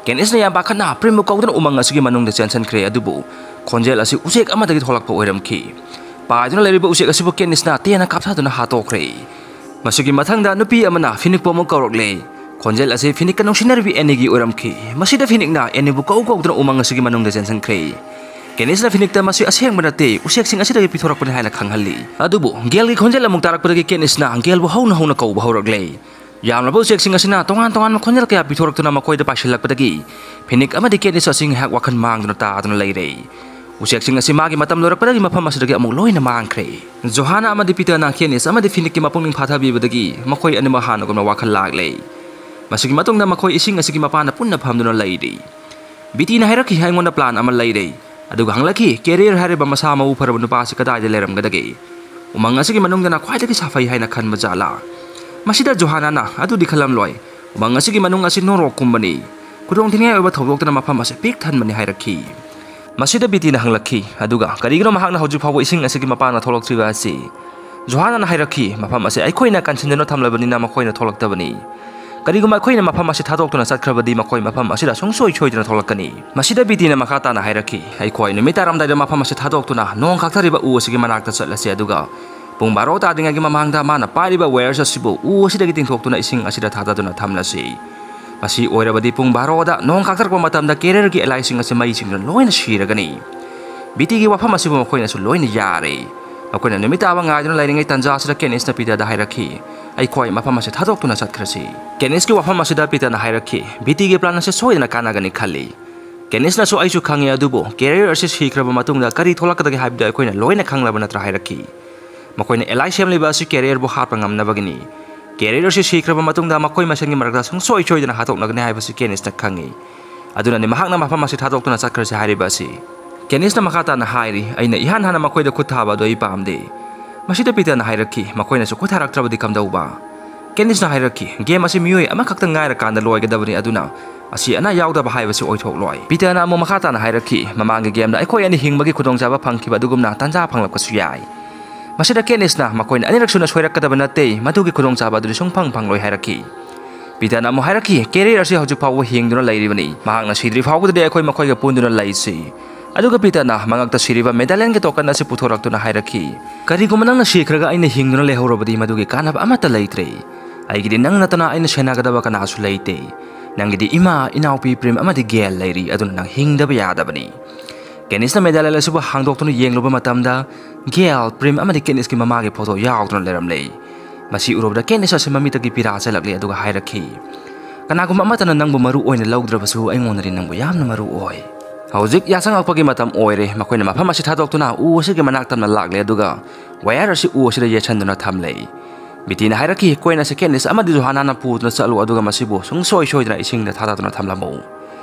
ꯀꯦꯅꯤꯁꯅ ꯌꯥꯝ ꯄꯥꯈꯠꯅ ꯄ꯭ꯔꯤꯝꯕꯨ ꯀꯧꯗꯨꯅ ꯎꯃꯪ ꯑꯁꯤꯒꯤ ꯃꯅꯨꯡꯗ ꯆꯦꯟꯁꯤꯟꯈ꯭ꯔꯦ, ꯑꯗꯨꯕꯨ ꯈꯣꯟꯖꯦꯜ ꯑꯁꯤ ꯎꯆꯦꯛ ꯑꯃꯗꯒꯤ ꯊꯣꯛꯂꯛꯄ ꯑꯣꯏꯔꯝꯈꯤ꯫ ꯄꯥꯏꯗꯨꯅ ꯂꯩꯔꯤꯕ ꯎꯆꯦꯛ ꯑꯁꯤꯕꯨ ꯀꯦꯅꯤꯁꯅ ꯇꯦꯟꯅ ꯀꯥꯞꯊꯗꯨꯅ ꯍꯥꯠꯇꯣꯛꯈ꯭ꯔꯦ꯫ ꯃꯁꯤꯒꯤ ꯃꯊꯪꯗ ꯅꯨꯄꯤ ꯑꯃꯅ ꯐꯤꯅꯤꯛꯄꯨ ꯑꯃꯨꯛ ꯀꯧꯔꯛꯂꯦ꯫ ꯈꯣꯟꯖꯦꯜ ꯑꯁꯤ ꯐꯤꯅꯤꯛꯀ ꯅꯨꯡꯁꯤꯅꯔꯤꯕꯤ ꯑꯦꯅꯤꯒꯤ ꯑꯣꯏꯔꯝꯈꯤ꯫ ꯃꯁꯤꯗ ꯐꯤꯅꯤꯛꯅ ꯑꯦꯅꯤꯕꯨ ꯀꯧ ꯀꯧꯗꯨꯅ ꯎꯃꯪ ꯑꯁꯤꯒꯤ ꯃꯅꯨꯡꯗ ꯆꯦꯟꯁꯤꯟꯈ꯭ꯔꯦ꯫ ꯀꯦꯅꯤꯁꯅ ꯐꯤꯅꯤꯛꯇ ꯃꯁꯤ ꯑꯁꯦꯡꯕ ꯅꯠꯇꯦ, ꯎꯆꯦꯛꯁꯤꯡ ꯑꯁꯤꯗꯒꯤ ꯄꯤꯊꯣꯔꯛꯄꯅꯤ ꯍꯥꯏꯅ ꯈꯪꯍꯜꯂꯤ꯫ ꯑꯗꯨꯕꯨ ꯒꯦꯜꯒꯤ ꯈꯣꯟꯖꯦꯜ ꯑꯃꯨꯛ ꯇꯥꯔꯛꯄꯗꯒꯤ ꯀꯦꯅꯤꯁꯅ ꯒꯦꯜꯕꯨ ꯍꯧꯅ ꯍꯧꯅ ꯀꯧꯕ ꯍꯧꯔꯛꯂꯦ꯫ ꯌꯥꯝꯂꯕ ꯎꯆꯦꯛꯁꯤꯡ ꯑꯁꯤꯅ ꯇꯣꯉꯥꯟ ꯇꯣꯉꯥꯟꯕ ꯈꯣꯟꯖꯦꯜ ꯀꯌꯥ ꯄꯤꯊꯣꯔꯛꯇꯨꯅ ꯃꯈꯣꯏꯗ ꯄꯥꯏꯁꯤꯜꯂꯛꯄꯗꯒꯤ ꯐꯤꯅꯤꯛ ꯑꯃꯗꯤ ꯀꯦꯅꯤꯁ ꯑꯁꯤ ꯉꯥꯏꯍꯥꯛ ꯋꯥꯈꯜ ꯃꯥꯡꯗꯨꯅ ꯇꯥꯗꯨꯅ ꯂꯩꯔꯦ꯫ ꯎꯆꯦꯛꯁꯤꯡ ꯑꯁꯤ ꯃꯥꯒꯤ ꯃꯇꯝ ꯂꯣꯏꯔꯛꯄꯗꯒꯤ ꯃꯐꯝ ꯑꯁꯤꯗꯒꯤ ꯑꯃꯨꯛ ꯂꯣꯏꯅ ꯃꯥꯡꯈ꯭ꯔꯦ꯫ ꯖꯣꯍꯥꯅꯥ ꯑꯃꯗꯤ ꯄꯤꯇꯔꯅ ꯀꯦꯅꯤꯁ ꯑꯃꯗꯤ ꯐꯤꯅꯤꯛꯀꯤ ꯃꯄꯨꯛꯅꯤꯡ ꯐꯥꯊꯕꯤꯕꯗꯒꯤ ꯃꯈꯣꯏ ꯑꯅꯤꯃꯛ ꯍꯥꯟꯅꯒꯨꯝꯅ ꯋꯥꯈꯜ ꯂꯥꯛꯂꯦ꯫ ꯃꯁꯤꯒꯤ ꯃꯇꯨꯡꯗ ꯃꯈꯣꯏ ꯏꯁꯤꯡ ꯑꯁꯤꯒꯤ ꯃꯄꯥꯟꯗ ꯄꯨꯟꯅ ꯐꯝꯗꯨꯅ ꯂꯩꯔꯤ꯫ ꯕꯤꯇꯤꯅ ꯍꯥꯏꯔꯛꯈꯤ, "ꯑꯩꯉꯣꯟꯗ ꯄ꯭ꯂꯥꯟ ꯑꯃ ꯂꯩꯔꯦ"꯫ ꯑꯗꯨꯒ ꯍꯪꯂꯛꯈꯤ, "ꯀꯦꯔꯤꯌꯔ ꯍꯥꯏꯔꯤꯕ ꯃꯁꯥ ꯃꯎ ꯐꯔꯕ ꯅꯨꯄꯥ ꯑꯁꯤ ꯀꯗꯥꯏꯗ ꯂꯩꯔꯝꯒꯗꯒꯦ? ꯎꯃꯪ ꯑꯁꯤꯒꯤ ꯃꯅꯨꯡꯗꯅ ꯈ꯭ꯋꯥꯏꯗꯒꯤ ꯁꯥꯐꯩ ꯍꯥꯏꯅ ꯈꯟꯕ ꯖꯥꯠꯂꯥ?" ꯃꯁꯤꯗ ꯖꯣꯍꯥꯅꯥꯅ, "ꯑꯗꯨꯗꯤ ꯈꯜꯂꯝꯂꯣꯏ꯫ ꯎꯃꯪ ꯑꯁꯤꯒꯤ ꯃꯅꯨꯡ ꯑꯁꯤ ꯅꯣꯔꯣꯛꯀꯨꯝꯕꯅꯤ꯫ ꯈꯨꯗꯣꯡꯊꯤꯅꯤꯡꯉꯥꯏ ꯑꯣꯏꯕ ꯊꯧꯗꯣꯛꯇꯨꯅ ꯃꯐꯝ ꯑꯁꯤ ꯄꯤꯛ ꯊꯟꯕꯅꯤ" ꯍꯥꯏꯔꯛꯈꯤ꯫ ꯃꯁꯤꯗ ꯕꯤꯇꯤꯅ ꯍꯪꯂꯛꯈꯤ, "ꯑꯗꯨꯒ ꯀꯔꯤꯒꯤꯅꯣ ꯃꯍꯥꯛꯅ ꯍꯧꯖꯤꯛ ꯐꯥꯎꯕ ꯏꯁꯤꯡ ꯑꯁꯤꯒꯤ ꯃꯄꯥꯟꯗ ꯊꯣꯛꯂꯛꯇ꯭ꯔꯤꯕ ꯑꯁꯤ?" ꯖꯣꯍꯥꯅꯥꯅ ꯍꯥꯏꯔꯛꯈꯤ, "ꯃꯐꯝ ꯑꯁꯤ ꯑꯩꯈꯣꯏꯅ ꯀꯟꯁꯤꯟꯗꯨꯅ ꯊꯝꯂꯕꯅꯤꯅ ꯃꯈꯣꯏꯅ ꯊꯣꯛꯂꯛꯇꯕꯅꯤ꯫ ꯀꯔꯤꯒꯨꯝꯕ ꯑꯩꯈꯣꯏꯅ ꯃꯐꯝ ꯑꯁꯤ ꯊꯥꯗꯣꯛꯇꯨꯅ ꯆꯠꯈ꯭ꯔꯕꯗꯤ ꯃꯈꯣꯏ ꯃꯐꯝ ꯑꯁꯤꯗ ꯁꯨꯡꯁꯣꯏ ꯁꯣꯏꯗꯅ ꯊꯣꯛꯂꯛꯀꯅꯤ꯫" ꯃꯁꯤꯗ ꯕꯤꯇꯤꯅ ꯃꯈꯥ ꯇꯥꯅ ꯍꯥꯏꯔꯛꯈꯤ, "ꯑꯩꯈꯣꯏ ꯅꯨꯃꯤꯠ ꯇꯥꯔꯝꯗꯥꯏꯗ ꯃꯐꯝ ꯑꯁꯤ ꯊꯥꯗꯣꯛꯇꯨꯅ ꯅꯣꯡ ꯈꯥꯛꯊꯔꯤꯕ ꯎ ꯑꯁꯤꯒꯤ ꯃꯅꯥꯛꯇ ꯆꯠꯂꯁꯤ, ꯑꯗꯨꯒ ꯄꯨꯡ ꯕꯥꯔꯣ ꯇꯥꯗ꯭ꯔꯤꯉꯩꯒꯤ ꯃꯃꯥꯡꯗ ꯃꯥꯅ ꯄꯥꯏꯔꯤꯕ ꯋꯥꯌꯔꯁ ꯑꯁꯤꯕꯨ ꯎ ꯑꯁꯤꯗꯒꯤ ꯇꯤꯡꯊꯣꯛꯇꯨꯅ ꯏꯁꯤꯡ ꯑꯁꯤꯗ ꯊꯥꯗꯗꯨꯅ ꯊꯝꯂꯁꯤ꯫ ꯃꯁꯤ ꯑꯣꯏꯔꯕꯗꯤ ꯄꯨꯡ ꯕꯥꯔꯣꯗ ꯅꯣꯡ ꯈꯥꯛꯊꯔꯛꯄ ꯃꯇꯝꯗ ꯀꯦꯔꯤꯌꯔꯒꯤ ꯑꯦꯂꯥꯏꯁꯤꯡ ꯑꯁꯤ ꯃꯩ ꯆꯤꯡꯗꯨꯅ ꯂꯣꯏꯅ ꯁꯤꯔꯒꯅꯤ꯫" ꯕꯤꯇꯤꯒꯤ ꯋꯥꯐꯝ ꯑꯁꯤꯕꯨ ꯃꯈꯣꯏꯅꯁꯨ ꯂꯣꯏꯅ ꯌꯥꯔꯦ꯫ ꯃꯈꯣꯏꯅ ꯅꯨꯃꯤꯠ ꯇꯥꯕ ꯉꯥꯏꯗꯨꯅ ꯂꯩꯔꯤꯉꯩ ꯇꯟꯖꯥ ꯑꯁꯤꯗ ꯀꯦꯅꯤꯁꯅ ꯄꯤꯇꯔꯗ ꯍꯥꯏꯔꯛꯈꯤ, "ꯑꯩꯈꯣꯏ ꯃꯐꯝ ꯑꯁꯤ ꯊꯥꯗꯣꯛꯇꯨꯅ ꯆꯠꯈ꯭ꯔꯁꯤ꯫" ꯀꯦꯅꯤꯁꯀꯤ ꯋꯥꯐꯝ ꯑꯁꯤꯗ ꯄꯤꯇꯔꯅ ꯍꯥꯏꯔꯛꯈꯤ, "ꯕꯤꯇꯤꯒꯤ ꯄ꯭ꯂꯥꯟ ꯑꯁꯤ ꯁꯣꯏꯗꯅ ꯀꯥꯟꯅꯒꯅꯤ ꯈꯜꯂꯤ꯫ ꯀꯦꯅꯤꯁꯅꯁꯨ ꯑꯩꯁꯨ ꯈꯪꯉꯤ, ꯑꯗꯨꯕꯨ ꯀꯦꯔꯤꯌꯔ ꯑꯁꯤ ꯁꯤꯈ꯭ꯔꯕ ꯃꯇꯨꯡꯗ ꯀꯔꯤ ꯊꯣꯛꯂꯛꯀꯗꯒꯦ ꯍꯥꯏꯕꯗꯨ ꯑꯩꯈꯣꯏꯅ ꯂꯣꯏꯅ ꯈꯪꯂꯕ ꯅꯠꯇ꯭ꯔꯥ?" ꯍꯥꯏꯔꯛꯈꯤ꯫ ꯃꯈꯣꯏꯅ ꯑꯦꯂꯥꯏ ꯁꯦꯝꯂꯤꯕ ꯑꯁꯤ ꯀꯦꯔꯤꯌꯔꯕꯨ ꯍꯥꯠꯄ ꯉꯝꯅꯕꯒꯤꯅꯤ꯫ ꯀꯦꯔꯤꯌꯔ ꯑꯁꯤ ꯁꯤꯈ꯭ꯔꯕ ꯃꯇꯨꯡꯗ ꯃꯈꯣꯏ ꯃꯁꯦꯟꯒꯤ ꯃꯔꯛꯇ ꯁꯨꯡꯁꯣꯏ ꯁꯣꯏꯗꯅ ꯍꯥꯠꯇꯣꯛꯅꯒꯅꯤ ꯍꯥꯏꯕꯁꯤ ꯀꯦꯅꯤꯁꯅ ꯈꯪꯉꯤ꯫ ꯑꯗꯨꯅꯅꯤ ꯃꯍꯥꯛꯅ ꯃꯐꯝ ꯑꯁꯤ ꯊꯥꯗꯣꯛꯇꯨꯅ ꯆꯠꯈ꯭ꯔꯁꯤ ꯍꯥꯏꯔꯤꯕ ꯑꯁꯤ꯫ ꯀꯦꯅꯤꯁꯅ ꯃꯈꯥ ꯇꯥꯅ ꯍꯥꯏꯔꯤ, "ꯑꯩꯅ ꯏꯍꯥꯟ ꯍꯥꯟꯅ ꯃꯈꯣꯏꯗ ꯈꯨꯠ ꯊꯥꯕ ꯑꯗꯨ ꯑꯩ ꯄꯥꯝꯗꯦ꯫" ꯃꯁꯤꯗ ꯄꯤꯇꯔꯅ ꯍꯥꯏꯔꯛꯈꯤ, "ꯃꯈꯣꯏꯅꯁꯨ ꯈꯨꯠ ꯊꯥꯔꯛꯇ꯭ꯔꯕꯗꯤ ꯀꯝꯗꯧꯕ?" ꯀꯦꯅꯤꯁꯅ ꯍꯥꯏꯔꯛꯈꯤ, "ꯒꯦꯝ ꯑꯁꯤ ꯃꯤꯑꯣꯏ ꯑꯃꯈꯛꯇ ꯉꯥꯏꯔꯀꯥꯟꯗ ꯂꯣꯏꯒꯗꯕꯅꯤ, ꯑꯗꯨꯅ ꯑꯁꯤ ꯑꯅꯥ ꯌꯥꯎꯗꯕ ꯍꯥꯏꯕꯁꯤ ꯑꯣꯏꯊꯣꯛꯂꯣꯏ꯫" ꯄꯤꯇꯔꯅ ꯑꯃꯨꯛ ꯃꯈꯥ ꯇꯥꯅ ꯍꯥꯏꯔꯛꯈꯤ, "ꯃꯃꯥꯡꯒꯤ ꯒꯦꯝꯗ ꯑꯩꯈꯣꯏ ꯑꯅꯤ ꯍꯤꯡꯕꯒꯤ ꯈꯨꯗꯣꯡꯆꯥꯕ ꯐꯪꯈꯤꯕ ꯑꯗꯨꯒꯨꯝꯅ ꯇꯥꯟꯖꯥ ꯐꯪꯂꯛꯄꯁꯨ ꯌꯥꯏ꯫" ꯃꯁꯤꯗ ꯀꯦꯅꯤꯁꯅ, "ꯃꯈꯣꯏꯅ ꯑꯅꯤꯔꯛ ꯁꯨꯅ ꯁꯣꯏꯔꯛꯀꯗꯕ ꯅꯠꯇꯦ, ꯃꯗꯨꯒꯤ ꯈꯨꯗꯣꯡꯆꯥꯕ ꯑꯗꯨꯗꯤ ꯁꯨꯡꯐꯪ ꯐꯪꯂꯣꯏ" ꯍꯥꯏꯔꯛꯈꯤ꯫ ꯄꯤꯇꯔꯅ ꯑꯃꯨꯛ ꯍꯥꯏꯔꯛꯈꯤ, "ꯀꯦꯔꯤꯌꯔ ꯑꯁꯤ ꯍꯧꯖꯤꯛ ꯐꯥꯎꯕ ꯍꯤꯡꯗꯨꯅ ꯂꯩꯔꯤꯕꯅꯤ꯫ ꯃꯍꯥꯛꯅ ꯁꯤꯗ꯭ꯔꯤ ꯐꯥꯎꯕꯗꯗꯤ ꯑꯩꯈꯣꯏ ꯃꯈꯣꯏꯒ ꯄꯨꯟꯗꯨꯅ ꯂꯩꯁꯤ꯫" ꯑꯗꯨꯒ ꯄꯤꯇꯔꯅ ꯃꯉꯛꯇ ꯁꯤꯔꯤꯕ ꯃꯦꯗꯥꯂꯤꯌꯟꯒꯤ ꯇꯣꯀꯟ ꯑꯁꯤ ꯄꯨꯊꯣꯔꯛꯇꯨꯅ ꯍꯥꯏꯔꯛꯈꯤ, "ꯀꯔꯤꯒꯨꯝꯕ ꯅꯪꯅ ꯁꯤꯈ꯭ꯔꯒ ꯑꯩꯅ ꯍꯤꯡꯗꯨꯅ ꯂꯩꯍꯧꯔꯕꯗꯤ ꯃꯗꯨꯒꯤ ꯀꯥꯟꯅꯕ ꯑꯃꯠꯇ ꯂꯩꯇ꯭ꯔꯦ꯫ ꯑꯩꯒꯤꯗꯤ ꯅꯪ ꯅꯠꯇꯅ ꯑꯩꯅ ꯁꯦꯟꯅꯒꯗꯕ ꯀꯅꯥꯁꯨ ꯂꯩꯇꯦ꯫ ꯅꯪꯒꯤꯗꯤ ꯏꯃꯥ, ꯏꯅꯥꯎꯄꯤ, ꯄ꯭ꯔꯤꯝ ꯑꯃꯗꯤ ꯒꯦꯜ ꯂꯩꯔꯤ, ꯑꯗꯨꯅ ꯅꯪ ꯍꯤꯡꯗꯕ ꯌꯥꯗꯕꯅꯤ꯫" ꯀꯦꯅꯤꯁꯅ ꯃꯦꯗꯥꯂꯤꯌꯟ ꯑꯁꯤꯕꯨ ꯍꯥꯡꯗꯣꯛꯇꯨꯅ ꯌꯦꯡꯂꯨꯕ ꯃꯇꯝꯗ, ꯒꯦꯜ, ꯄ꯭ꯔꯤꯝ ꯑꯃꯗꯤ ꯀꯦꯅꯤꯁꯀꯤ ꯃꯃꯥꯒꯤ ꯐꯣꯇꯣ ꯌꯥꯎꯗꯨꯅ ꯂꯩꯔꯝꯂꯦ꯫ ꯃꯁꯤ ꯎꯔꯨꯕꯗ ꯀꯦꯅꯤꯁ ꯑꯁꯤ ꯃꯃꯤꯠꯇꯒꯤ ꯄꯤꯔꯥ ꯆꯦꯜꯂꯛꯂꯦ ꯑꯗꯨꯒ ꯍꯥꯏꯔꯛꯈꯤ, "ꯀꯅꯥꯒꯨꯝꯕ ꯑꯃꯠꯇꯅ ꯅꯪꯕꯨ ꯃꯔꯨ ꯑꯣꯏꯅ ꯂꯧꯗ꯭ꯔꯕꯁꯨ ꯑꯩꯉꯣꯟꯗꯗꯤ ꯅꯪꯕꯨ ꯌꯥꯝꯅ ꯃꯔꯨ ꯑꯣꯏ꯫" ꯍꯧꯖꯤꯛ ꯌꯥꯆꯪꯉꯛꯄꯒꯤ ꯃꯇꯝ ꯑꯣꯏꯔꯦ꯫ ꯃꯈꯣꯏꯅ ꯃꯐꯝ ꯑꯁꯤ ꯊꯥꯗꯣꯛꯇꯨꯅ ꯎ ꯑꯁꯤꯒꯤ ꯃꯅꯥꯛ ꯇꯝꯅ ꯂꯥꯛꯂꯦ ꯑꯗꯨꯒ ꯋꯥꯌꯔ ꯑꯁꯤ ꯎ ꯑꯁꯤꯗ ꯌꯦꯠꯁꯟꯗꯨꯅ ꯊꯝꯂꯦ꯫ ꯕꯤꯇꯤꯅ ꯍꯥꯏꯔꯛꯈꯤ, "ꯀꯣꯏꯟ ꯑꯁꯤ ꯀꯦꯅꯤꯁ ꯑꯃꯗꯤ ꯖꯣꯍꯥꯅꯥꯅ ꯄꯨꯗꯨꯅ ꯆꯠꯂꯨ ꯑꯗꯨꯒ ꯃꯁꯤꯕꯨ ꯁꯨꯡꯁꯣꯏ ꯁꯣꯏꯗꯅ ꯏꯁꯤꯡꯗ ꯊꯥꯗꯗꯨꯅ ꯊꯝꯂꯝꯃꯨ꯫"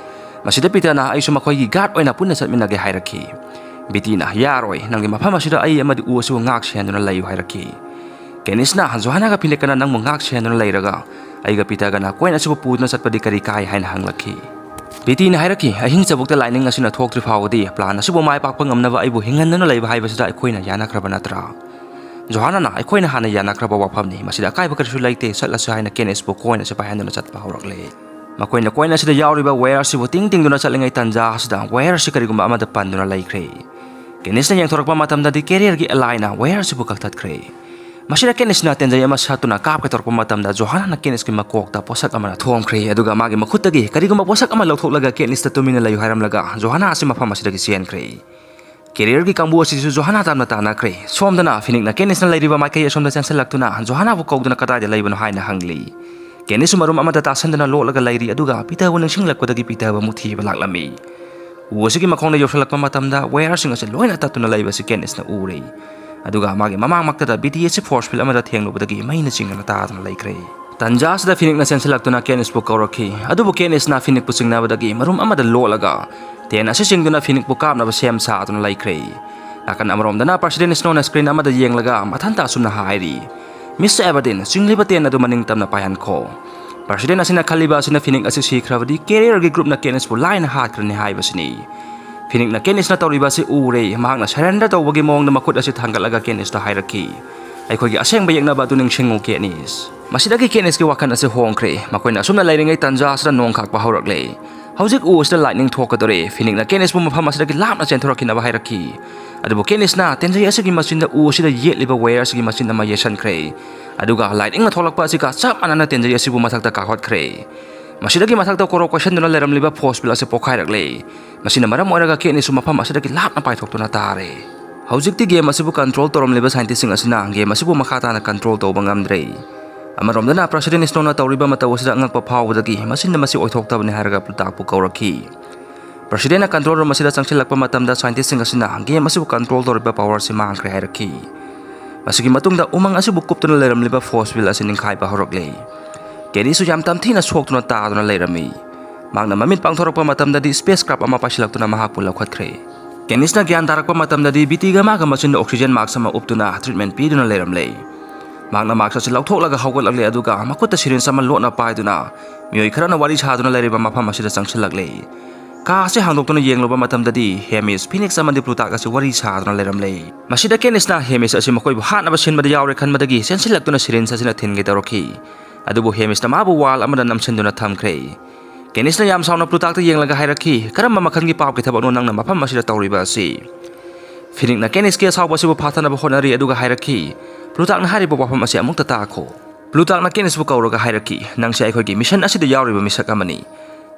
ꯃꯁꯤꯗ ꯄꯤꯇꯔꯅ, "ꯑꯩꯁꯨ ꯃꯈꯣꯏꯒꯤ ꯒꯥꯔꯗ ꯑꯣꯏꯅ ꯄꯨꯟꯅ ꯆꯠꯃꯤꯟꯅꯒꯦ" ꯍꯥꯏꯔꯛꯈꯤ꯫ ꯕꯤꯇꯤꯅ, "ꯌꯥꯔꯣꯏ, ꯅꯪꯒꯤ ꯃꯐꯝ ꯑꯁꯤꯗ ꯑꯩ ꯑꯃꯗꯤ ꯎ ꯑꯁꯤꯕꯨ ꯉꯥꯛ ꯁꯦꯟꯗꯨꯅ ꯂꯩꯌꯨ" ꯍꯥꯏꯔꯛꯈꯤ꯫ ꯀꯦꯅꯤꯁꯅ, "ꯖꯣꯍꯥꯅꯥꯒ ꯐꯤꯅꯤꯛꯀꯅ ꯅꯪꯕꯨ ꯉꯥꯛ ꯁꯦꯟꯗꯨꯅ ꯂꯩꯔꯒ ꯑꯩꯒ ꯄꯤꯇꯔꯒꯅ ꯀꯣꯏꯟ ꯑꯁꯤꯕꯨ ꯄꯨꯗꯨꯅ ꯆꯠꯄꯗꯤ ꯀꯔꯤ ꯀꯥꯏ?" ꯍꯥꯏꯅ ꯍꯪꯂꯛꯈꯤ꯫ ꯕꯤꯇꯤꯅ ꯍꯥꯏꯔꯛꯈꯤ, "ꯑꯍꯤꯡ ꯆꯕꯨꯛꯇ ꯂꯥꯏꯅꯤꯡ ꯑꯁꯤꯅ ꯊꯣꯛꯇ꯭ꯔꯤ ꯐꯥꯎꯕꯗꯤ ꯄ꯭ꯂꯥꯟ ꯑꯁꯤꯕꯨ ꯃꯥꯏ ꯄꯥꯛꯄ ꯉꯝꯅꯕ ꯑꯩꯕꯨ ꯍꯤꯡꯍꯟꯗꯨꯅ ꯂꯩꯕ ꯍꯥꯏꯕꯁꯤꯗ ꯑꯩꯈꯣꯏꯅ ꯌꯥꯅꯈ꯭ꯔꯕ ꯅꯠꯇ꯭ꯔꯥ? ꯖꯣꯍꯥꯅꯥꯅ ꯑꯩꯈꯣꯏꯅ ꯍꯥꯟꯅ ꯌꯥꯅꯈ꯭ꯔꯕ ꯋꯥꯐꯝꯅꯤ, ꯃꯁꯤꯗ ꯑꯀꯥꯏꯕ ꯀꯔꯤꯁꯨ ꯂꯩꯇꯦ, ꯆꯠꯂꯁꯤ" ꯍꯥꯏꯅ ꯀꯦꯅꯤꯁꯄꯨ ꯀꯣꯏꯟ ꯑꯁꯤ ꯄꯥꯏꯍꯟꯗꯨꯅ ꯆꯠꯄ ꯍꯧꯔꯛꯂꯦ꯫ ꯃꯈꯣꯏꯅ ꯀꯣꯏꯟ ꯑꯁꯤꯗ ꯌꯥꯎꯔꯤꯕ ꯋꯥꯌꯔ ꯑꯁꯤꯕꯨ ꯇꯤꯡ ꯇꯤꯡꯗꯨꯅ ꯆꯠꯂꯤꯉꯩ ꯇꯥꯟꯖꯥ ꯑꯁꯤꯗ ꯋꯥꯌꯔ ꯑꯁꯤ ꯀꯔꯤꯒꯨꯝꯕ ꯑꯃꯗ ꯄꯟꯗꯨꯅ ꯂꯩꯈ꯭ꯔꯦ꯫ ꯀꯦꯅꯤꯁꯅ ꯌꯦꯡꯊꯣꯔꯛꯄ ꯃꯇꯝꯗꯗꯤ ꯀꯦꯔꯤꯌꯔꯒꯤ ꯑꯦꯂꯥꯏꯅ ꯋꯥꯌꯔ ꯑꯁꯤꯕꯨ ꯀꯛꯊꯠꯈ꯭ꯔꯦ꯫ ꯃꯁꯤꯗ ꯀꯦꯅꯤꯁꯅ ꯇꯦꯟꯖꯩ ꯑꯃ ꯁꯠꯇꯨꯅ ꯀꯥꯞꯀꯦ ꯇꯧꯔꯛꯄ ꯃꯇꯝꯗ ꯖꯣꯍꯥꯅꯥꯅ ꯀꯦꯅꯤꯁꯀꯤ ꯃꯀꯣꯛꯇ ꯄꯣꯠꯁꯛ ꯑꯃꯅ ꯊꯣꯝꯈ꯭ꯔꯦ, ꯑꯗꯨꯒ ꯃꯥꯒꯤ ꯃꯈꯨꯠꯇꯒꯤ ꯀꯔꯤꯒꯨꯝꯕ ꯄꯣꯠꯁꯛ ꯑꯃ ꯂꯧꯊꯣꯛꯂꯒ ꯀꯦꯅꯤꯁꯇ ꯇꯨꯃꯤꯟꯅ ꯂꯩꯌꯨ ꯍꯥꯏꯔꯝꯂꯒ ꯖꯣꯍꯥꯅꯥ ꯑꯁꯤ ꯃꯐꯝ ꯑꯁꯤꯗꯒꯤ ꯆꯦꯟꯈ꯭ꯔꯦ꯫ ꯀꯦꯔꯤꯌꯔꯒꯤ ꯀꯥꯡꯕꯨ ꯑꯁꯤꯁꯨ ꯖꯣꯍꯥꯅꯥ ꯇꯝꯅ ꯇꯥꯟꯅꯈ꯭ꯔꯦ꯫ ꯁꯣꯝꯗꯅ ꯐꯤꯅꯤꯛꯅ ꯀꯦꯅꯤꯁꯅ ꯂꯩꯔꯤꯕ ꯃꯥꯏꯀꯩ ꯑꯁꯣꯝꯗ ꯆꯦꯟꯁꯤꯜꯂꯛꯇꯨꯅ ꯖꯣꯍꯥꯅꯥꯕꯨ ꯀꯧꯗꯨꯅ "ꯀꯗꯥꯏꯗ ꯂꯩꯕꯅꯣ?" ꯍꯥꯏꯅ ꯍꯪꯂꯤ꯫ ꯀꯦꯅꯤꯁꯁꯨ ꯃꯔꯨꯝ ꯑꯃꯗ ꯇꯥꯁꯟꯗꯨꯅ ꯂꯣꯠꯂꯒ ꯂꯩꯔꯤ, ꯑꯗꯨꯒ ꯄꯤꯇꯔꯕꯨ ꯅꯤꯡꯁꯤꯡꯂꯛꯄꯗꯒꯤ ꯄꯤꯇꯔꯕꯨ ꯑꯃꯨꯛ ꯊꯤꯕ ꯂꯥꯛꯂꯝꯃꯤ꯫ ꯎ ꯑꯁꯤꯒꯤ ꯃꯈꯣꯡꯗ ꯌꯧꯁꯤꯜꯂꯛꯄ ꯃꯇꯝꯗ ꯋꯥꯌꯔꯁꯤꯡ ꯑꯁꯤ ꯂꯣꯏꯅ ꯇꯠꯇꯨꯅ ꯂꯩꯕꯁꯤ ꯀꯦꯅꯤꯁꯅ ꯎꯔꯦ꯫ ꯑꯗꯨꯒ ꯃꯥꯒꯤ ꯃꯃꯥꯡꯃꯛꯇꯗ ꯕꯤꯇꯤ ꯑꯁꯤ ꯐꯣꯔꯁ ꯐꯤꯜ ꯑꯃꯗ ꯊꯦꯡꯂꯨꯕꯗꯒꯤ ꯃꯩꯅ ꯆꯤꯡꯗꯨꯅ ꯇꯥꯗꯨꯅ ꯂꯩꯈ꯭ꯔꯦ꯫ ꯇꯟꯖꯥ ꯑꯁꯤꯗ ꯐꯤꯅꯤꯛꯅ ꯆꯦꯟꯁꯤꯜꯂꯛꯇꯨꯅ ꯀꯦꯅꯤꯁꯄꯨ ꯀꯧꯔꯛꯈꯤ꯫ ꯑꯗꯨꯕꯨ ꯀꯦꯅꯤꯁꯅ ꯐꯤꯅꯤꯛꯄꯨ ꯆꯤꯡꯅꯕꯗꯒꯤ ꯃꯔꯨꯝ ꯑꯃꯗ ꯂꯣꯠꯂꯒ ꯇꯦꯟ ꯑꯁꯤ ꯆꯤꯡꯗꯨꯅ ꯐꯤꯅꯤꯛꯄꯨ ꯀꯥꯞꯅꯕ ꯁꯦꯝ ꯁꯥꯗꯨꯅ ꯂꯩꯈ꯭ꯔꯦ꯫ ꯅꯥꯀꯟ ꯑꯃꯔꯣꯝꯗꯅ ꯄ꯭ꯔꯁꯤꯗꯦꯟ ꯁ꯭ꯅꯣꯅ ꯁ꯭ꯀ꯭ꯔꯤꯟ ꯑꯃꯗ ꯌꯦꯡꯂꯒ ꯃꯊꯟꯇ ꯑꯁꯨꯝꯅ ꯍꯥꯏꯔꯤ, "Mister Aberdeen, ꯆꯤꯡꯂꯤꯕ ꯇꯦꯟ ꯑꯗꯨ ꯃꯅꯤꯡ ꯇꯝꯅ ꯄꯥꯏꯍꯟꯈꯣ"꯫ President ꯑꯁꯤꯅ ꯈꯜꯂꯤꯕ ꯑꯁꯤꯅ Phoenix ꯑꯁꯤ ꯁꯤꯈ꯭ꯔꯕꯗꯤ carrier ꯒꯤ group ꯅ Katniss ꯄꯨ ꯂꯥꯏꯅ ꯍꯥꯠꯈ꯭ꯔꯅꯤ ꯍꯥꯏꯕꯁꯤꯅꯤ꯫ Phoenix ꯅ Katniss ꯅ ꯇꯧꯔꯤꯕ ꯑꯁꯤ ꯎꯔꯦ꯫ ꯃꯍꯥꯛꯅ surrender ꯇꯧꯕꯒꯤ ꯃꯑꯣꯡꯗ ꯃꯈꯨꯠ ꯑꯁꯤ ꯊꯥꯡꯒꯠꯂꯒ Katniss ꯇ ꯍꯥꯏꯔꯛꯈꯤ, "ꯑꯩꯈꯣꯏꯒꯤ ꯑꯁꯦꯡꯕ ꯌꯦꯛꯅꯕ ꯑꯗꯨ ꯅꯤꯡꯁꯤꯡꯉꯨ, Katniss"꯫ ꯃꯁꯤꯗꯒꯤ Katniss ꯀꯤ ꯋꯥꯈꯜ ꯑꯁꯤ ꯍꯣꯡꯈ꯭ꯔꯦ꯫ ꯃꯈꯣꯏꯅ ꯑꯁꯨꯝꯅ ꯂꯩꯔꯤꯉꯩ ꯇꯥꯟꯖꯥ ꯑꯁꯤꯗ ꯅꯣꯡ ꯈꯥꯛꯄ ꯍꯧꯔꯛꯂꯦ꯫ "ꯍꯧꯖꯤꯛ ꯎ ꯑꯁꯤꯗ lightning ꯊꯣꯛꯀꯗꯧꯔꯦ"꯫ Phoenix ꯅ Katniss ꯄꯨ ꯃꯐꯝ ꯑꯁꯤꯗꯒꯤ ꯂꯥꯞꯅ ꯆꯦꯟꯊꯣꯔꯛꯈꯤꯅꯕ ꯍꯥꯏꯔꯛꯈꯤ꯫ ꯑꯗꯨꯕꯨ Katniss ꯅ ꯇꯦꯟꯖꯩ ꯑꯁꯤꯒꯤ ꯃꯆꯤꯟꯗ ꯎ ꯑꯁꯤꯗ ꯌꯦꯠꯂꯤꯕ wire ꯑꯁꯤꯒꯤ ꯃꯆꯤꯟ ꯑꯃ ꯌꯦꯠꯁꯟꯈ꯭ꯔꯦ꯫ ꯑꯗꯨꯒ lightning ꯅ ꯊꯣꯛꯂꯛꯄ ꯑꯁꯤꯒ ꯆꯞ ꯃꯥꯟꯅꯅ ꯇꯦꯟꯖꯩ ꯑꯁꯤꯕꯨ ꯃꯊꯛꯇ ꯀꯥꯈꯠꯈ꯭ꯔꯦ꯫ ꯃꯁꯤꯗꯒꯤ ꯃꯊꯛꯇ ꯀꯣꯔꯣꯛ ꯀꯣꯏꯁꯟꯗꯨꯅ ꯂꯩꯔꯝꯂꯤꯕ force field ꯑꯁꯤ ꯄꯣꯈꯥꯏꯔꯛꯂꯦ꯫ ꯃꯁꯤꯅ ꯃꯔꯝ ꯑꯣꯏꯔꯒ Katniss ꯁꯨ ꯃꯐꯝ ꯑꯁꯤꯗꯒꯤ ꯂꯥꯞꯅ ꯄꯥꯏꯊꯣꯛꯇꯨꯅ ꯇꯥꯔꯦ꯫ ꯍꯧꯖꯤꯛꯇꯤ game ꯑꯁꯤꯕꯨ control ꯇꯧꯔꯝꯂꯤꯕ scientist ꯁꯤꯡ ꯑꯁꯤꯅ game ꯑꯁꯤꯕꯨ ꯃꯈꯥ ꯇꯥꯅ control ꯇꯧꯕ ꯉꯝꯗ꯭ꯔꯦ꯫ ꯑꯃꯔꯣꯝꯗꯅ President Snow ꯅ ꯇꯧꯔꯤꯕ ꯃꯇꯧ ꯑꯁꯤꯗ ꯑꯉꯛꯄ ꯐꯥꯎꯕꯗꯒꯤ ꯃꯆꯤꯟꯗ ꯃꯁꯤ ꯑꯣꯏꯊꯣꯛꯇꯕꯅꯤ ꯍꯥꯏꯔꯒ Plutarch ꯄꯨ ꯀꯧꯔꯛꯈꯤ꯫ President ꯅ control room ꯑꯁꯤꯗ ꯆꯪꯁꯤꯜꯂꯛꯄ ꯃꯇꯝꯗ scientist ꯁꯤꯡ ꯑꯁꯤꯅ game ꯑꯁꯤꯕꯨ control ꯇꯧꯔꯤꯕ power ꯑꯁꯤ ꯃꯥꯡꯈ꯭ꯔꯦ ꯍꯥꯏꯔꯛꯈꯤ꯫ ꯃꯁꯤꯒꯤ ꯃꯇꯨꯡꯗ ꯎꯃꯪ ꯑꯁꯤꯕꯨ ꯀꯨꯞꯇꯨꯅ ꯂꯩꯔꯝꯂꯤꯕ force field ꯑꯁꯤ ꯅꯤꯡꯈꯥꯏꯕ ꯍꯧꯔꯛꯂꯦ꯫ Katniss ꯁꯨ ꯌꯥꯝ ꯇꯝꯊꯤꯅ ꯁꯣꯛꯇꯨꯅ ꯇꯥꯗꯨꯅ ꯂꯩꯔꯝꯃꯤ꯫ ꯃꯍꯥꯛꯅ ꯃꯃꯤꯠ ꯄꯥꯡꯊꯣꯔꯛꯄ ꯃꯇꯝꯗꯗꯤ spacecraft ꯑꯃ ꯄꯥꯏꯁꯤꯜꯂꯛꯇꯨꯅ ꯃꯍꯥꯛꯄꯨ ꯂꯧꯈꯠꯈ꯭ꯔꯦ꯫ Katniss ꯅ ꯒ꯭ꯌꯥꯟ ꯇꯥꯔꯛꯄ ꯃꯇꯝꯗꯗꯤ Beetee ꯒ ꯃꯥꯒ ꯃꯆꯤꯟꯗ oxygen mask ꯑꯃ ꯎꯞꯇꯨꯅ treatment ꯄꯤꯗꯨꯅ ꯂꯩꯔꯝꯂꯦ꯫ ꯃꯍꯥꯛꯅ mask ꯑꯁꯤ ꯂꯧꯊꯣꯛꯂꯒ ꯍꯧꯒꯠꯂꯛꯂꯦ, ꯑꯗꯨꯒ ꯃꯈꯨꯠꯇ syringe ꯑꯃ ꯂꯣꯠꯅ ꯄꯥꯏꯗꯨꯅ ꯃꯤꯑꯣꯏ ꯈꯔꯅ ꯋꯥꯔꯤ ꯁꯥꯗꯨꯅ ꯂꯩꯔꯤꯕ ꯃꯐꯝ ꯑꯁꯤꯗ ꯆꯪꯁꯤꯜꯂꯛꯂꯦ꯫ ꯀꯥ ꯑꯁꯤ ꯍꯥꯡꯗꯣꯛꯇꯨꯅ ꯌꯦꯡꯂꯨꯕ ꯃꯇꯝꯗꯗꯤ Haymitch, Phoenix ꯑꯃꯗꯤ Plutarch ꯑꯁꯤ ꯋꯥꯔꯤ ꯁꯥꯗꯨꯅ ꯂꯩꯔꯝꯂꯦ꯫ ꯃꯁꯤꯗ Katniss ꯅ Haymitch ꯑꯁꯤ ꯃꯈꯣꯏꯕꯨ ꯍꯥꯠꯅꯕ ꯁꯤꯟꯕꯗ ꯌꯥꯎꯔꯦ ꯈꯟꯕꯗꯒꯤ ꯆꯦꯟꯁꯤꯜꯂꯛꯇꯨꯅ syringe ꯑꯁꯤꯅ ꯊꯤꯟꯒꯦ ꯇꯧꯔꯛꯈꯤ꯫ ꯑꯗꯨꯕꯨ Haymitch ꯅ ꯃꯥꯕꯨ wall ꯑꯃꯗ ꯅꯝꯁꯤꯟꯗꯨꯅ ꯊꯝꯈ꯭ꯔꯦ꯫ Katniss ꯅ ꯌꯥꯝ ꯁꯥꯎꯅ Plutarch ꯇ ꯌꯦꯡꯂꯒ ꯍꯥꯏꯔꯛꯈꯤ, "ꯀꯔꯝꯕ ꯃꯈꯜꯒꯤ ꯄꯥꯞꯀꯤ ꯊꯕꯛꯅꯣ ꯅꯪꯅ ꯃꯐꯝ ꯑꯁꯤꯗ ꯇꯧꯔꯤꯕ ꯑꯁꯤ?" Phoenix ꯅ Katniss ꯀꯤ ꯑꯁꯥꯎꯕ ꯑꯁꯤꯕꯨ ꯐꯥꯊꯅꯕ ꯍꯣꯠꯅꯔꯤ, ꯑꯗꯨꯒ ꯍꯥꯏꯔꯛꯈꯤ, "Plutarch ꯅ ꯍꯥꯏꯔꯤꯕ ꯋꯥꯐꯝ ꯑꯁꯤ ꯑꯃꯨꯛꯇ ꯇꯥꯈꯣ"꯫ Plutarch ꯅ Katniss ꯕꯨ ꯀꯧꯔꯒ ꯍꯥꯏꯔꯛꯈꯤ, "ꯅꯪꯁꯦ ꯑꯩꯈꯣꯏꯒꯤ mission ꯑꯁꯤꯗ ꯌꯥꯎꯔꯤꯕ ꯃꯤꯁꯛ ꯑꯃꯅꯤ꯫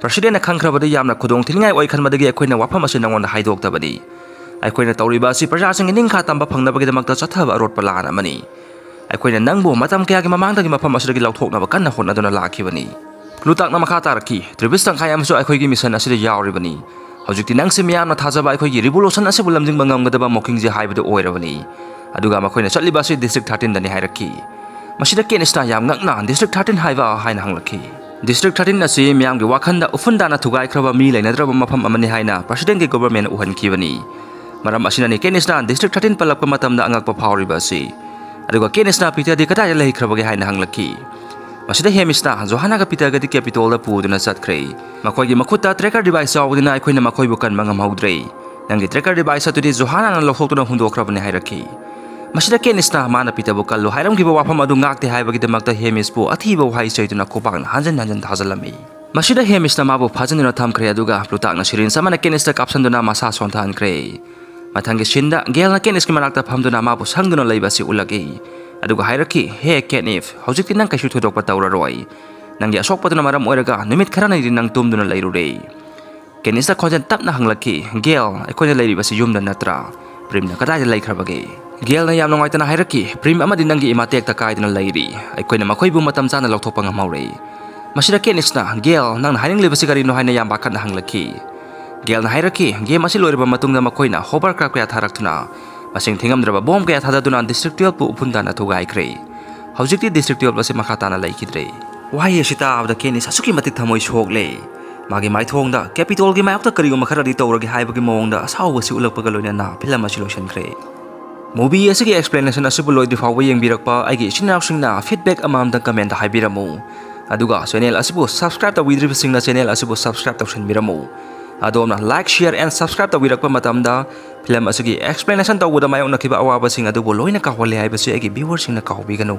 President ꯅ ꯈꯪꯈ꯭ꯔꯕꯗꯤ ꯌꯥꯝꯅ ꯈꯨꯗꯣꯡ ꯊꯤꯅꯤꯡꯉꯥꯏ ꯑꯣꯏ ꯈꯟꯕꯗꯒꯤ ꯑꯩꯈꯣꯏꯅ ꯋꯥꯐꯝ ꯑꯁꯤ ꯅꯉꯣꯟꯗ ꯍꯥꯏꯗꯣꯛꯇꯕꯅꯤ꯫ ꯑꯩꯈꯣꯏꯅ ꯇꯧꯔꯤꯕ ꯑꯁꯤ ꯄ꯭ꯔꯖꯥꯁꯤꯡꯒꯤ ꯅꯤꯡꯈꯥ ꯇꯝꯕ ꯐꯪꯅꯕꯒꯤꯗꯃꯛꯇ ꯆꯠꯊꯕ ꯑꯔꯣꯠꯄ ꯂꯥꯟ ꯑꯃꯅꯤ꯫ ꯑꯩꯈꯣꯏꯅ ꯅꯪꯕꯨ ꯃꯇꯝ ꯀꯌꯥꯒꯤ ꯃꯃꯥꯡꯗꯒꯤ ꯃꯐꯝ ꯑꯁꯤꯗꯒꯤ ꯂꯧꯊꯣꯛꯅꯕ ꯀꯟꯅ ꯍꯣꯠꯅꯗꯨꯅ ꯂꯥꯛꯈꯤꯕꯅꯤ"꯫ Plutarch ꯅ ꯃꯈꯥ ꯇꯥꯔꯛꯈꯤ, "ꯇ꯭ꯔꯦꯚꯤꯁ ꯇꯪꯈꯥꯏ ꯑꯃꯁꯨ ꯑꯩꯈꯣꯏꯒꯤ mission ꯑꯁꯤꯗ ꯌꯥꯎꯔꯤꯕꯅꯤ꯫ ꯍꯧꯖꯤꯛꯇꯤ ꯅꯪꯁꯦ ꯃꯤꯌꯥꯝꯅ ꯊꯥꯖꯕ ꯑꯩꯈꯣꯏꯒꯤ revolution ꯑꯁꯤꯕꯨ ꯂꯝꯖꯤꯡꯕ ꯉꯝꯒꯗꯕ ꯃꯣꯀꯤꯡꯖꯦ ꯍꯥꯏꯕꯗꯨ ꯑꯣꯏꯔꯕꯅꯤ꯫ ꯑꯗꯨꯒ ꯃꯈꯣꯏꯅ ꯆꯠꯂꯤꯕ ꯑꯁꯤ District thirteen ꯗꯅꯤ" ꯍꯥꯏꯔꯛꯈꯤ꯫ ꯃꯁꯤꯗ Katniss ꯅ ꯌꯥꯝ ꯉꯛꯅ, "District thirteen ꯍꯥꯏꯕ?" ꯍꯥꯏꯅ ꯍꯪꯂꯛꯈꯤ꯫ "District thirteen ꯑꯁꯤ ꯃꯤꯌꯥꯝꯒꯤ ꯋꯥꯈꯜꯗ ꯎꯐꯨꯟ ꯇꯥꯅ ꯊꯨꯒꯥꯏꯈ꯭ꯔꯕ ꯃꯤ ꯂꯩꯅꯗ꯭ꯔꯕ ꯃꯐꯝ ꯑꯃꯅꯤ ꯍꯥꯏꯅ President ꯀꯤ government ꯅ ꯎꯍꯟꯈꯤꯕꯅꯤ꯫ ꯃꯔꯝ ꯑꯁꯤꯅꯅꯤ Katniss ꯅ District thirteen ꯄꯜꯂꯛꯄ ꯃꯇꯝꯗ ꯑꯉꯛꯄ ꯐꯥꯎꯔꯤꯕ ꯑꯁꯤ"꯫ ꯑꯗꯨꯒ ꯀꯦꯅꯤꯁꯅ ꯄꯤꯇꯔꯗꯤ ꯀꯗꯥꯏꯗ ꯂꯩꯈ꯭ꯔꯕꯒꯦ ꯍꯥꯏꯅ ꯍꯪꯂꯛꯈꯤ꯫ ꯃꯁꯤꯗ ꯍꯦꯃꯤꯁꯅ ꯖꯣꯍꯥꯅꯥꯒ ꯄꯤꯇꯔꯒꯗꯤ ꯀꯦꯄꯤꯇꯣꯜꯗ ꯄꯨꯗꯨꯅ ꯆꯠꯈ꯭ꯔꯦ꯫ ꯃꯈꯣꯏꯒꯤ ꯃꯈꯨꯠꯇ ꯇ꯭ꯔꯦꯀꯔ ꯗꯤꯚꯥꯏꯁ ꯌꯥꯎꯕꯅꯤꯅ ꯑꯩꯈꯣꯏꯅ ꯃꯈꯣꯏꯕꯨ ꯀꯟꯕ ꯉꯝꯍꯧꯗ꯭ꯔꯦ꯫ "ꯅꯪꯒꯤ ꯇ꯭ꯔꯦꯀꯔ ꯗꯤꯚꯥꯏꯁ ꯑꯗꯨꯗꯤ ꯖꯣꯍꯥꯅꯥꯅ ꯂꯧꯊꯣꯛꯇꯨꯅ ꯍꯨꯟꯗꯣꯛꯈ꯭ꯔꯕꯅꯤ" ꯍꯥꯏꯔꯛꯈꯤ꯫ ꯃꯁꯤꯗ ꯀꯦꯅꯤꯁꯅ ꯃꯥꯅ ꯄꯤꯇꯔꯕꯨ ꯀꯜꯂꯨ ꯍꯥꯏꯔꯝꯈꯤꯕ ꯋꯥꯐꯝ ꯑꯗꯨ ꯉꯥꯛꯇꯦ ꯍꯥꯏꯕꯒꯤꯗꯃꯛꯇ ꯍꯦꯃꯤꯁꯄꯨ ꯑꯊꯤꯕ ꯋꯥꯍꯩ ꯆꯩꯗꯨꯅ ꯈꯨꯄꯥꯛꯅ ꯍꯟꯖꯤꯟ ꯍꯟꯖꯤꯟ ꯊꯥꯖꯤꯜꯂꯝꯃꯤ꯫ ꯃꯁꯤꯗ ꯍꯦꯃꯤꯁꯅ ꯃꯥꯕꯨ ꯐꯥꯖꯤꯟꯗꯨꯅ ꯊꯝꯈ꯭ꯔꯦ, ꯑꯗꯨꯒ ꯄ꯭ꯂꯨꯇꯥꯛꯅ ꯁꯤꯔꯤꯟꯁ ꯑꯃꯅ ꯀꯦꯅꯤꯁꯇ ꯀꯥꯞꯁꯤꯟꯗꯨꯅ ꯃꯁꯥ ꯁꯣꯟꯊꯍꯟꯈ꯭ꯔꯦ꯫ ꯃꯊꯪꯒꯤ ꯁꯤꯟꯗ ꯒꯦꯜꯅ ꯀꯦꯅꯤꯁꯀꯤ ꯃꯅꯥꯛꯇ ꯐꯝꯗꯨꯅ ꯃꯥꯕꯨ ꯁꯪꯗꯨꯅ ꯂꯩꯕ ꯑꯁꯤ ꯎꯠꯂꯛꯏ꯫ ꯑꯗꯨꯒ ꯍꯥꯏꯔꯛꯈꯤ, "ꯍꯦ ꯀꯦꯅꯤꯐ, ꯍꯧꯖꯤꯛꯇꯤ ꯅꯪ ꯀꯩꯁꯨ ꯊꯣꯏꯗꯣꯛꯄ ꯇꯧꯔꯔꯣꯏ꯫ ꯅꯪꯒꯤ ꯑꯁꯣꯛꯄꯗꯨꯅ ꯃꯔꯝ ꯑꯣꯏꯔꯒ ꯅꯨꯃꯤꯠ ꯈꯔꯅꯤꯗꯤ ꯅꯪ ꯇꯨꯝꯗꯨꯅ ꯂꯩꯔꯨꯔꯦ꯫" ꯀꯦꯅꯤꯁꯇ ꯈꯣꯟꯖꯦꯜ ꯇꯞꯅ ꯍꯪꯂꯛꯈꯤ, "ꯒꯦꯜ, ꯑꯩꯈꯣꯏꯅ ꯂꯩꯔꯤꯕꯁꯤ ꯌꯨꯝꯗ ꯅꯠꯇ꯭ꯔꯥ? ꯄ꯭ꯔꯤꯝꯅ ꯀꯗꯥꯏꯗ ꯂꯩꯈ꯭ꯔꯕꯒꯦ?" ꯒꯦꯜꯅ ꯌꯥꯝ ꯅꯨꯡꯉꯥꯏꯇꯅ ꯍꯥꯏꯔꯛꯈꯤ, "ꯄ꯭ꯔꯤꯝ ꯑꯃꯗꯤ ꯅꯪꯒꯤ ꯏꯃꯥ ꯇꯦꯛꯇ ꯀꯥꯏꯗꯅ ꯂꯩꯔꯤ꯫ ꯑꯩꯈꯣꯏꯅ ꯃꯈꯣꯏꯕꯨ ꯃꯇꯝ ꯆꯥꯅ ꯂꯧꯊꯣꯛꯄ ꯉꯝꯍꯧꯔꯦ꯫" ꯃꯁꯤꯗ ꯀꯦꯅꯤꯁꯅ, "ꯒꯦꯜ, ꯅꯪꯅ ꯍꯥꯏꯅꯤꯡꯂꯤꯕꯁꯤ ꯀꯔꯤꯅꯣ?" ꯍꯥꯏꯅ ꯌꯥꯝ ꯄꯥꯈꯠꯅ ꯍꯪꯂꯛꯈꯤ꯫ ꯒꯦꯜꯅ ꯍꯥꯏꯔꯛꯈꯤ, "ꯒꯦꯝ ꯑꯁꯤ ꯂꯣꯏꯔꯕ ꯃꯇꯨꯡꯗ ꯃꯈꯣꯏꯅ ꯍꯣꯕꯔ ꯀ꯭ꯔꯥꯐ ꯀꯌꯥ ꯊꯥꯔꯛꯇꯨꯅ, ꯃꯁꯤꯡ ꯊꯤꯉꯝꯗ꯭ꯔꯕ ꯕꯣꯝ ꯀꯌꯥ ꯊꯥꯗꯗꯨꯅ ꯗꯤꯁꯇ꯭ꯔꯤꯛ ꯇꯨꯌꯦꯜꯞꯄꯨ ꯎꯐꯨꯟ ꯇꯥꯅ ꯊꯨꯒꯥꯏꯈ꯭ꯔꯦ꯫ ꯍꯧꯖꯤꯛꯇꯤ ꯗꯤꯁꯇ꯭ꯔꯤꯛ ꯇꯨꯌꯦꯜꯞ ꯑꯁꯤ ꯃꯈꯥ ꯇꯥꯅ ꯂꯩꯈꯤꯗ꯭ꯔꯦ꯫" ꯋꯥꯍꯩ ꯑꯁꯤ ꯇꯥꯕꯗ ꯀꯦꯅꯤꯁ ꯑꯁꯨꯛꯀꯤ ꯃꯇꯤꯛ ꯊꯃꯣꯏ ꯁꯣꯛꯂꯦ꯫ ꯃꯥꯒꯤ ꯃꯥꯏꯊꯣꯡꯗ ꯀꯦꯄꯤꯇꯣꯜꯒꯤ ꯃꯥꯌꯣꯛꯇ ꯀꯔꯤꯒꯨꯝꯕ ꯈꯔꯗꯤ ꯇꯧꯔꯒꯦ ꯍꯥꯏꯕꯒꯤ ꯃꯑꯣꯡꯗ ꯑꯁꯥꯎꯕꯁꯤ ꯎꯠꯂꯛꯄꯒ ꯂꯣꯏꯅꯅ ꯐꯤꯂꯝ ꯑꯁꯤ ꯂꯣꯏꯁꯤꯟꯈ꯭ꯔꯦ꯫ ꯃꯨꯚꯤ ꯑꯁꯤꯒꯤ ꯑꯦꯛꯁꯄ꯭ꯂꯦꯅꯦꯁꯟ ꯑꯁꯤꯕꯨ ꯂꯣꯏꯗ꯭ꯔꯤ ꯐꯥꯎꯕ ꯌꯦꯡꯕꯤꯔꯛꯄ ꯑꯩꯒꯤ ꯏꯆꯤꯟ ꯏꯅꯥꯎꯁꯤꯡꯅ ꯐꯤꯗꯕꯦꯛ ꯑꯃꯃꯝꯇꯪ ꯀꯃꯦꯟꯇ ꯍꯥꯏꯕꯤꯔꯝꯃꯨ꯫ ꯑꯗꯨꯒ ꯆꯦꯅꯦꯜ ꯑꯁꯤꯕꯨ ꯁꯕꯁꯀ꯭ꯔꯥꯏꯕ ꯇꯧꯕꯤꯗ꯭ꯔꯤꯕꯁꯤꯡꯅ ꯆꯦꯅꯦꯜ ꯑꯁꯤꯕꯨ ꯁꯕꯁꯀ꯭ꯔꯥꯏꯕ ꯇꯧꯁꯤꯟꯕꯤꯔꯝꯃꯨ꯫ ꯑꯗꯣꯝꯅ ꯂꯥꯏꯛ, ꯁꯤꯌꯔ and ꯁꯕꯁꯀ꯭ꯔꯥꯏꯕ ꯇꯧꯕꯤꯔꯛꯄ ꯃꯇꯝꯗ ꯐꯤꯂꯝ ꯑꯁꯤꯒꯤ ꯑꯦꯛꯁꯄ꯭ꯂꯦꯅꯦꯁꯟ ꯇꯧꯕꯗ ꯃꯥꯌꯣꯛꯅꯈꯤꯕ ꯑꯋꯥꯕꯁꯤꯡ ꯑꯗꯨꯕꯨ ꯂꯣꯏꯅ ꯀꯥꯎꯍꯜꯂꯦ ꯍꯥꯏꯕꯁꯤ ꯑꯩꯒꯤ ꯚ꯭ꯌꯨꯋꯔꯁꯤꯡꯅ ꯀꯥꯎꯕꯤꯒꯅꯨ꯫